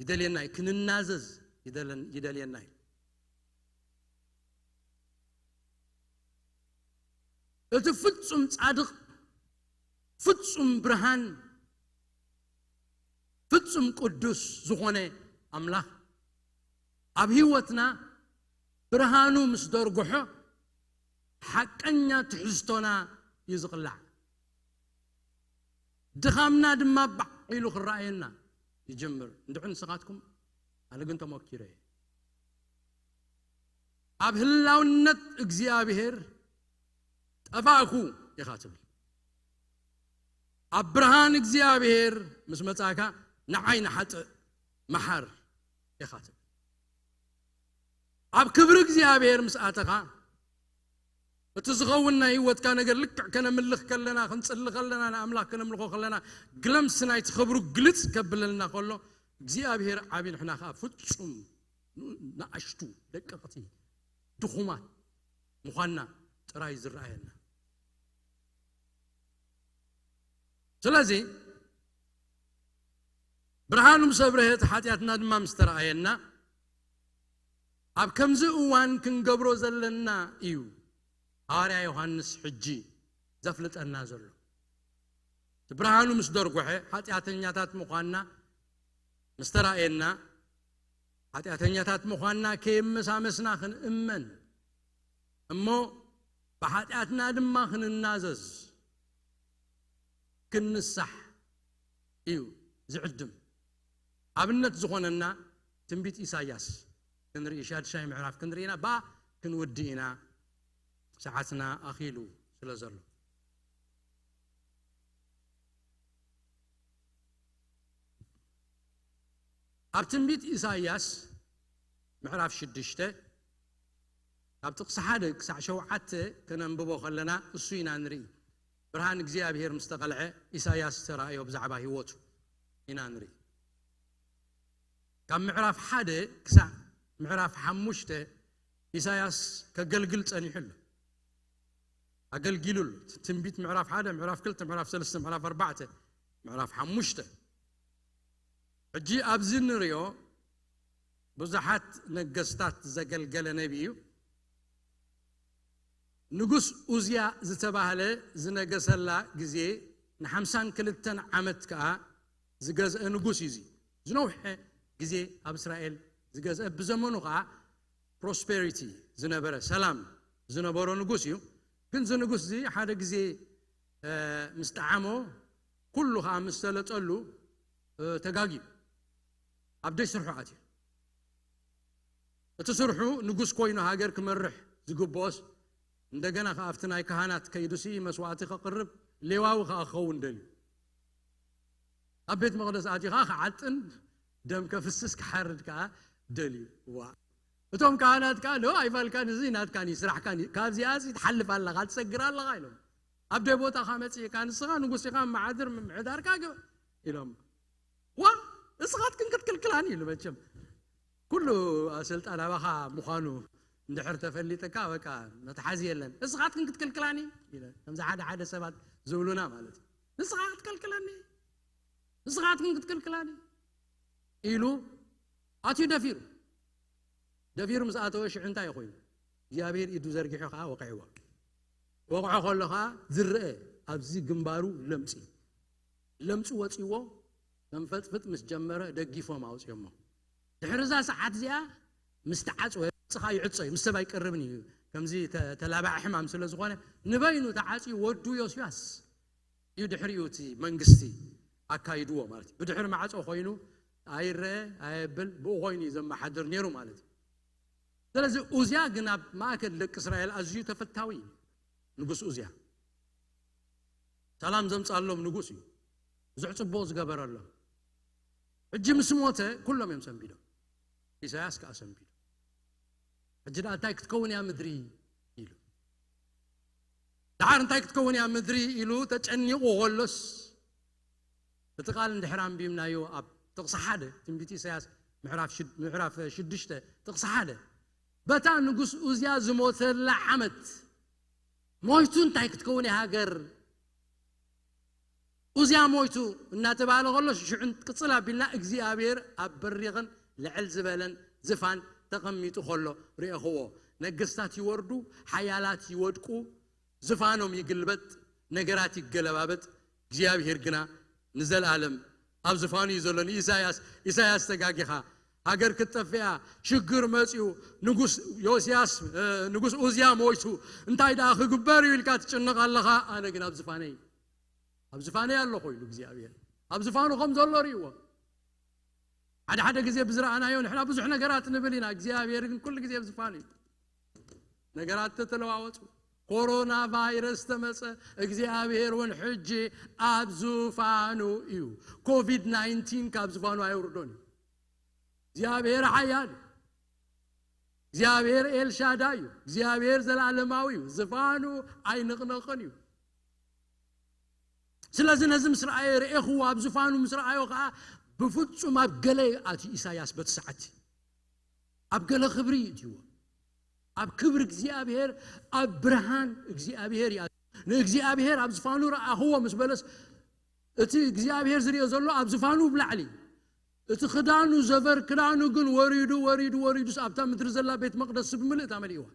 ይደልየና እዩ። ክንናዘዝ ይደለን- ይደልየና እዩ። እቲ ፍጹም ጻድቕ፣ ፍጹም ብርሃን፣ ፍጹም ቅዱስ ዝኾነ ኣምላኽ ኣብ ህይወትና ብርሃኑ ምስ ደርግሖ ሓቀኛ ትሕዝቶና እዩ ዝቕላዕ። ድኻምና ድማ ባዕ ኢሉ ክረኣየና ይጅምር። እንድዑ ንስኻትኩም ኣነ ግን ተመኪረ እየ። ኣብ ህላውነት እግዚኣብሔር ጠፋእኩ ኢኻ ትብል። ኣብ ብርሃን እግዚኣብሔር ምስ መጻእካ ንዓይ ንሓጥእ መሓር ኢኻ ትብል። ኣብ ክብሪ እግዚኣብሔር ምስ ኣተኻ እቲ ዝኸውን ናይ ህይወትካ ነገር ልክዕ ከነምልኽ ከለና ክንጽሊ ከለና ንኣምላኽ ከነምልኾ ከለና ግለምስ ናይቲ ክብሩ ግልጽ ከብለልና ከሎ እግዚኣብሔር ዓቢ ንሕና ከኣ ፍጹም ንኣሽቱ ደቀቕቲ ድኹማት ምዃንና ጥራይ ዝረኣየና። ስለዚ ብርሃኑ ምስ ኣብረሀ እቲ ሓጢኣትና ድማ ምስ ተረኣየና ኣብ ከምዚ እዋን ክንገብሮ ዘለና እዩ ሃዋርያ ዮሃንስ ሕጂ ዘፍልጠና ዘሎ። እቲ ብርሃኑ ምስ ደርጎሐ ሓጢኣተኛታት ምዃንና ምስ ተራእየና ሓጢኣተኛታት ምዃንና ከየመሳመስና ክንእመን እሞ ብሓጢኣትና ድማ ክንናዘዝ ክንንሳሕ እዩ ዝዕድም። ኣብነት ዝኾነና ትንቢት ኢሳያስ ክንርኢ ሻድሻይ ምዕራፍ ክንርኢ ኢና። ባ ክንውዲ ኢና ሰዓትና ኣኺሉ ስለ ዘሎ ኣብ ትንቢት ኢሳያስ ምዕራፍ ሽዱሽተ ካብ ጥቕሲ ሓደ ክሳዕ ሸውዓተ ከነንብቦ ከለና እሱ ኢና ንርኢ። ብርሃን እግዚኣብሔር ምስ ተቐልዐ ኢሳያስ ዝተራእዮ ብዛዕባ ህይወቱ ኢና ንርኢ። ካብ ምዕራፍ ሓደ ክሳዕ ምዕራፍ ሓሙሽተ ኢሳያስ ከገልግል ጸኒሑ ኣሎ። ኣገልጊሉ ኣሎ። ትንቢት ምዕራፍ ሓደ፣ ምዕራፍ ክልተ፣ ምዕራፍ ሰለስተ፣ ምዕራፍ ኣርባዕተ፣ ምዕራፍ ሓሙሽተ። ሕጂ ኣብዚ ንሪኦ ብዙሓት ነገስታት ዘገልገለ ነቢ እዩ። ንጉስ ኡዝያ ዝተባህለ ዝነገሰላ ግዜ ንሓምሳን ክልተን ዓመት ከኣ ዝገዝአ ንጉስ እዩ። እዚ ዝነውሐ ግዜ ኣብ እስራኤል ዝገዝአ፣ ብዘመኑ ከኣ ፕሮስፔሪቲ ዝነበረ፣ ሰላም ዝነበሮ ንጉስ እዩ። ግን እዚ ንጉስ እዚ ሓደ ግዜ ምስ ጠዓሞ ኩሉ ከኣ ምስ ሰለጠሉ ተጋግዩ ኣብ ደይ ስርሑ ኣትዩ። እቲ ስርሑ ንጉስ ኮይኑ ሃገር ክመርሕ ዝግብኦስ እንደገና ከኣ ኣብቲ ናይ ካህናት ከይዱሲ መስዋእቲ ከቕርብ ሌዋዊ ከኣ ክኸውን ደልዩ። ኣብ ቤት መቕደስ ኣትዩ ከኣ ክዓጥን ደም ከፍስስ ክሓርድ ከኣ ደልዩ። ዋ እቶም ካህናት ከኣ ዶ ኣይፋልካን፣ እዚ ናትካን እዩ፣ ስራሕካን እዩ፣ ካብዚኣ እዚ ትሓልፍ ኣለኻ፣ ትሰግር ኣለኻ ኢሎም ኣብ ደይ ቦታኻ መጺእካ ንስኻ ንጉስ ኢኻ፣ መዓድር ምምሕዳርካ ግበር ኢሎም። ዋ እስኻትክን ክትክልክላኒ ኢሉ መቸም ኩሉ ስልጣን ኣባኻ ምዃኑ እንድሕር ተፈሊጥካ በቃ መትሓዚ የለን። እስኻትክን ክትክልክላኒ ኢለ ከምዚ ሓደ ሓደ ሰባት ዝብሉና ማለት እዩ። ንስኻ ክትከልክለኒ ንስኻትክን ክትክልክላኒ ኢሉ ኣትዩ ደፊሩ። ደፊሩ ምስ ኣተወ ሽዑ እንታይ ኮይኑ እግዚኣብሔር ኢዱ ዘርጊሑ ከዓ ወቅዕዎ። ወቕዖ ከሎ ከዓ ዝረአ ኣብዚ ግንባሩ ለምጺ ለምጺ ወጺዎ። መንፈጥፍጥ ምስ ጀመረ ደጊፎም ኣውጽዮሞ። ድሕሪ እዛ ሰዓት እዚኣ ምስ ተዓጽወ፣ ርእስኻ ይዕጾ እዩ፣ ምስ ሰብ ኣይቀርብን እዩ። ከምዚ ተ- ተላባዒ ሕማም ስለ ዝኾነ፣ ንበይኑ ተዓጽዩ፣ ወዱ ዮስያስ እዩ ድሕሪኡ እቲ መንግስቲ ኣካይድዎ ማለት እዩ። ብድሕሪ ማዕጾ ኮይኑ ኣይረአ ኣየብል፣ ብኡ ኮይኑ እዩ ዘመሓድር ነይሩ ማለት እዩ። ስለዚ ኡዝያ ግን ኣብ ማእከል ደቂ እስራኤል ኣዝዩ ተፈታዊ እዩ። ንጉስ ኡዝያ ሰላም ዘምጻሎም ንጉስ እዩ። ብዙሕ ጽቡቕ ዝገበረሎም። ሕጂ ምስ ሞተ ኩሎም እዮም ሰንቢዶም። ኢሳያስ ከኣ ሰንቢዱ። ሕጂ ደኣ እንታይ ክትከውን እያ ምድሪ ኢሉ። ደሓር እንታይ ክትከውን እያ ምድሪ ኢሉ ተጨኒቑ ከሎስ፣ እቲ ቃል እንድሕር ኣንቢብናዮ ኣብ ጥቕሲ ሓደ፣ ትንቢት ኢሳያስ ምዕራፍ ሽድ- ምዕራፍ ሽዱሽተ ጥቕሲ ሓደ፣ በታ ንጉስ ኡዝያ ዝሞተላ ዓመት ሞይቱ እንታይ ክትከውን እያ ሃገር? ኡዝያ ሞይቱ እናተባህለ ከሎ ሽዑ ቅጽል ኣቢልና እግዚኣብሔር ኣብ በሪኽን ልዕል ዝበለን ዝፋን ተቐሚጡ ከሎ ርኤኽዎ። ነገስታት ይወርዱ፣ ሓያላት ይወድቁ፣ ዝፋኖም ይግልበጥ፣ ነገራት ይገለባበጥ፣ እግዚኣብሔር ግና ንዘለኣለም ኣብ ዝፋኑ እዩ ዘሎ። ንኢሳያስ ኢሳያስ ተጋጊኻ፣ ሃገር ክትጠፍእ እያ፣ ሽግር መጽዩ፣ ንጉስ ዮስያስ እ፣ ንጉስ ኡዝያ ሞይቱ፣ እንታይ ደኣ ክግበር እዩ ኢልካ ትጭነቕ ኣለኻ። ኣነ ግን ኣብ ዝፋነይ ኣብ ዝፋነይ ኣለኹ ኢሉ እግዚኣብሔር ኣብ ዝፋኑ ከም ዘሎ ርእይዎ። ሓደ ሓደ ግዜ ብዝረኣናዮ ንሕና ብዙሕ ነገራት ንብል ኢና፣ እግዚኣብሔር ግን ኩሉ ግዜ ኣብ ዝፋኑ እዩ። ነገራት ተተለዋወጡ። ኮሮና ቫይረስ ተመጸ፣ እግዚኣብሔር እውን ሕጂ ኣብ ዙፋኑ እዩ። ኮቪድ ናይንቲን ካብ ዝፋኑ ኣየውርዶን እዩ። እግዚኣብሔር ሓያል እዩ። እግዚኣብሔር ኤልሻዳይ እዩ። እግዚኣብሔር ዘላለማዊ እዩ። ዝፋኑ ኣይንቕነቕን እዩ። ስለዚ ነዚ ምስ ረኣየ ርኤኽዎ፣ ኣብ ዝፋኑ ምስ ረኣዮ ከዓ ብፍጹም ኣብ ገለ ኣትዩ ኢሳያስ በቲ ሰዓት ኣብ ገለ ክብሪ እዩ እትይዎ። ኣብ ክብሪ እግዚኣብሔር፣ ኣብ ብርሃን እግዚኣብሔር እዩ። ንእግዚኣብሔር ኣብ ዝፋኑ ረኣኽዎ ምስ በለስ፣ እቲ እግዚኣብሔር ዝሪኦ ዘሎ ኣብ ዝፋኑ ብላዕሊ፣ እቲ ክዳኑ ዘበር ክዳኑ ግን ወሪዱ ወሪዱ ወሪዱስ ኣብታ ምድሪ ዘላ ቤት መቕደስ ብምልእታ መሊእዋ።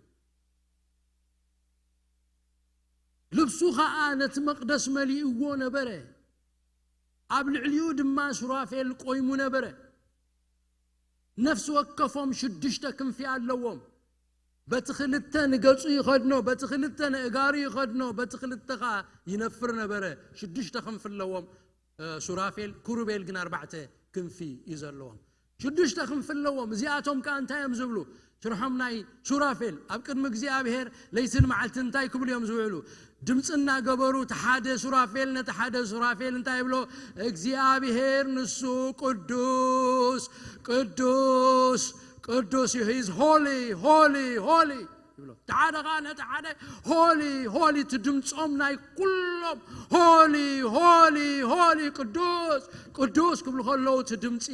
ልብሱ ኸኣ ነቲ መቕደስ መሊእዎ ነበረ። ኣብ ልዕሊኡ ድማ ሱራፌል ቆይሙ ነበረ። ነፍሲ ወከፎም ሽዱሽተ ክንፊ ኣለዎም። በቲ ክልተ ንገጹ ይኸድኖ፣ በቲ ክልተ ንእጋሩ ይኸድኖ፣ በቲ ክልተ ኸኣ ይነፍር ነበረ። ሽዱሽተ ክንፊ ኣለዎም። እ፣ ሱራፌል፣ ክሩቤል ግን ኣርባዕተ ክንፊ እዩ ዘለዎም። ሽዱሽተ ክንፊ ኣለዎም። እዚኣቶም ከኣ እንታይ እዮም ዝብሉ? ስርሖም ናይ ሱራፌል ኣብ ቅድሚ እግዚኣብሔር ለይትን መዓልቲ እንታይ ክብሉ እዮም ዝውዕሉ? ድምፂ እናገበሩ፣ እቲ ሓደ ሱራፌል ነቲ ሓደ ሱራፌል እንታይ ይብሎ? እግዚኣብሔር ንሱ ቅዱስ ቅዱስ ቅዱስ እዩ። He's holy, holy, holy ይብሎ። እቲ ሓደ ከዓ ነቲ ሓደ ሆሊ ሆሊ፣ እቲ ድምፆም ናይ ኩሎም ሆሊ ሆሊ ሆሊ፣ ቅዱስ ቅዱስ ክብሉ ከለዉ እቲ ድምፂ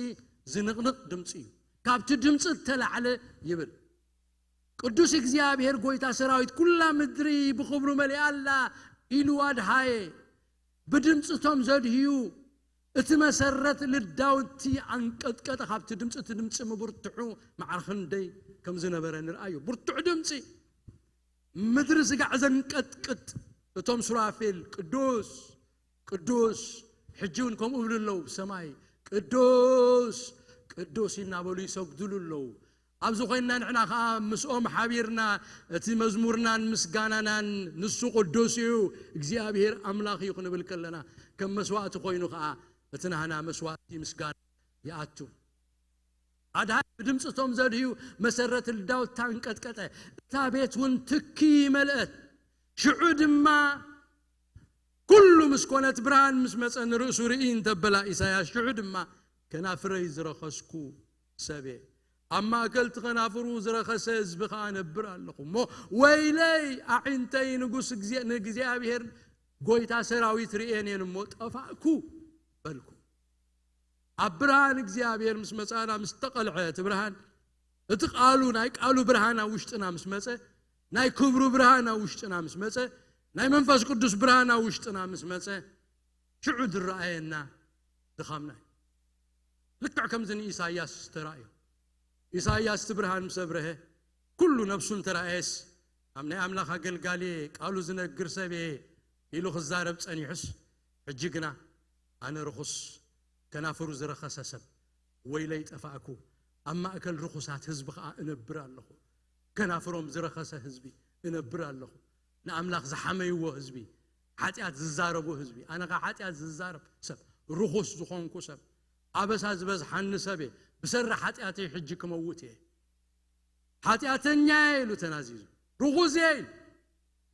ዝንቕንቕ ድምፂ እዩ። ካብቲ ድምፂ እተላዕለ ይብል። ቅዱስ እግዚኣብሔር ጎይታ ሰራዊት፣ ኩላ ምድሪ ብኽብሩ መሊኣ ኣላ ኢሉ ኣድሃየ። ብድምፂ እቶም ዘድህዩ እቲ መሰረት ልዳውንቲ ኣንቀጥቀጠ። ካብቲ ድምፂ፣ እቲ ድምፂ ምብርትዑ መዓር ክንደይ ከም ዝነበረ ንርኣዮ። ብርቱዕ ድምፂ፣ ምድሪ ስጋዕ ዘንቀጥቅጥ። እቶም ሱራፌል ቅዱስ ቅዱስ፣ ሕጂ እውን ከምኡ ይብሉ ኣለዉ ብሰማይ፣ ቅዱስ ቅዱስ እናበሉ ይሰግዱሉ ኣለዉ። ኣብዚ ኮይንና ንሕና ኸዓ ምስኦም ሓቢርና እቲ መዝሙርናን ምስጋናናን ንሱ ቅዱስ እዩ፣ እግዚኣብሔር ኣምላኽ እዩ ክንብል ከለና፣ ከም መስዋእቲ ኮይኑ ኸዓ እቲ ናህና መስዋእቲ ምስጋና ይኣቱ። ኣድሃይ ብድምፂ እቶም ዘድህዩ መሰረት ልዳውንቲ ኣንቀጥቀጠ፣ እታ ቤት እውን ትኪ መልአት። ሽዑ ድማ ኩሉ ምስ ኮነት፣ ብርሃን ምስ መጸ፣ ንርእሱ ርኢ እንተበላ ኢሳያስ፣ ሽዑ ድማ ከናፍረይ ዝረኸስኩ ሰብየ፣ ኣብ ማእከል እቲ ከናፍሩ ዝረኸሰ ህዝቢ ከኣ ነብር ኣለኹ እሞ፣ ወይለይ ኣዒንተይ ንጉስ፣ ንእግዚኣብሔር ጎይታ ሰራዊት ርእየን እየን እሞ ጠፋእኩ በልኩ። ኣብ ብርሃን እግዚኣብሔር ምስ መጻና፣ ምስ ተቐልዐ እቲ ብርሃን፣ እቲ ቃሉ፣ ናይ ቃሉ ብርሃን ኣብ ውሽጥና ምስ መጸ፣ ናይ ክብሩ ብርሃን ኣብ ውሽጥና ምስ መጸ፣ ናይ መንፈስ ቅዱስ ብርሃን ኣብ ውሽጥና ምስ መጸ፣ ሽዑ ዝረኣየና ድኻምና እዩ። ልክዕ ከምዚ ንኢሳይያስ ዝተራእዮ። ኢሳይያስ እቲ ብርሃን ምስ ኣብረሀ፣ ኩሉ ነብሱ እንተራእየስ፣ ኣብ ናይ ኣምላኽ ኣገልጋሊ ቃሉ ዝነግር ሰብ እየ፣ ኢሉ ክዛረብ ጸኒሑስ፣ ሕጂ ግና ኣነ ርኹስ፣ ከናፍሩ ዝረኸሰ ሰብ፣ ወይለይ ጠፋእኩ፣ ኣብ ማእከል ርኹሳት ህዝቢ ኸኣ እነብር ኣለኹ። ከናፍሮም ዝረኸሰ ህዝቢ እነብር ኣለኹ። ንኣምላኽ ዝሓመይዎ ህዝቢ፣ ሓጢኣት ዝዛረቡ ህዝቢ፣ ኣነ ኸኣ ሓጢኣት ዝዛረብ ሰብ፣ ርኹስ ዝኾንኩ ሰብ፣ ኣበሳ ዝበዝሓኒ ሰብ እየ። ብሰሪ ሓጢኣተይ ሕጂ ክመውት እየ። ሓጢኣተኛ እየ ኢሉ ተናዚዙ። ርኹስ እየ ኢሉ።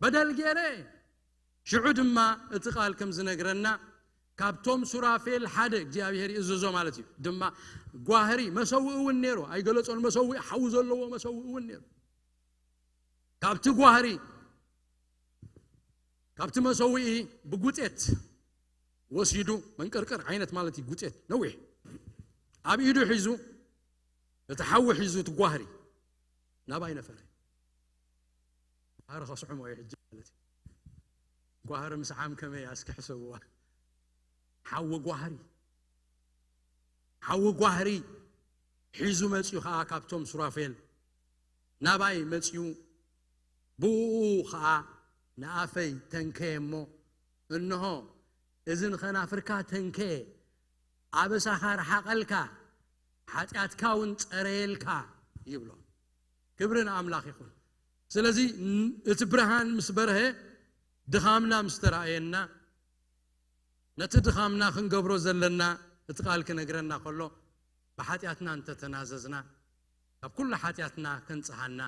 በደል ገይረ እየ። ሽዑ ድማ እቲ ቃል ከም ዝነግረና፣ ካብቶም ሱራፌል ሓደ እግዚኣብሔር ይእዝዞ ማለት እዩ። ድማ ጓህሪ፣ መሰውኢ እውን ነይሩ። ኣይገለጾን፣ መሰውኢ፣ ሓዊ ዘለዎ መሰውኢ እውን ነይሩ። ካብቲ ጓህሪ፣ ካብቲ መሰውኢ ብጉጤት ወሲዱ፣ መንቅርቅር ዓይነት ማለት እዩ፣ ጉጤት ነዊሕ፣ ኣብ ኢዱ ሒዙ፣ እቲ ሓዊ ሒዙ፣ እቲ ጓህሪ ናባይ ነፈረ። ጓህሪ ከስዕሞ እዩ ሕጂ ማለት እዩ። ጓህሪ ምስዓም ከመይ እያ እስኪ ሕሰብዋ። ሓዊ ጓህሪ፣ ሓዊ ጓህሪ ሒዙ መጺኡ ኸኣ ካብቶም ሱራፌል ናባይ መጺኡ፣ ብእኡ ኸኣ ንኣፈይ ተንከየ እሞ፣ እንሆ፣ እዚ ንኸናፍርካ ተንከየ፣ ኣበሳኻ ረሓቐልካ፣ ሓጢኣትካ እውን ጸረየልካ ይብሎ። ክብሪ ንኣምላኽ ይኹን። ስለዚ ን-፣ እቲ ብርሃን ምስ በርሀ፣ ድኻምና ምስ ተራእየና፣ ነቲ ድኻምና ክንገብሮ ዘለና እቲ ቃል ክነግረና ከሎ፣ ብሓጢኣትና እንተተናዘዝና፣ ካብ ኩሉ ሓጢኣትና ከንጽሃና፣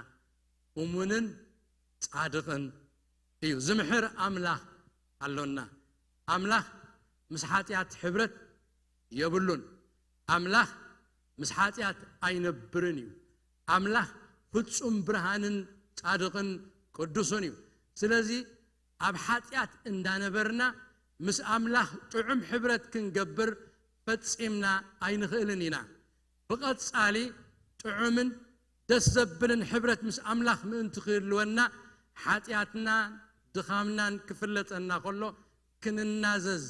እሙንን ጻድቕን እዩ። ዝምሕር ኣምላኽ ኣሎና። ኣምላኽ ምስ ሓጢኣት ሕብረት የብሉን። ኣምላኽ ምስ ሓጢኣት ኣይነብርን እዩ። ኣምላኽ ፍጹም ብርሃንን ጻድቕን ቅዱስን እዩ። ስለዚ ኣብ ሓጢኣት እንዳነበርና ምስ ኣምላኽ ጥዑም ሕብረት ክንገብር ፈጺምና ኣይንኽእልን ኢና። ብቐጻሊ ጥዑምን ደስ ዘብልን ሕብረት ምስ ኣምላኽ ምእንቲ ክህልወና፣ ሓጢኣትናን ድኻምናን ክፍለጠና ከሎ ክንናዘዝ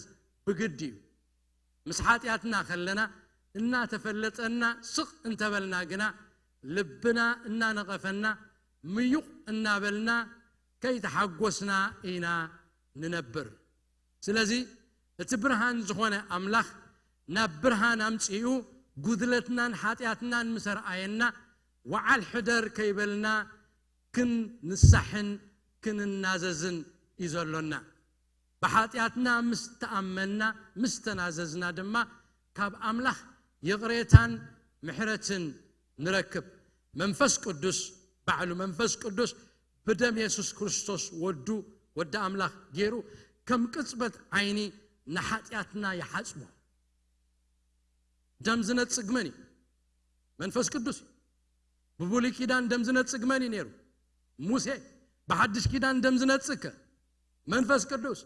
ብግዲ እዩ። ምስ ሓጢኣትና ከለና እናተፈለጠና ስቕ እንተበልና ግና፣ ልብና እናነቐፈና፣ ምዩቕ እናበልና ከይተሓጎስና ኢና ንነብር። ስለዚ እቲ ብርሃን ዝኾነ ኣምላኽ ናብ ብርሃን ኣምጺኡ፣ ጉድለትናን ሓጢኣትናን ምስ ኣርኣየና፣ ወዓል ሕደር ከይበልና ክንንሳሕን ክንናዘዝን እዩ ዘሎና። ብሓጢኣትና ምስ ተኣመንና፣ ምስ ተናዘዝና ድማ፣ ካብ ኣምላኽ ይቕሬታን ምሕረትን ንረክብ። መንፈስ ቅዱስ፣ ባዕሉ መንፈስ ቅዱስ ብደም የሱስ ክርስቶስ ወዱ፣ ወዲ ኣምላኽ ገይሩ፣ ከም ቅጽበት ዓይኒ ንሓጢኣትና ይሓጽቦ። ደም ዝነጽግ መን እዩ? መንፈስ ቅዱስ እዩ። ብብሉይ ኪዳን ደም ዝነጽግ መን እዩ ነይሩ? ሙሴ። ብሓድሽ ኪዳን ደም ዝነጽግ ከ? መንፈስ ቅዱስ።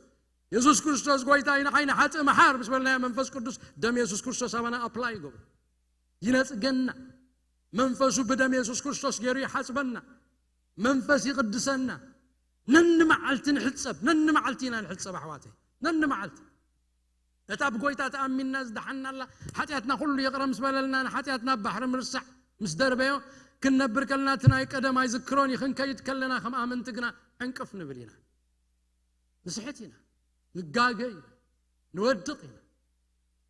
የሱስ ክርስቶስ ጎይታ እዩ፣ ንዓይ ንሓጥእ መሓር ምስ በልናዮ፣ መንፈስ ቅዱስ ደም የሱስ ክርስቶስ ኣባና ኣፕላይ ይገብሮ። ይነጽገና። መንፈሱ ብደም የሱስ ክርስቶስ ገይሩ ይሓጽበና። መንፈስ ይቕድሰና። ነኒ መዓልቲ ንሕጸብ፣ ነኒ መዓልቲ ኢና ንሕጸብ ኣሕዋተይ። ነኒ መዓልቲ። ነታ ብጎይታ ተኣሚንና ዝደሓንናላ፣ ሓጢኣትና ኩሉ ይቕረ ምስ በለልና፣ ንሓጢኣትና ኣብ ባሕሪ ምርሳዕ ምስ ደርበዮ፣ ክንነብር ከለና እቲ ናይ ቀደም ኣይዝክሮን እዩ። ክንከይድ ከለና ከም ኣመንቲ ግና ዕንቅፍ ንብል ኢና። ንስሕት ኢና። ንጋገ ኢና። ንወድቕ ኢና።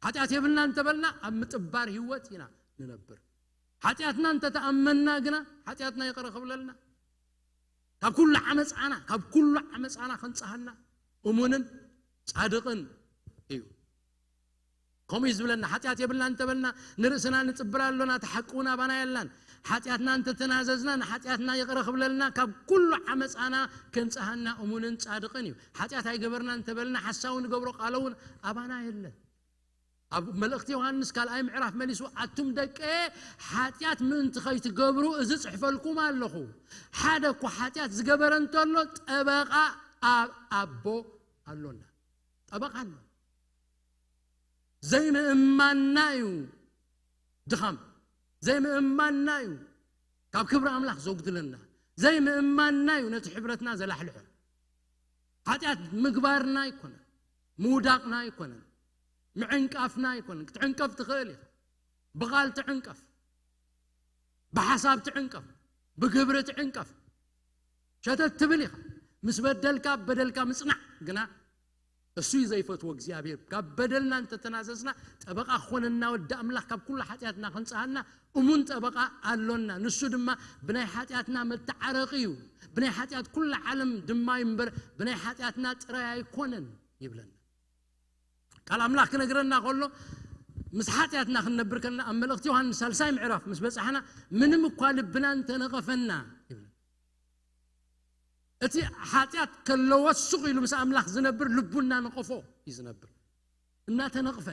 ሓጢኣት የብልና እንተበልና፣ ኣብ ምጥባር ህይወት ኢና ንነብር። ሓጢኣትና እንተተኣመንና ግና፣ ሓጢኣትና ይቕረ ክብለልና፣ ካብ ኩሉ ዓመፃና፣ ካብ ኩሉ ዓመፃና ከንፅሃና እሙንን ጻድቕን እዩ። ከምኡ እዩ ዝብለና። ሓጢኣት የብልና እንተበልና፣ ንርእስና ንጽብር ኣሎና፣ እቲ ሓቂ እውን ኣባና የላን። ሓጢኣትና እንተተናዘዝና፣ ንሓጢኣትና ይቕረ ክብለልና፣ ካብ ኩሉ ዓመፃና ከንጽሃና እሙንን ጻድቕን እዩ። ሓጢኣት ኣይገበርና እንተበልና፣ ሓሳዊ ንገብሮ ቃሎ እውን ኣባና የለን። ኣብ መልእኽቲ ዮሃንስ ካልኣይ ምዕራፍ መሊሱ፣ ኣቱም ደቀየ፣ ሓጢኣት ምእንቲ ከይትገብሩ እዚ ጽሕፈልኩም ኣለኹ። ሓደ እኳ ሓጢኣት ዝገበረ እንተሎ፣ ጠበቓ ኣብ ኣቦ ኣሎና። ጠበቓ ኣሎ። ዘይምእማንና እዩ ድኻም። ዘይምእማንና እዩ ካብ ክብሪ ኣምላኽ ዘጉድለና። ዘይምእማንና እዩ ነቲ ሕብረትና ዘላሕልሖ። ሓጢኣት ምግባርና ኣይኮነን፣ ምውዳቕና ኣይኮነን፣ ምዕንቃፍና ኣይኮነን። ክትዕንቀፍ ትኽእል ኢኻ። ብቓል ትዕንቀፍ፣ ብሓሳብ ትዕንቀፍ፣ ብግብሪ ትዕንቀፍ። ሸተት ትብል ኢኻ። ምስ በደልካ፣ በደልካ ምጽናዕ ግና እሱ እዩ ዘይፈትዎ እግዚኣብሔር። ካብ በደልና እንተተናዘዝና፣ ጠበቃ ክኾነና ወዲ ኣምላኽ፣ ካብ ኩሉ ሓጢኣትና ክንጽሃና እሙን ጠበቃ ኣሎና። ንሱ ድማ ብናይ ሓጢኣትና መተዓረቂ እዩ። ብናይ ሓጢኣት ኩላ ዓለም ድማ እዩ እምበር፣ ብናይ ሓጢኣትና ጥራይ ኣይኮነን ይብለና። ቃል ኣምላኽ ክነግረና ከሎ፣ ምስ ሓጢኣትና ክንነብር ከለና፣ ኣብ መልእኽቲ ዮሃንስ ሳልሳይ ምዕራፍ ምስ በጻሕና፣ ምንም እኳ ልብና እንተነቐፈና ይብለና። እቲ ሓጢኣት ከለዎ ሱቕ ኢሉ ምስ ኣምላኽ ዝነብር ልቡ እናነቐፎ እዩ ዝነብር። እናተነቕፈ።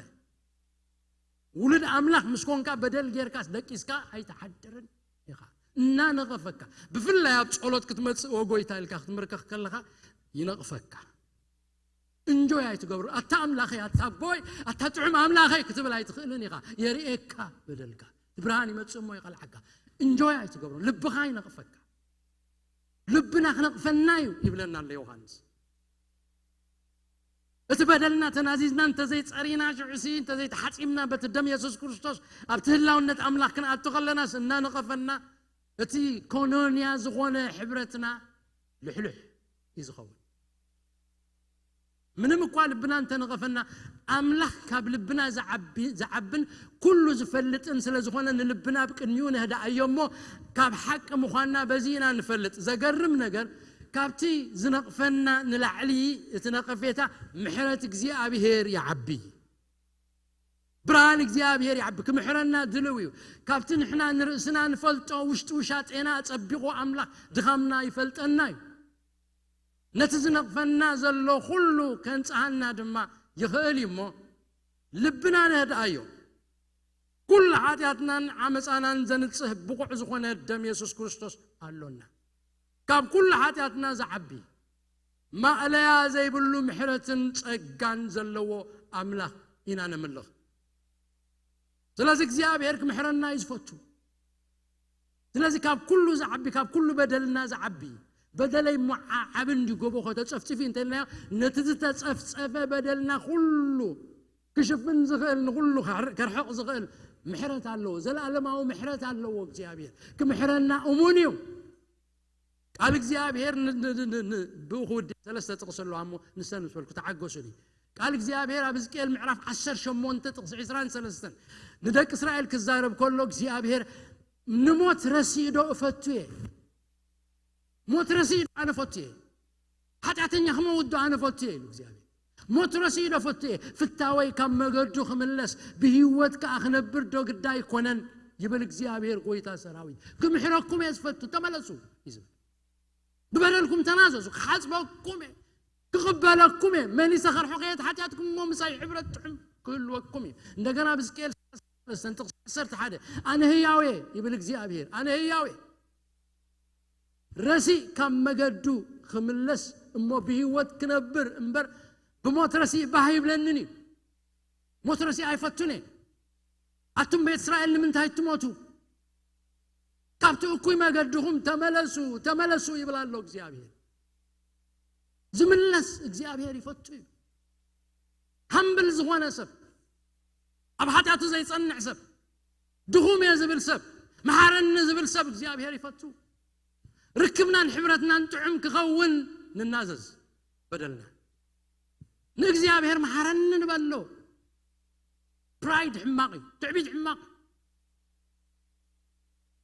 ውሉድ ኣምላኽ ምስ ኮንካ በደል ጌርካስ ደቂስካ ኣይትሓድርን ኢኻ። እናነቐፈካ። ብፍላይ ኣብ ጸሎት ክትመጽእ፣ "ኦ ጎይታ" ኢልካ ክትምርከኽ ከለኻ ይነቕፈካ። እንጆይ ኣይትገብሩ። "ኣታ ኣምላኸይ፣ ኣታ ኣቦይ፣ ኣታ ጥዑም ኣምላኸይ" ክትብል ኣይትኽእልን ኢኻ። የርእየካ በደልካ። እቲ ብርሃን ይመጽእ እሞ ይቐልዓካ። እንጆይ ኣይትገብሩ። ልብኻ ይነቕፈካ። ልብና ክነቕፈና እዩ ይብለና ኣሎ ዮሃንስ። እቲ በደልና ተናዚዝና እንተዘይጸሪና፣ ሽዑሲ እንተዘይተሓጺምና በቲ ደም የሱስ ክርስቶስ ኣብቲ ህላውነት ኣምላኽ ክንኣቱ ከለናስ እናነቐፈና፣ እቲ ኮኖንያ ዝኾነ ሕብረትና ልሕሉሕ እዩ ዝኸውን። ምንም እኳ ልብና እንተነቐፈና፣ ኣምላኽ ካብ ልብና ዝዓቢ-፣ ዝዓብን ኩሉ ዝፈልጥን ስለ ዝኾነ፣ ንልብና ኣብ ቅድሚኡ ነህድኣዮ እሞ፣ ካብ ሓቂ ምዃንና በዚ ኢና ንፈልጥ። ዘገርም ነገር፣ ካብቲ ዝነቕፈና ንላዕሊ እቲ ነቐፌታ ምሕረት እግዚኣብሔር ይዓቢ። ብርሃን እግዚኣብሔር ይዓቢ። ክምሕረና ድልው እዩ። ካብቲ ንሕና ንርእስና ንፈልጦ ውሽጢ ውሻጤና ኣጸቢቑ ኣምላኽ ድኻምና ይፈልጠና እዩ። ነቲ ዝነቕፈና ዘሎ ኩሉ ከንጽሃና ድማ ይኽእል እዩ እሞ፣ ልብና ነህድኣዮ። ኩሉ ሓጢኣትናን ዓመጻናን ዘንጽህ ብቑዕ ዝኾነ ደም የሱስ ክርስቶስ ኣሎና። ካብ ኩሉ ሓጢኣትና ዝዓቢ፣ ማእለያ ዘይብሉ ምሕረትን ጸጋን ዘለዎ ኣምላኽ ኢና ነምልኽ። ስለዚ እግዚኣብሔር ክምሕረና እዩ ዝፈቱ። ስለዚ ካብ ኩሉ ዝዓቢ፣ ካብ ኩሉ በደልና ዝዓቢ፣ በደለይ እሞ ዓ-፣ ዓቢ እንዲ ጎቦ ከተጸፍጽፊ እንተልናዮ፣ ነቲ ዝተጸፍጸፈ በደልና ኩሉ ክሽፍን ዝኽእል፣ ንኹሉ ከር-፣ ከርሕቕ ዝኽእል ምሕረት ኣለዎ። ዘለኣለማዊ ምሕረት ኣለዎ እግዚኣብሔር። ክምሕረና እሙን እዩ። ቃል እግዚኣብሔር ን-፣ ን-፣ ን-፣ ን-፣ ን-፣ ብኡ ክውድእ ሰለስተ ጥቕሲ ኣለዋ እሞ ንሰን ምስ በልኩ ተዓገሱኒ። ቃል እግዚኣብሔር ኣብ ሕዝቅኤል ምዕራፍ ዓሰርተ ሸሞንተ ጥቕሲ ዕስራን ሰለስተን ንደቂ እስራኤል ክዛረብ ከሎ እግዚኣብሔር፣ "ንሞት ረሲእ ዶ እፈቱ እየ? ሞት ረሲእ ዶ ኣነ እፈቱ እየ? ሓጢኣተኛ ክመውት ዶ ኣነ እፈቱ እየ?" ኢሉ እግዚኣብሔር። "ሞት ረሲእ ዶ እፈቱ እየ? ፍታወይ ካብ መገዱ ክምለስ፣ ብህይወት ከኣ ክነብር ዶ ግዳ ኣይኮነን?" ይብል እግዚኣብሔር ጎይታ ሰራዊት። "ክምሕረኩም እየ ዝፈቱ፣ ተመለሱ" እዩ ዝብል። "ብበደልኩም ተናዘዙ፣ ክሓጽበኩም እየ፣ ክቕበለኩም እየ፣ መሊሰ ከርሕቕ እየ፣ እቲ ሓጢኣትኩም እሞ ምሳይ ሕብረት ጥዑም ክህልወኩም እዩ።" እንደገና ኣብ ሕዝቅኤል ሰለስተ ጥቕሲ ዓሰርተ ሓደ፣ "ኣነ ህያው እየ" ይብል እግዚኣብሔር፣ "ኣነ ህያው እየ። ረሲእ ካብ መገዱ ክምለስ እሞ ብህይወት ክነብር እምበር ብሞት ረሲእ ባህ ይብለንን እዩ። ሞት ረሲእ ኣይፈቱን እየ። ኣቱም ቤት እስራኤል ንምንታይ ትሞቱ? ካብቲ እኩይ መገድኹም ተመለሱ፣ ተመለሱ" ይብል ኣሎ እግዚኣብሔር። ዝምለስ እግዚኣብሔር ይፈቱ እዩ። ሃምብል ዝኾነ ሰብ፣ ኣብ ሓጢኣቱ ዘይጸንዕ ሰብ፣ ድኹም እየ ዝብል ሰብ፣ መሓረኒ ዝብል ሰብ እግዚኣብሔር ይፈቱ። ርክብናን ሕብረትናን ጥዑም ክኸውን ንናዘዝ። በደልና ንእግዚኣብሔር መሓረኒ ንበሎ። ፕራይድ ሕማቕ እዩ፣ ትዕቢት ሕማቕ።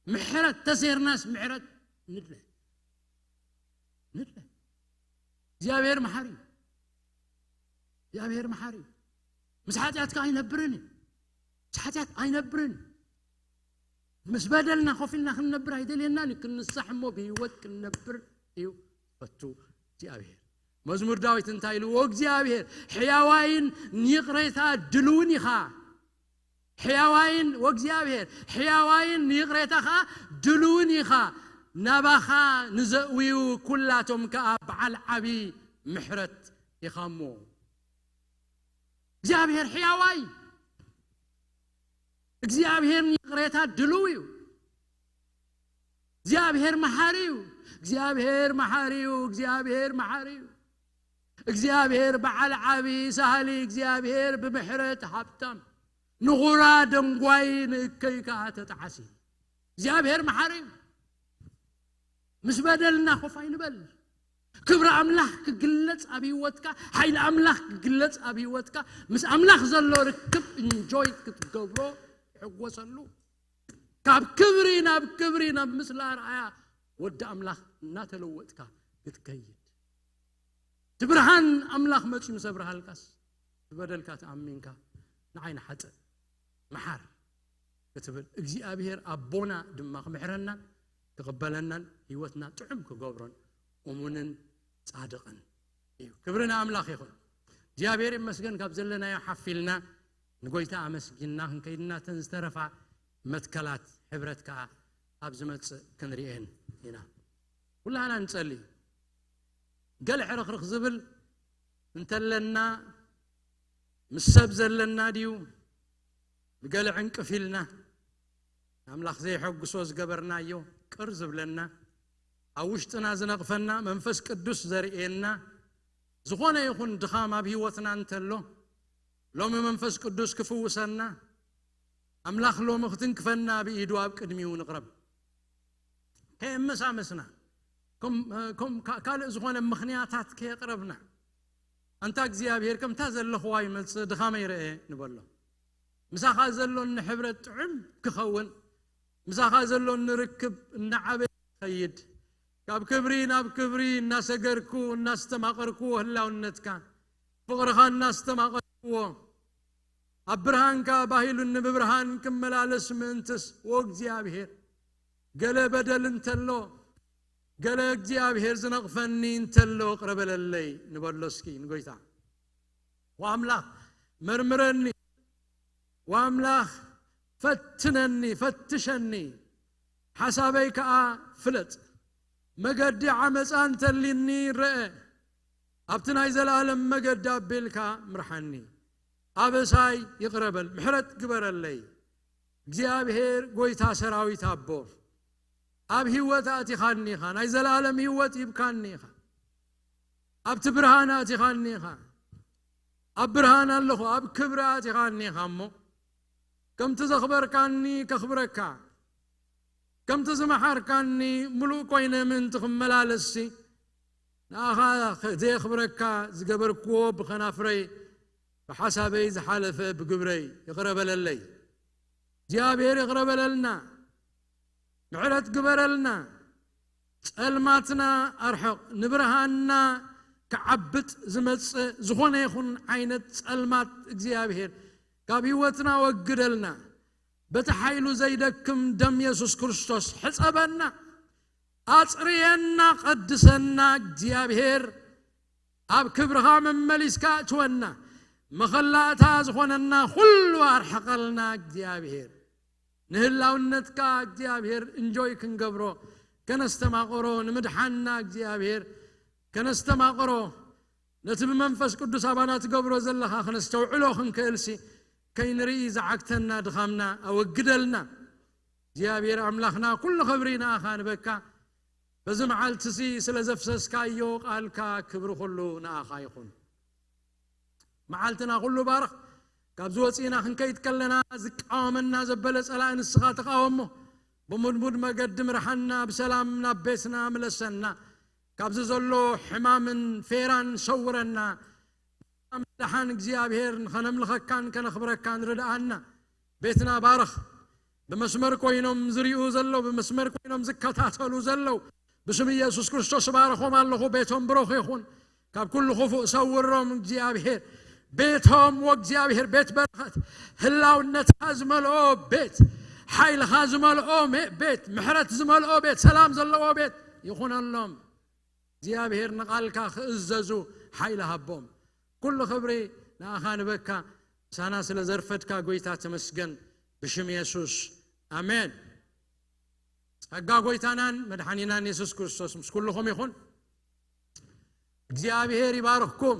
ምሕረት ተሴርናስ ምሕረት ንድለ፣ ንድለ። እግዚኣብሔር መሓሪ እዩ። እግዚኣብሔር መሓሪ እዩ። ምስ ሓጢኣትካ ኣይነብርን እዩ። ምስ ሓጢኣት ኣይነብርን እዩ። ምስ በደልና ኮፍ ኢልና ክንነብር ኣይደልየናን እዩ። ክንንሳሕ እሞ ብህይወት ክንነብር እዩ ፈቱ እግዚኣብሔር። መዝሙር ዳዊት እንታይ ኢሉ? "ወእግዚኣብሔር ሕያዋይን ንይቕሬታ ድልውን ኢኻ። ሕያዋይን፣ ወእግዚኣብሔር ሕያዋይን ንይቕሬታ ኸኣ ድልውን ኢኻ። ናባኻ ንዘእውዩ ኩላቶም ከኣ በዓል ዓቢ ምሕረት ኢኻ እሞ።" እግዚኣብሔር ሕያዋይ፣ እግዚኣብሔር ንይቕሬታ ድልው እዩ። እግዚኣብሔር መሓሪ እዩ። እግዚኣብሔር መሓሪ እዩ። እግዚኣብሔር መሓሪ እዩ። እግዚኣብሔር በዓል ዓቢ ሳህሊ፣ እግዚኣብሔር ብምሕረት ሃብታም፣ ንኹራ ደንጓይ ንእከይ ከኣ ተጣዓሲ። እግዚኣብሔር መሓሪ እዩ። ምስ በደልና ኮፍ ኣይንበል። ክብሪ ኣምላኽ ክግለጽ ኣብ ህይወትካ፣ ሓይሊ ኣምላኽ ክግለጽ ኣብ ህይወትካ፣ ምስ ኣምላኽ ዘሎ ርክብ እንጆይ ክትገብሮ፣ ትሕጎሰሉ። ካብ ክብሪ ናብ ክብሪ፣ ናብ ምስላ ኣርኣያ ወዲ ኣምላኽ እናተለወጥካ ክትከይድ፣ እቲ ብርሃን ኣምላኽ መጺኡ ምስ ኣብርሃልካስ፣ ብበደልካ ተኣሚንካ ንዓይ ንሓጥእ መሓር ክትብል፣ እግዚኣብሔር ኣቦና ድማ ክምሕረናን ክቕበለናን ህይወትና ጥዑም ክገብሮን እሙንን ጻድቕን እዩ። ክብሪ ንኣምላኽ ይኹን። እግዚኣብሔር ይመስገን፣ ካብ ዘለናዮ ሓፊልና ንጎይታ ኣመስጊንና ክንከይድና፣ እተን ዝተረፋ መትከላት ሕብረት ከኣ ኣብ ዝመጽእ ክንርእየን ኢና። ኩላህና ንጸሊ። ገለ ሕርኽርኽ ዝብል እንተለና፣ ምስ ሰብ ዘለና ድዩ? ብገለ ዕንቅፍ ኢልና፣ ኣምላኽ ዘየሐጉሶ ዝገበርናዮ ቅር ዝብለና፣ ኣብ ውሽጥና ዝነቕፈና፣ መንፈስ ቅዱስ ዘርእየና፣ ዝኾነ ይኹን ድኻም ኣብ ህይወትና እንተሎ፣ ሎሚ መንፈስ ቅዱስ ክፍውሰና፣ ኣምላኽ ሎሚ ክትንክፈና ብኢዱ ኣብ ቅድሚኡ ንቕረብ። ከየመሳመስና፣ ከም፣ ከም ካ-፣ ካልእ ዝኾነ ምኽንያታት ከየቕረብና፣ ኣንታ እግዚኣብሔር፣ ከምታ ዘለኽዋ ይመጽእ፣ ድኻመይ ረኤ ንበሎ። ምሳኻ ዘሎኒ ሕብረት ጥዑም ክኸውን፣ ምሳኻ ዘሎኒ ርክብ እናዓበየ ክኸይድ፣ ካብ ክብሪ ናብ ክብሪ እናሰገርኩ እናስተማቐርኩዎ ህላውነትካ፣ ፍቕርኻ እናስተማቐርኩዎ፣ ኣብ ብርሃንካ ባሂሉኒ ብብርሃን ክመላለስ ምእንትስ፣ ወእግዚኣብሔር፣ ገለ በደል እንተሎ፣ ገለ እግዚኣብሔር ዝነቕፈኒ እንተሎ፣ ቅረ በለለይ ንበሎ እስኪ ንጎይታ። ወኣምላኽ መርምረኒ፣ ወኣምላኽ ፈትነኒ፣ ፈትሸኒ፣ ሓሳበይ ከኣ ፍለጥ። መገዲ ዓመፃ እንተሊኒ ረአ፣ ኣብቲ ናይ ዘለኣለም መገዲ ኣቢልካ ምርሓኒ። ኣበሳይ ይቕረ በል፣ ምሕረት ግበረለይ። እግዚኣብሔር ጎይታ ሰራዊት ኣቦ፣ ኣብ ህይወት ኣእቲኻኒ ኢኻ፣ ናይ ዘለኣለም ህይወት ሂብካኒ ኢኻ፣ ኣብቲ ብርሃን ኣእቲኻኒ ኢኻ። ኣብ ብርሃን ኣለኹ፣ ኣብ ክብሪ ኣእቲኻኒ ኢኻ እሞ፣ ከምቲ ዘኽበርካኒ ከኽብረካ፣ ከምቲ ዝመሓርካኒ ምሉእ ኮይነ ምእንቲ ክመላለስሲ፣ ንኣኻ ዘየኽብረካ ዝገበርክዎ ብኸናፍረይ፣ ብሓሳበይ ዝሓለፈ ብግብረይ ይቕረ በለለይ። እግዚኣብሔር ይቕረ በለልና፣ ምሕረት ግበረልና። ጸልማትና ኣርሕቕ፣ ንብርሃንና ክዓብጥ ዝመጽእ ዝኾነ ይኹን ዓይነት ጸልማት እግዚኣብሔር ካብ ህይወትና ወግደልና። በቲ ሓይሉ ዘይደክም ደም የሱስ ክርስቶስ ሕጸበና፣ ኣጽርየና፣ ቀድሰና። እግዚኣብሔር ኣብ ክብርኻ መመሊስካ እትወና፣ መኸላእታ ዝኾነና ኩሉ ኣርሕቐልና። እግዚኣብሔር ንህላውነትካ እግዚኣብሔር እንጆይ ክንገብሮ፣ ከነስተማቕሮ፣ ንምድሓንና እግዚኣብሔር ከነስተማቕሮ፣ ነቲ ብመንፈስ ቅዱስ ኣባና ትገብሮ ዘለኻ ከነስተውዕሎ ክንክእልሲ፣ ከይንርኢ ዝዓግተና ድኻምና ኣወግደልና። እግዚኣብሔር ኣምላኽና፣ ኩሉ ክብሪ ንኣኻ ንበካ። በዚ መዓልቲ እዚ ስለ ዘፍሰስካዮ ቃልካ ክብሪ ኩሉ ንኣኻ ይኹን። መዓልትና ኩሉ ባርኽ። ካብዚ ወፂእና ክንከይድ ከለና ዝቃወመና ዘበለ ጸላኢ ንስኻ ተቃወሞ። ብሙድሙድ መገዲ ምርሓና፣ ብሰላም ናብ ቤትና ምለሰና። ካብዚ ዘሎ ሕማምን ፌራን ሰውረና። ምድሓን እግዚኣብሔር ንኸነምልኸካን ከነኽብረካን ርድኣና። ቤትና ባርኽ። ብመስመር ኮይኖም ዝሪኡ ዘለዉ፣ ብመስመር ኮይኖም ዝከታተሉ ዘለዉ፣ ብስም ኢየሱስ ክርስቶስ እባርኾም ኣለኹ። ቤቶም ብሩኽ ይኹን። ካብ ኩሉ ክፉእ ሰውሮም እግዚኣብሔር። ቤቶም ወእግዚኣብሔር ቤት በረኸት፣ ህላውነትካ ዝመልኦ ቤት፣ ሓይልኻ ዝመልኦ ሜ-፣ ቤት፣ ምሕረት ዝመልኦ ቤት፣ ሰላም ዘለዎ ቤት ይኹነሎም። እግዚኣብሔር ንቓልካ ክእዘዙ ሓይሊ ሃቦም። ኩሉ ክብሪ ንኣኻ ንበካ። ምሳና ስለ ዘርፈድካ ጎይታ ተመስገን። ብሽም የሱስ ኣሜን። ጸጋ ጎይታናን መድሓኒናን የሱስ ክርስቶስ ምስ ኩልኹም ይኹን። እግዚኣብሔር ይባርኽኩም።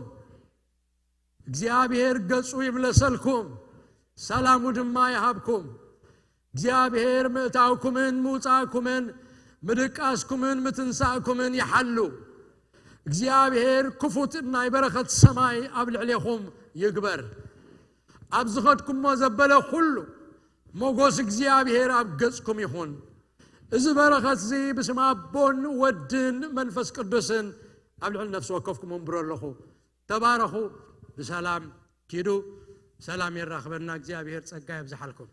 እግዚኣብሔር ገጹ ይምለሰልኩም፣ ሰላሙ ድማ ይሃብኩም። እግዚኣብሔር ምእታውኩምን ምውጻእኩምን ምድቃስኩምን ምትንሳእኩምን ይሓሉ። እግዚኣብሔር ክፉት ናይ በረኸት ሰማይ ኣብ ልዕሌኹም ይግበር። ኣብ ዝኸድኩሞ ዘበለ ኩሉ ሞጎስ እግዚኣብሔር ኣብ ገጽኩም ይኹን። እዚ በረኸት እዚ ብስም ኣቦን ወድን መንፈስ ቅዱስን ኣብ ልዕሊ ነፍሲ ወከፍኩም ወንብሮ ኣለኹ። ተባረኹ። ብሰላም ኪዱ። ሰላም የራኽበና። እግዚኣብሔር ጸጋ የብዝሓልኩም።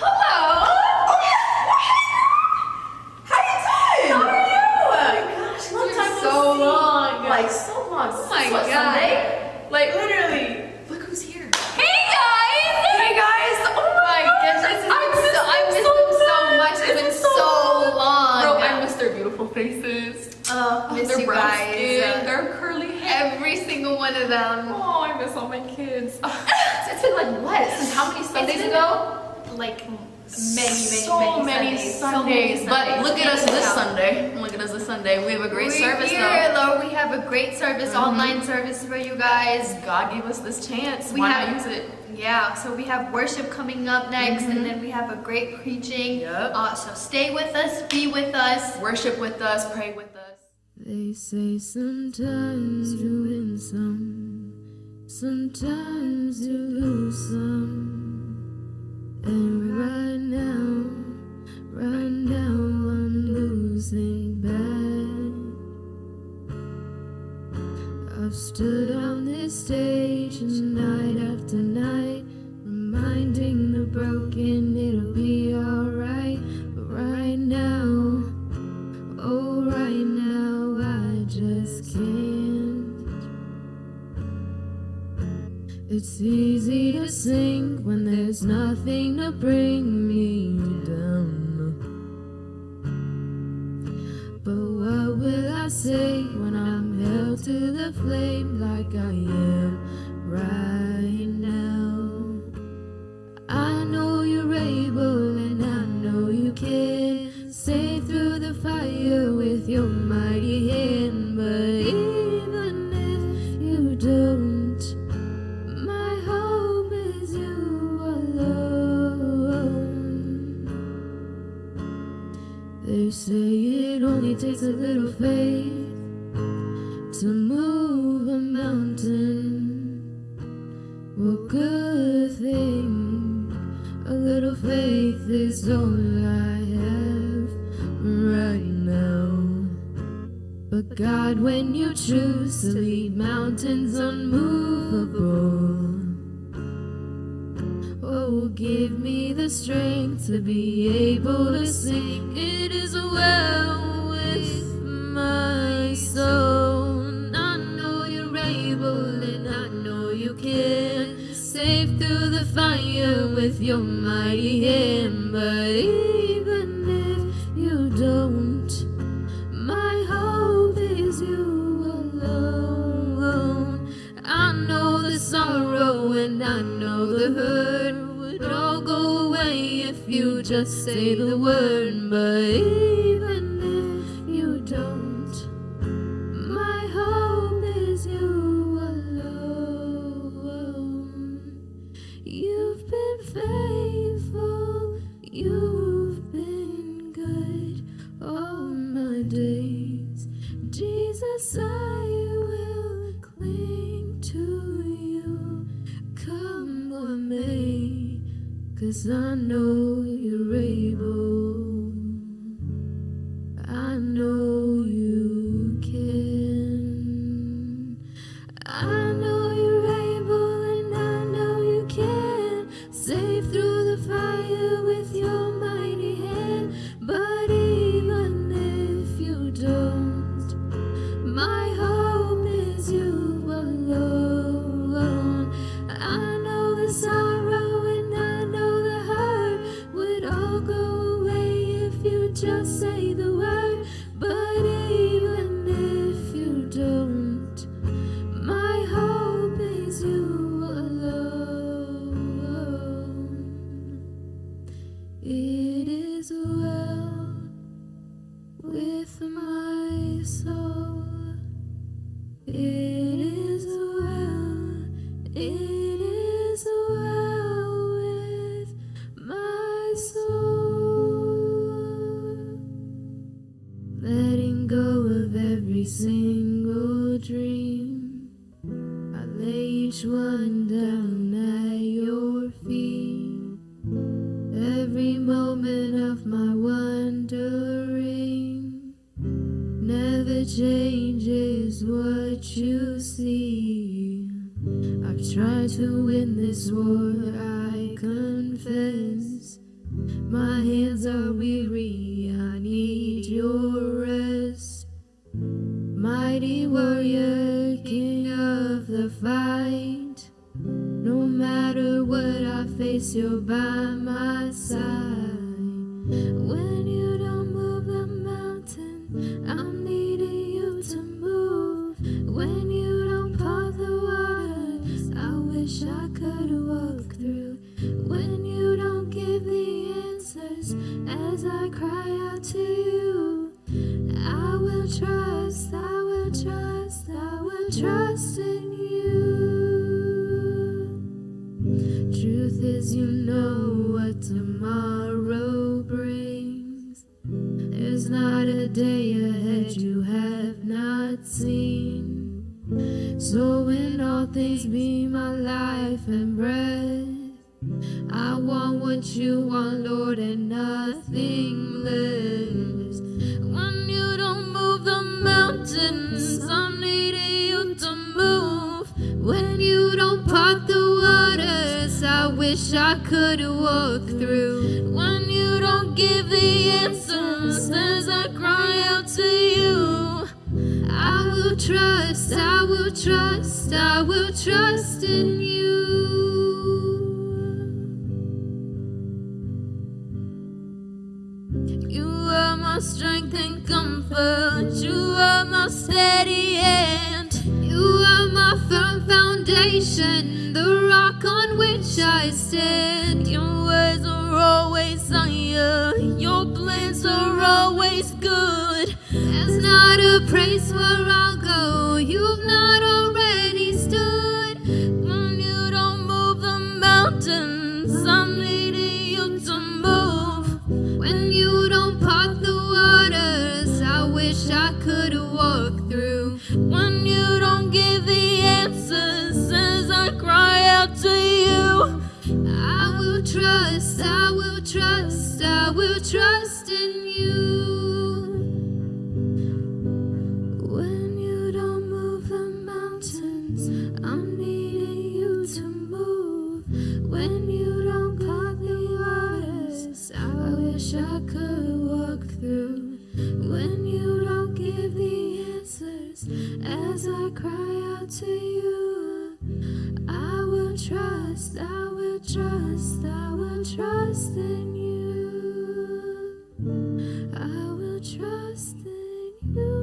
Hello. Oh, yeah. How you doing? How are you? Oh my gosh, it's been so long. Like, so long. Oh my God. Like, literally. Look who's here. Hey, guys. Hey, guys. Oh my goodness. I miss them so much. It's been so long. Bro, I miss their beautiful faces. Uh, miss you guys. Their brown skin, their curly hair. Every single one of them. Oh, I miss all my kids. It's been, like, what? Since how many Sundays ago? Like, many, many, so many Sundays. But look at us this Sunday. Look at us this Sunday. We have a great service, though. We're here, Lord. We have a great service, online service for you guys. God gave us this chance. Why not use it? Yeah, so we have worship coming up next, and then we have a great preaching. Yep. Uh, so stay with us, be with us, worship with us, pray with us. They say sometimes you win some, sometimes you lose some. And right now, right now I'm losing bad. I've stood on this stage night after night, reminding the broken it'll be alright. But right now, oh, right now, I just can't. It's easy to sink when there's nothing to bring me down. But what will I say when I'm held to the flame like I am right now? I know you're able and I know you can. Safe through the fire with your mighty hand. But even if you don't, my hope is you alone. They say it only takes a little faith to move a mountain. Well, good thing a little faith is all I have right now. But God, when you choose to leave mountains unmovable, oh, give me the strength to be able to sing. It is well with my soul. I know you're able and I know you can. Safe through the fire with your mighty hand. But even if you don't, my hope is you alone. I know the sorrow and I know the hurt would all go away if you just say the word. But even if you don't, my hope is you alone. You've been faithful, you've been good all my days. Jesus, I will cling to you, come what may, 'cause I know you're able. I know you can. I know you're able and I know you can. Safe through the fire with your mighty hand. But even if you don't, my hope is you alone. I know the sorrow and I know the hurt would all go away if you just say the word. But even if you don't, my hope is you alone. It is well with my soul. It is well, it is well with my soul. Letting go of every single dream, I lay each one down at your feet. Every moment of my wandering never changes what you see. I've tried to win this war, I confess. My hands are weary, I need your rest. Mighty warrior, king of the fight. No matter what I face, you're by my side. When you don't move the mountain, I'm needing you to move. When you don't part the waters, I wish I could walk through. When you don't give the answers, as I cry out to you, I will trust, I will trust, I will trust in you. Truth is, you know what tomorrow brings. There's not a day ahead you have not seen. So, in all things, be my life and breath. I want what you want, Lord, and nothing less. When you don't move the mountains, I'm needing you to move. When you don't part the waters, I wish I could walk through. When you don't give the answers as I cry out to you, I will trust, I will trust, I will trust in you. You are my strength and comfort. You are my steady hand. You are my firm foundation, the rock on which I stand. Your words are always higher. Your plans are always good. There's not a place where I'll go you've not already stood. When you don't move the mountains, I'm needing you to move. When you don't part the waters, I wish I could walk through. When you don't give the answers as I cry out to you, I will trust, I will trust, I will trust in you. When you don't move the mountains, I'm needing you to move. When you don't part the waters, I wish I could walk through. When you don't give the answers as I cry out to you, I will trust, I will trust, I will trust in you. I will trust in you.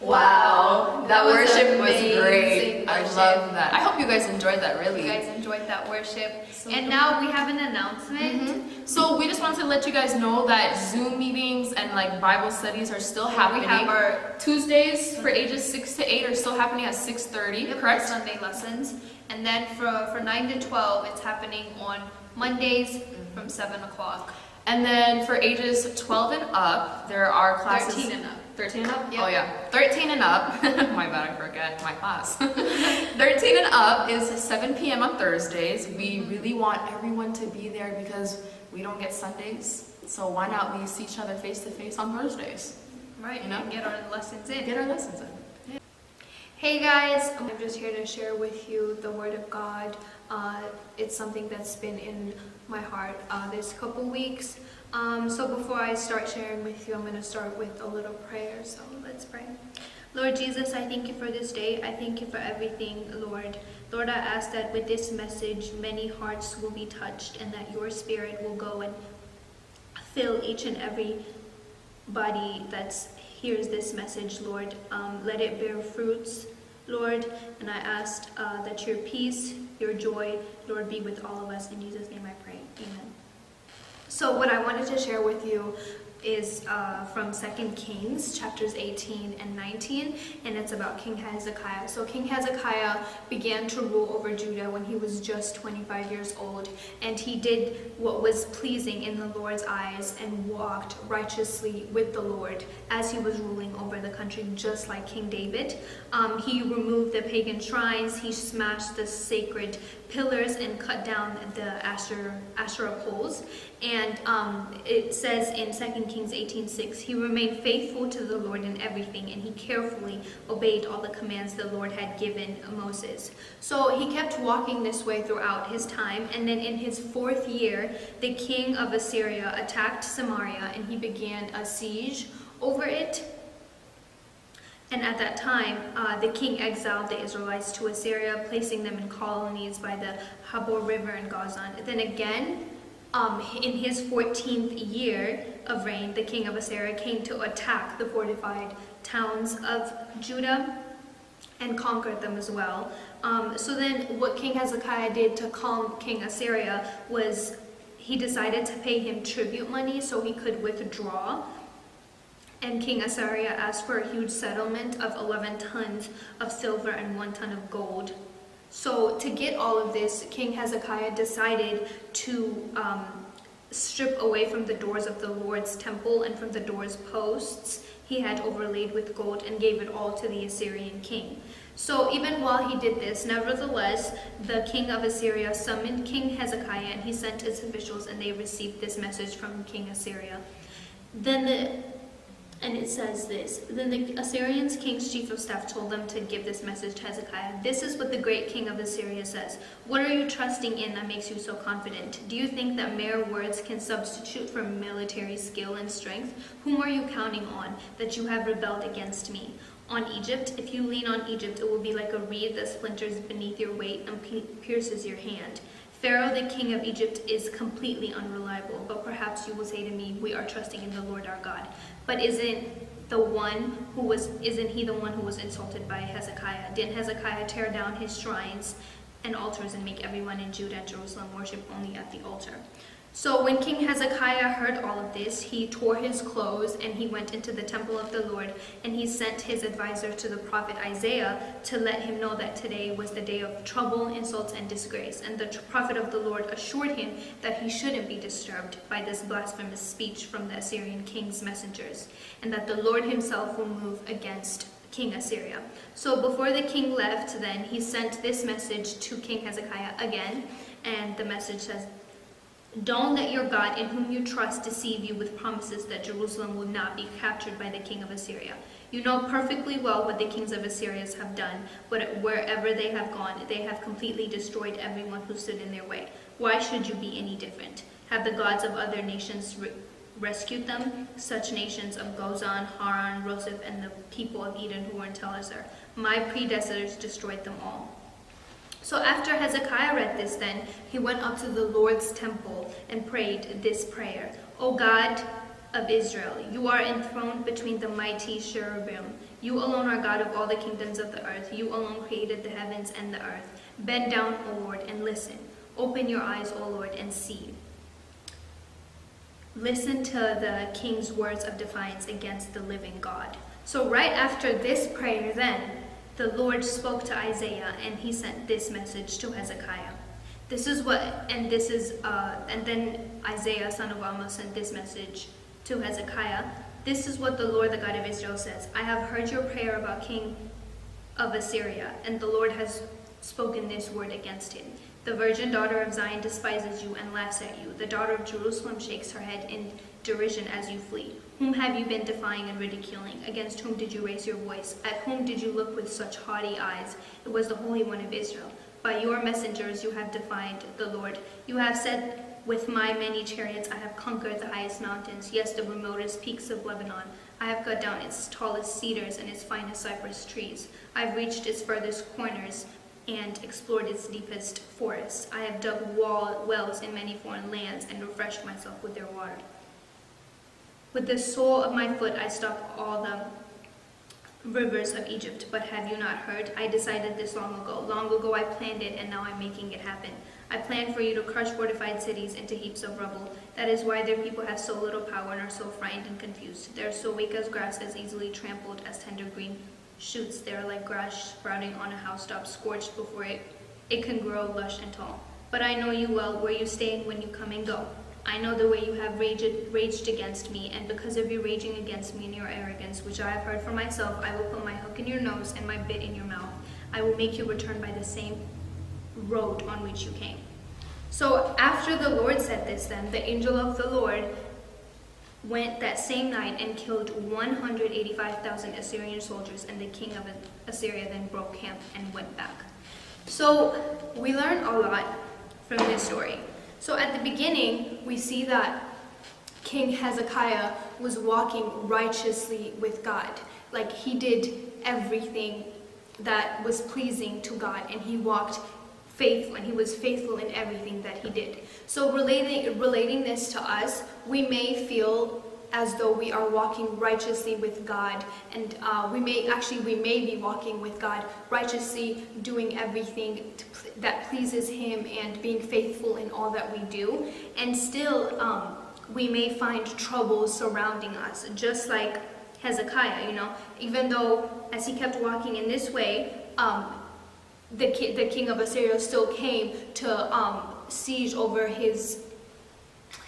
Wow, that worship was great. I love that. I hope you guys enjoyed that, really. You guys enjoyed that worship. And now we have an announcement. So we just wanted to let you guys know that Zoom meetings and like Bible studies are still We happening. have our Tuesdays for ages six to eight are still happening at six thirty, Yep, correct? Sunday lessons. And then for, for nine to twelve, it's happening on Mondays from seven o'clock. And then for ages twelve and up, there are classes. Thirteen and up. Thirteen and up? Yep. Oh, yeah. Thirteen and up. My bad, I forget my class. Thirteen and up is seven p.m. on Thursdays. We really want everyone to be there because we don't get Sundays. So why not we see each other face to face on Thursdays? Right, You know? and get our lessons in. Get our lessons in. Hey guys, I'm just here to share with you the Word of God. Uh, it's something that's been in my heart uh, this couple weeks. Um, so before I start sharing with you, I'm going to start with a little prayer. So let's pray. Lord Jesus, I thank you for this day. I thank you for everything, Lord. Lord, I ask that with this message, many hearts will be touched and that your spirit will go and fill each and every body that hears this message, Lord. Um, let it bear fruits, Lord. And I ask uh, that your peace, your joy, Lord, be with all of us. In Jesus' name I pray. Amen. So what I wanted to share with you is uh, from Second Kings chapters eighteen and nineteen, and it's about King Hezekiah. So King Hezekiah began to rule over Judah when he was just twenty-five years old, and he did what was pleasing in the Lord's eyes and walked righteously with the Lord as he was ruling over the country, just like King David. Um, he removed the pagan shrines, he smashed the sacred pillars and cut down the Asher, Asherah poles. And um, it says in Second Kings eighteen six, he remained faithful to the Lord in everything, and he carefully obeyed all the commands the Lord had given Moses. So he kept walking this way throughout his time, and then in his fourth year, the king of Assyria attacked Samaria, and he began a siege over it. And at that time, uh, the king exiled the Israelites to Assyria, placing them in colonies by the Habor River in Gozan. Then again, um, in his fourteenth year of reign, the king of Assyria came to attack the fortified towns of Judah and conquered them as well. Um, so then, what King Hezekiah did to calm King Assyria was he decided to pay him tribute money so he could withdraw. And King Assyria asked for a huge settlement of eleven tons of silver and one ton of gold. So, to get all of this, King Hezekiah decided to um, strip away from the doors of the Lord's temple and from the doors posts he had overlaid with gold and gave it all to the Assyrian king. So, even while he did this, nevertheless, the king of Assyria summoned King Hezekiah, and he sent his officials, and they received this message from King Assyria. Then the and it says this. Then the Assyrians' king's chief of staff told them to give this message to Hezekiah. This is what the great king of Assyria says. What are you trusting in that makes you so confident? Do you think that mere words can substitute for military skill and strength? Whom are you counting on that you have rebelled against me? On Egypt? If you lean on Egypt, it will be like a reed that splinters beneath your weight and pierces your hand. Pharaoh, the king of Egypt, is completely unreliable, but perhaps you will say to me, we are trusting in the Lord our God. But isn't the one who was isn't he the one who was insulted by Hezekiah? Didn't Hezekiah tear down his shrines and altars and make everyone in Judah and Jerusalem worship only at the altar? So when King Hezekiah heard all of this, he tore his clothes and he went into the temple of the Lord, and he sent his advisor to the prophet Isaiah to let him know that today was the day of trouble, insults, and disgrace. And the prophet of the Lord assured him that he shouldn't be disturbed by this blasphemous speech from the Assyrian king's messengers, and that the Lord himself will move against King Assyria. So before the king left, then he sent this message to King Hezekiah again, and the message says, don't let your God in whom you trust deceive you with promises that Jerusalem will not be captured by the king of Assyria. You know perfectly well what the kings of Assyria have done, but wherever they have gone, they have completely destroyed everyone who stood in their way. Why should you be any different? Have the gods of other nations re- rescued them? Such nations of Gozan, Haran, Roseph, and the people of Edom who were in Telassar. My predecessors destroyed them all. So after Hezekiah read this, then he went up to the Lord's temple and prayed this prayer. O God of Israel, you are enthroned between the mighty cherubim. You alone are God of all the kingdoms of the earth. You alone created the heavens and the earth. Bend down, O Lord, and listen. Open your eyes, O Lord, and see. Listen to the king's words of defiance against the living God. So right after this prayer, then the Lord spoke to Isaiah, and he sent this message to Hezekiah. This is what, and this is, uh, and then Isaiah, son of Amoz, sent this message to Hezekiah. This is what the Lord, the God of Israel, says. I have heard your prayer about king of Assyria, and the Lord has spoken this word against him. The virgin daughter of Zion despises you and laughs at you. The daughter of Jerusalem shakes her head in derision as you flee. Whom have you been defying and ridiculing? Against whom did you raise your voice? At whom did you look with such haughty eyes? It was the Holy One of Israel. By your messengers you have defied the Lord. You have said, with my many chariots I have conquered the highest mountains, yes, the remotest peaks of Lebanon. I have cut down its tallest cedars and its finest cypress trees. I have reached its furthest corners and explored its deepest forests. I have dug wall, wells in many foreign lands and refreshed myself with their water. With the sole of my foot I stopped all the rivers of Egypt, but have you not heard? I decided this long ago. Long ago I planned it, and now I'm making it happen. I planned for you to crush fortified cities into heaps of rubble. That is why their people have so little power and are so frightened and confused. They are so weak as grass, as easily trampled as tender green shoots. They are like grass sprouting on a housetop, scorched before it, it can grow lush and tall. But I know you well, where you stay and when you come and go. I know the way you have raged, raged against me, and because of your raging against me and your arrogance, which I have heard for myself, I will put my hook in your nose and my bit in your mouth. I will make you return by the same road on which you came. So after the Lord said this, then the angel of the Lord went that same night and killed one hundred eighty-five thousand Assyrian soldiers, and the king of Assyria then broke camp and went back. So we learn a lot from this story. So at the beginning, we see that King Hezekiah was walking righteously with God. Like, he did everything that was pleasing to God, and he walked faithful, and he was faithful in everything that he did. So relating, relating this to us, we may feel as though we are walking righteously with God, and uh, we may, actually, we may be walking with God righteously, doing everything to, pl- that pleases Him and being faithful in all that we do, and still, um, we may find troubles surrounding us, just like Hezekiah. You know, even though, as he kept walking in this way, um, the, ki- the king of Assyria still came to um, siege over his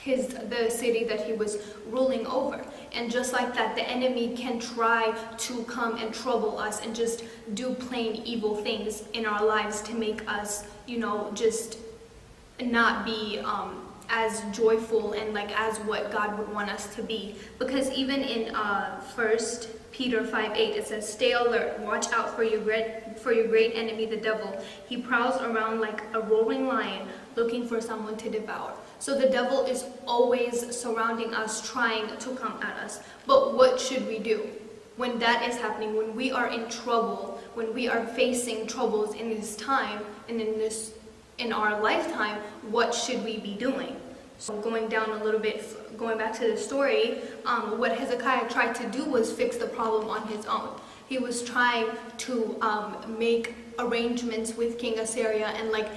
his the city that he was ruling over. And just like that, the enemy can try to come and trouble us and just do plain evil things in our lives to make us, you know, just not be um, as joyful and, like, as what God would want us to be. Because even in uh, First Peter five eight, it says, "Stay alert, watch out for your great for your great enemy, the devil. He prowls around like a roaring lion, looking for someone to devour." So the devil is always surrounding us, trying to come at us. But what should we do when that is happening? When we are in trouble, when we are facing troubles in this time and in this in our lifetime, what should we be doing? So going down a little bit, going back to the story, um, what Hezekiah tried to do was fix the problem on his own. He was trying to um, make arrangements with King Assyria and, like,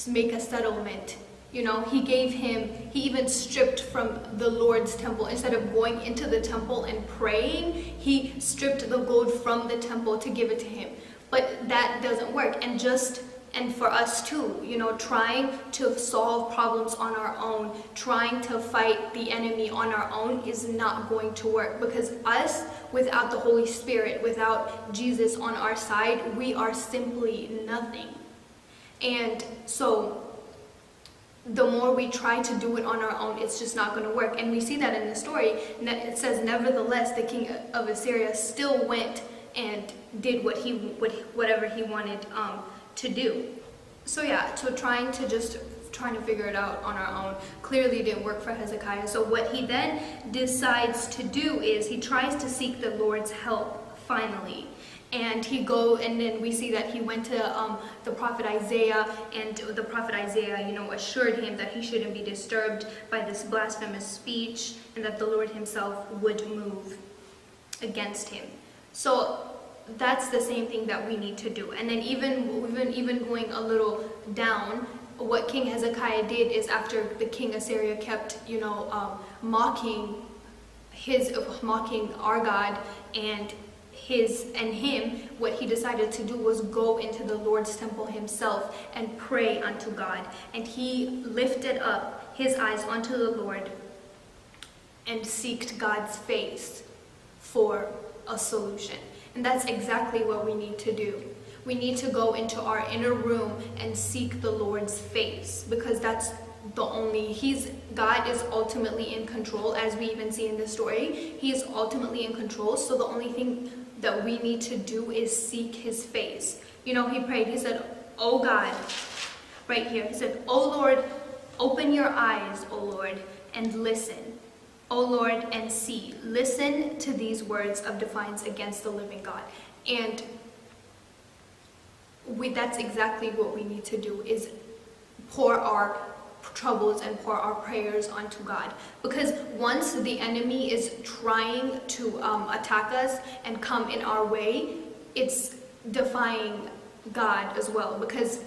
make a settlement. You know, he gave him, he even stripped from the Lord's temple. Instead of going into the temple and praying, he stripped the gold from the temple to give it to him. But that doesn't work. And just and for us too, you know, trying to solve problems on our own, trying to fight the enemy on our own is not going to work, because us, without the Holy Spirit, without Jesus on our side, we are simply nothing. And so the more we try to do it on our own, it's just not going to work. And we see that in the story. It says, "Nevertheless, the king of Assyria still went and did what he what, whatever he wanted um, to do." So yeah, so trying to just trying to figure it out on our own clearly didn't work for Hezekiah. So what he then decides to do is he tries to seek the Lord's help finally. And he go and then we see that he went to um, the prophet Isaiah, and the prophet Isaiah, you know, assured him that he shouldn't be disturbed by this blasphemous speech, and that the Lord himself would move against him. So that's the same thing that we need to do. And then even even even going a little down, what King Hezekiah did is, after the king Assyria kept, you know, um, mocking his mocking our God and his and him, what he decided to do was go into the Lord's temple himself and pray unto God. And he lifted up his eyes unto the Lord and seeked God's face for a solution. And that's exactly what we need to do. We need to go into our inner room and seek the Lord's face, because that's the only he's God is ultimately in control. As we even see in the story, he is ultimately in control. So the only thing that we need to do is seek his face. You know, he prayed, he said, "Oh God," right here, he said, "Oh Lord, open your eyes, oh Lord, and listen. Oh Lord, and see. Listen to these words of defiance against the living God." And we, that's exactly what we need to do, is pour our troubles and pour our prayers onto God. Because once the enemy is trying to um, attack us and come in our way, it's defying God as well. Because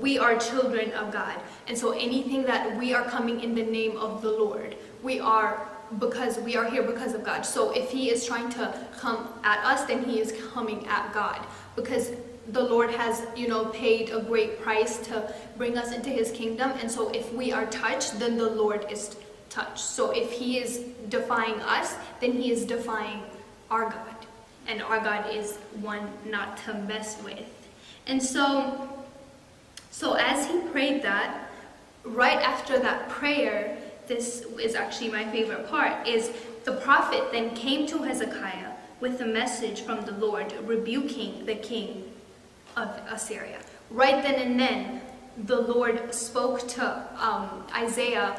we are children of God. And so anything that we are coming in the name of the Lord, we are because we are here because of God. So if he is trying to come at us, then he is coming at God because the Lord has, you know, paid a great price to bring us into his kingdom. And so if we are touched, then the Lord is touched. So if he is defying us, then he is defying our God. And our God is one not to mess with. And so so as he prayed that, right after that prayer, this is actually my favorite part, is the prophet then came to Hezekiah with a message from the Lord rebuking the king of Assyria. Right then and then, the Lord spoke to um, Isaiah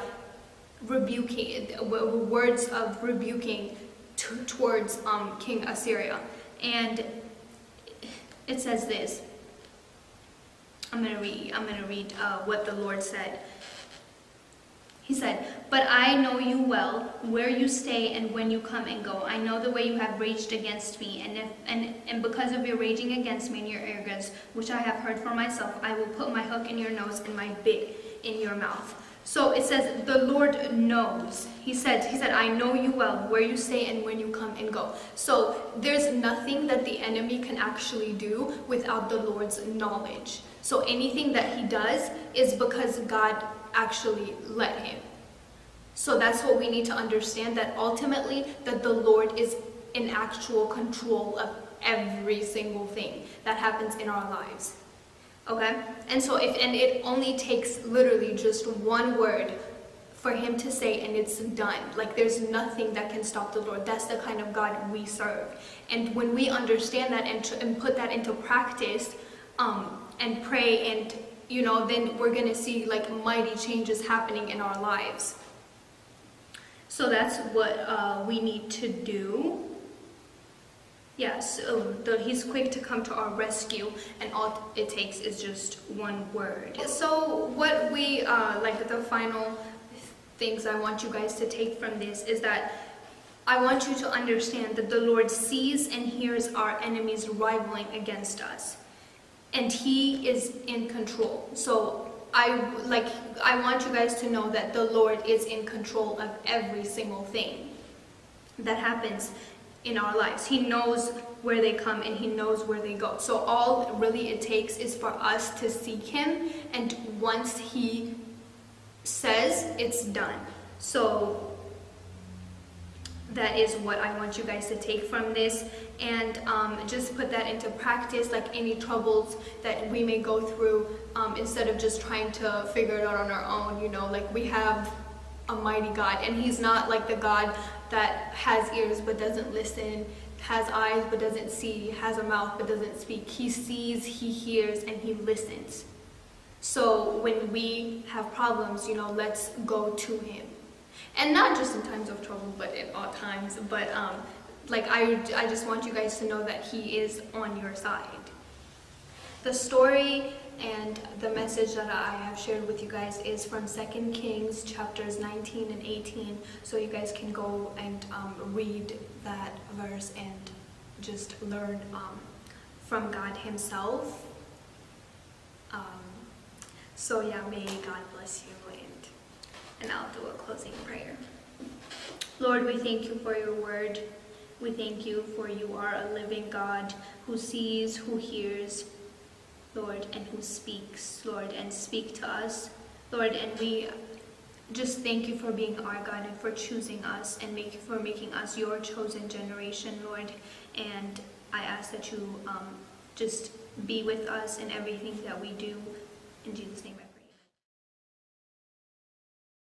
rebuking, w- words of rebuking t- towards um, King Assyria. And it says this. I'm going to read, I'm going to read uh, what the Lord said. He said, "But I know you well, where you stay and when you come and go. I know the way you have raged against me, and, if, and, and because of your raging against me and your arrogance, which I have heard for myself, I will put my hook in your nose and my bit in your mouth." So it says, "The Lord knows." He said, he said, "I know you well, where you stay and when you come and go." So there's nothing that the enemy can actually do without the Lord's knowledge. So anything that he does is because God actually led him. So that's what we need to understand, that ultimately that the Lord is in actual control of every single thing that happens in our lives. Okay? And so if and it only takes literally just one word for him to say and it's done. Like there's nothing that can stop the Lord. That's the kind of God we serve. And when we understand that and, tr- and put that into practice, um, and pray and you know, then we're going to see like mighty changes happening in our lives. So that's what uh, we need to do. Yes, so the, he's quick to come to our rescue, and all it takes is just one word. So what we uh, like the final things I want you guys to take from this is that I want you to understand that the Lord sees and hears our enemies rivaling against us, and he is in control. So I like I want you guys to know that the Lord is in control of every single thing that happens in our lives. He knows where they come and he knows where they go. So all really it takes is for us to seek him, and once he says, it's done. So that is what I want you guys to take from this, and um, just put that into practice. Like any troubles that we may go through, um, instead of just trying to figure it out on our own, you know, like we have a mighty God, and he's not like the God that has ears but doesn't listen, has eyes but doesn't see, has a mouth but doesn't speak. He sees, he hears, and he listens. So when we have problems, you know, let's go to him. And not just in times of trouble, but at all times. But um, like I, I just want you guys to know that he is on your side. The story and the message that I have shared with you guys is from Second Kings chapters nineteen and eighteen. So you guys can go and um, read that verse and just learn um, from God himself. Um, so yeah, may God bless you, and, and I'll do a closing prayer. Lord, we thank you for your word. We thank you for you are a living God who sees, who hears, Lord, and who speaks, Lord, and speak to us, Lord, and we just thank you for being our God and for choosing us and make, for making us your chosen generation, Lord. And I ask that you um, just be with us in everything that we do. In Jesus' name, I pray.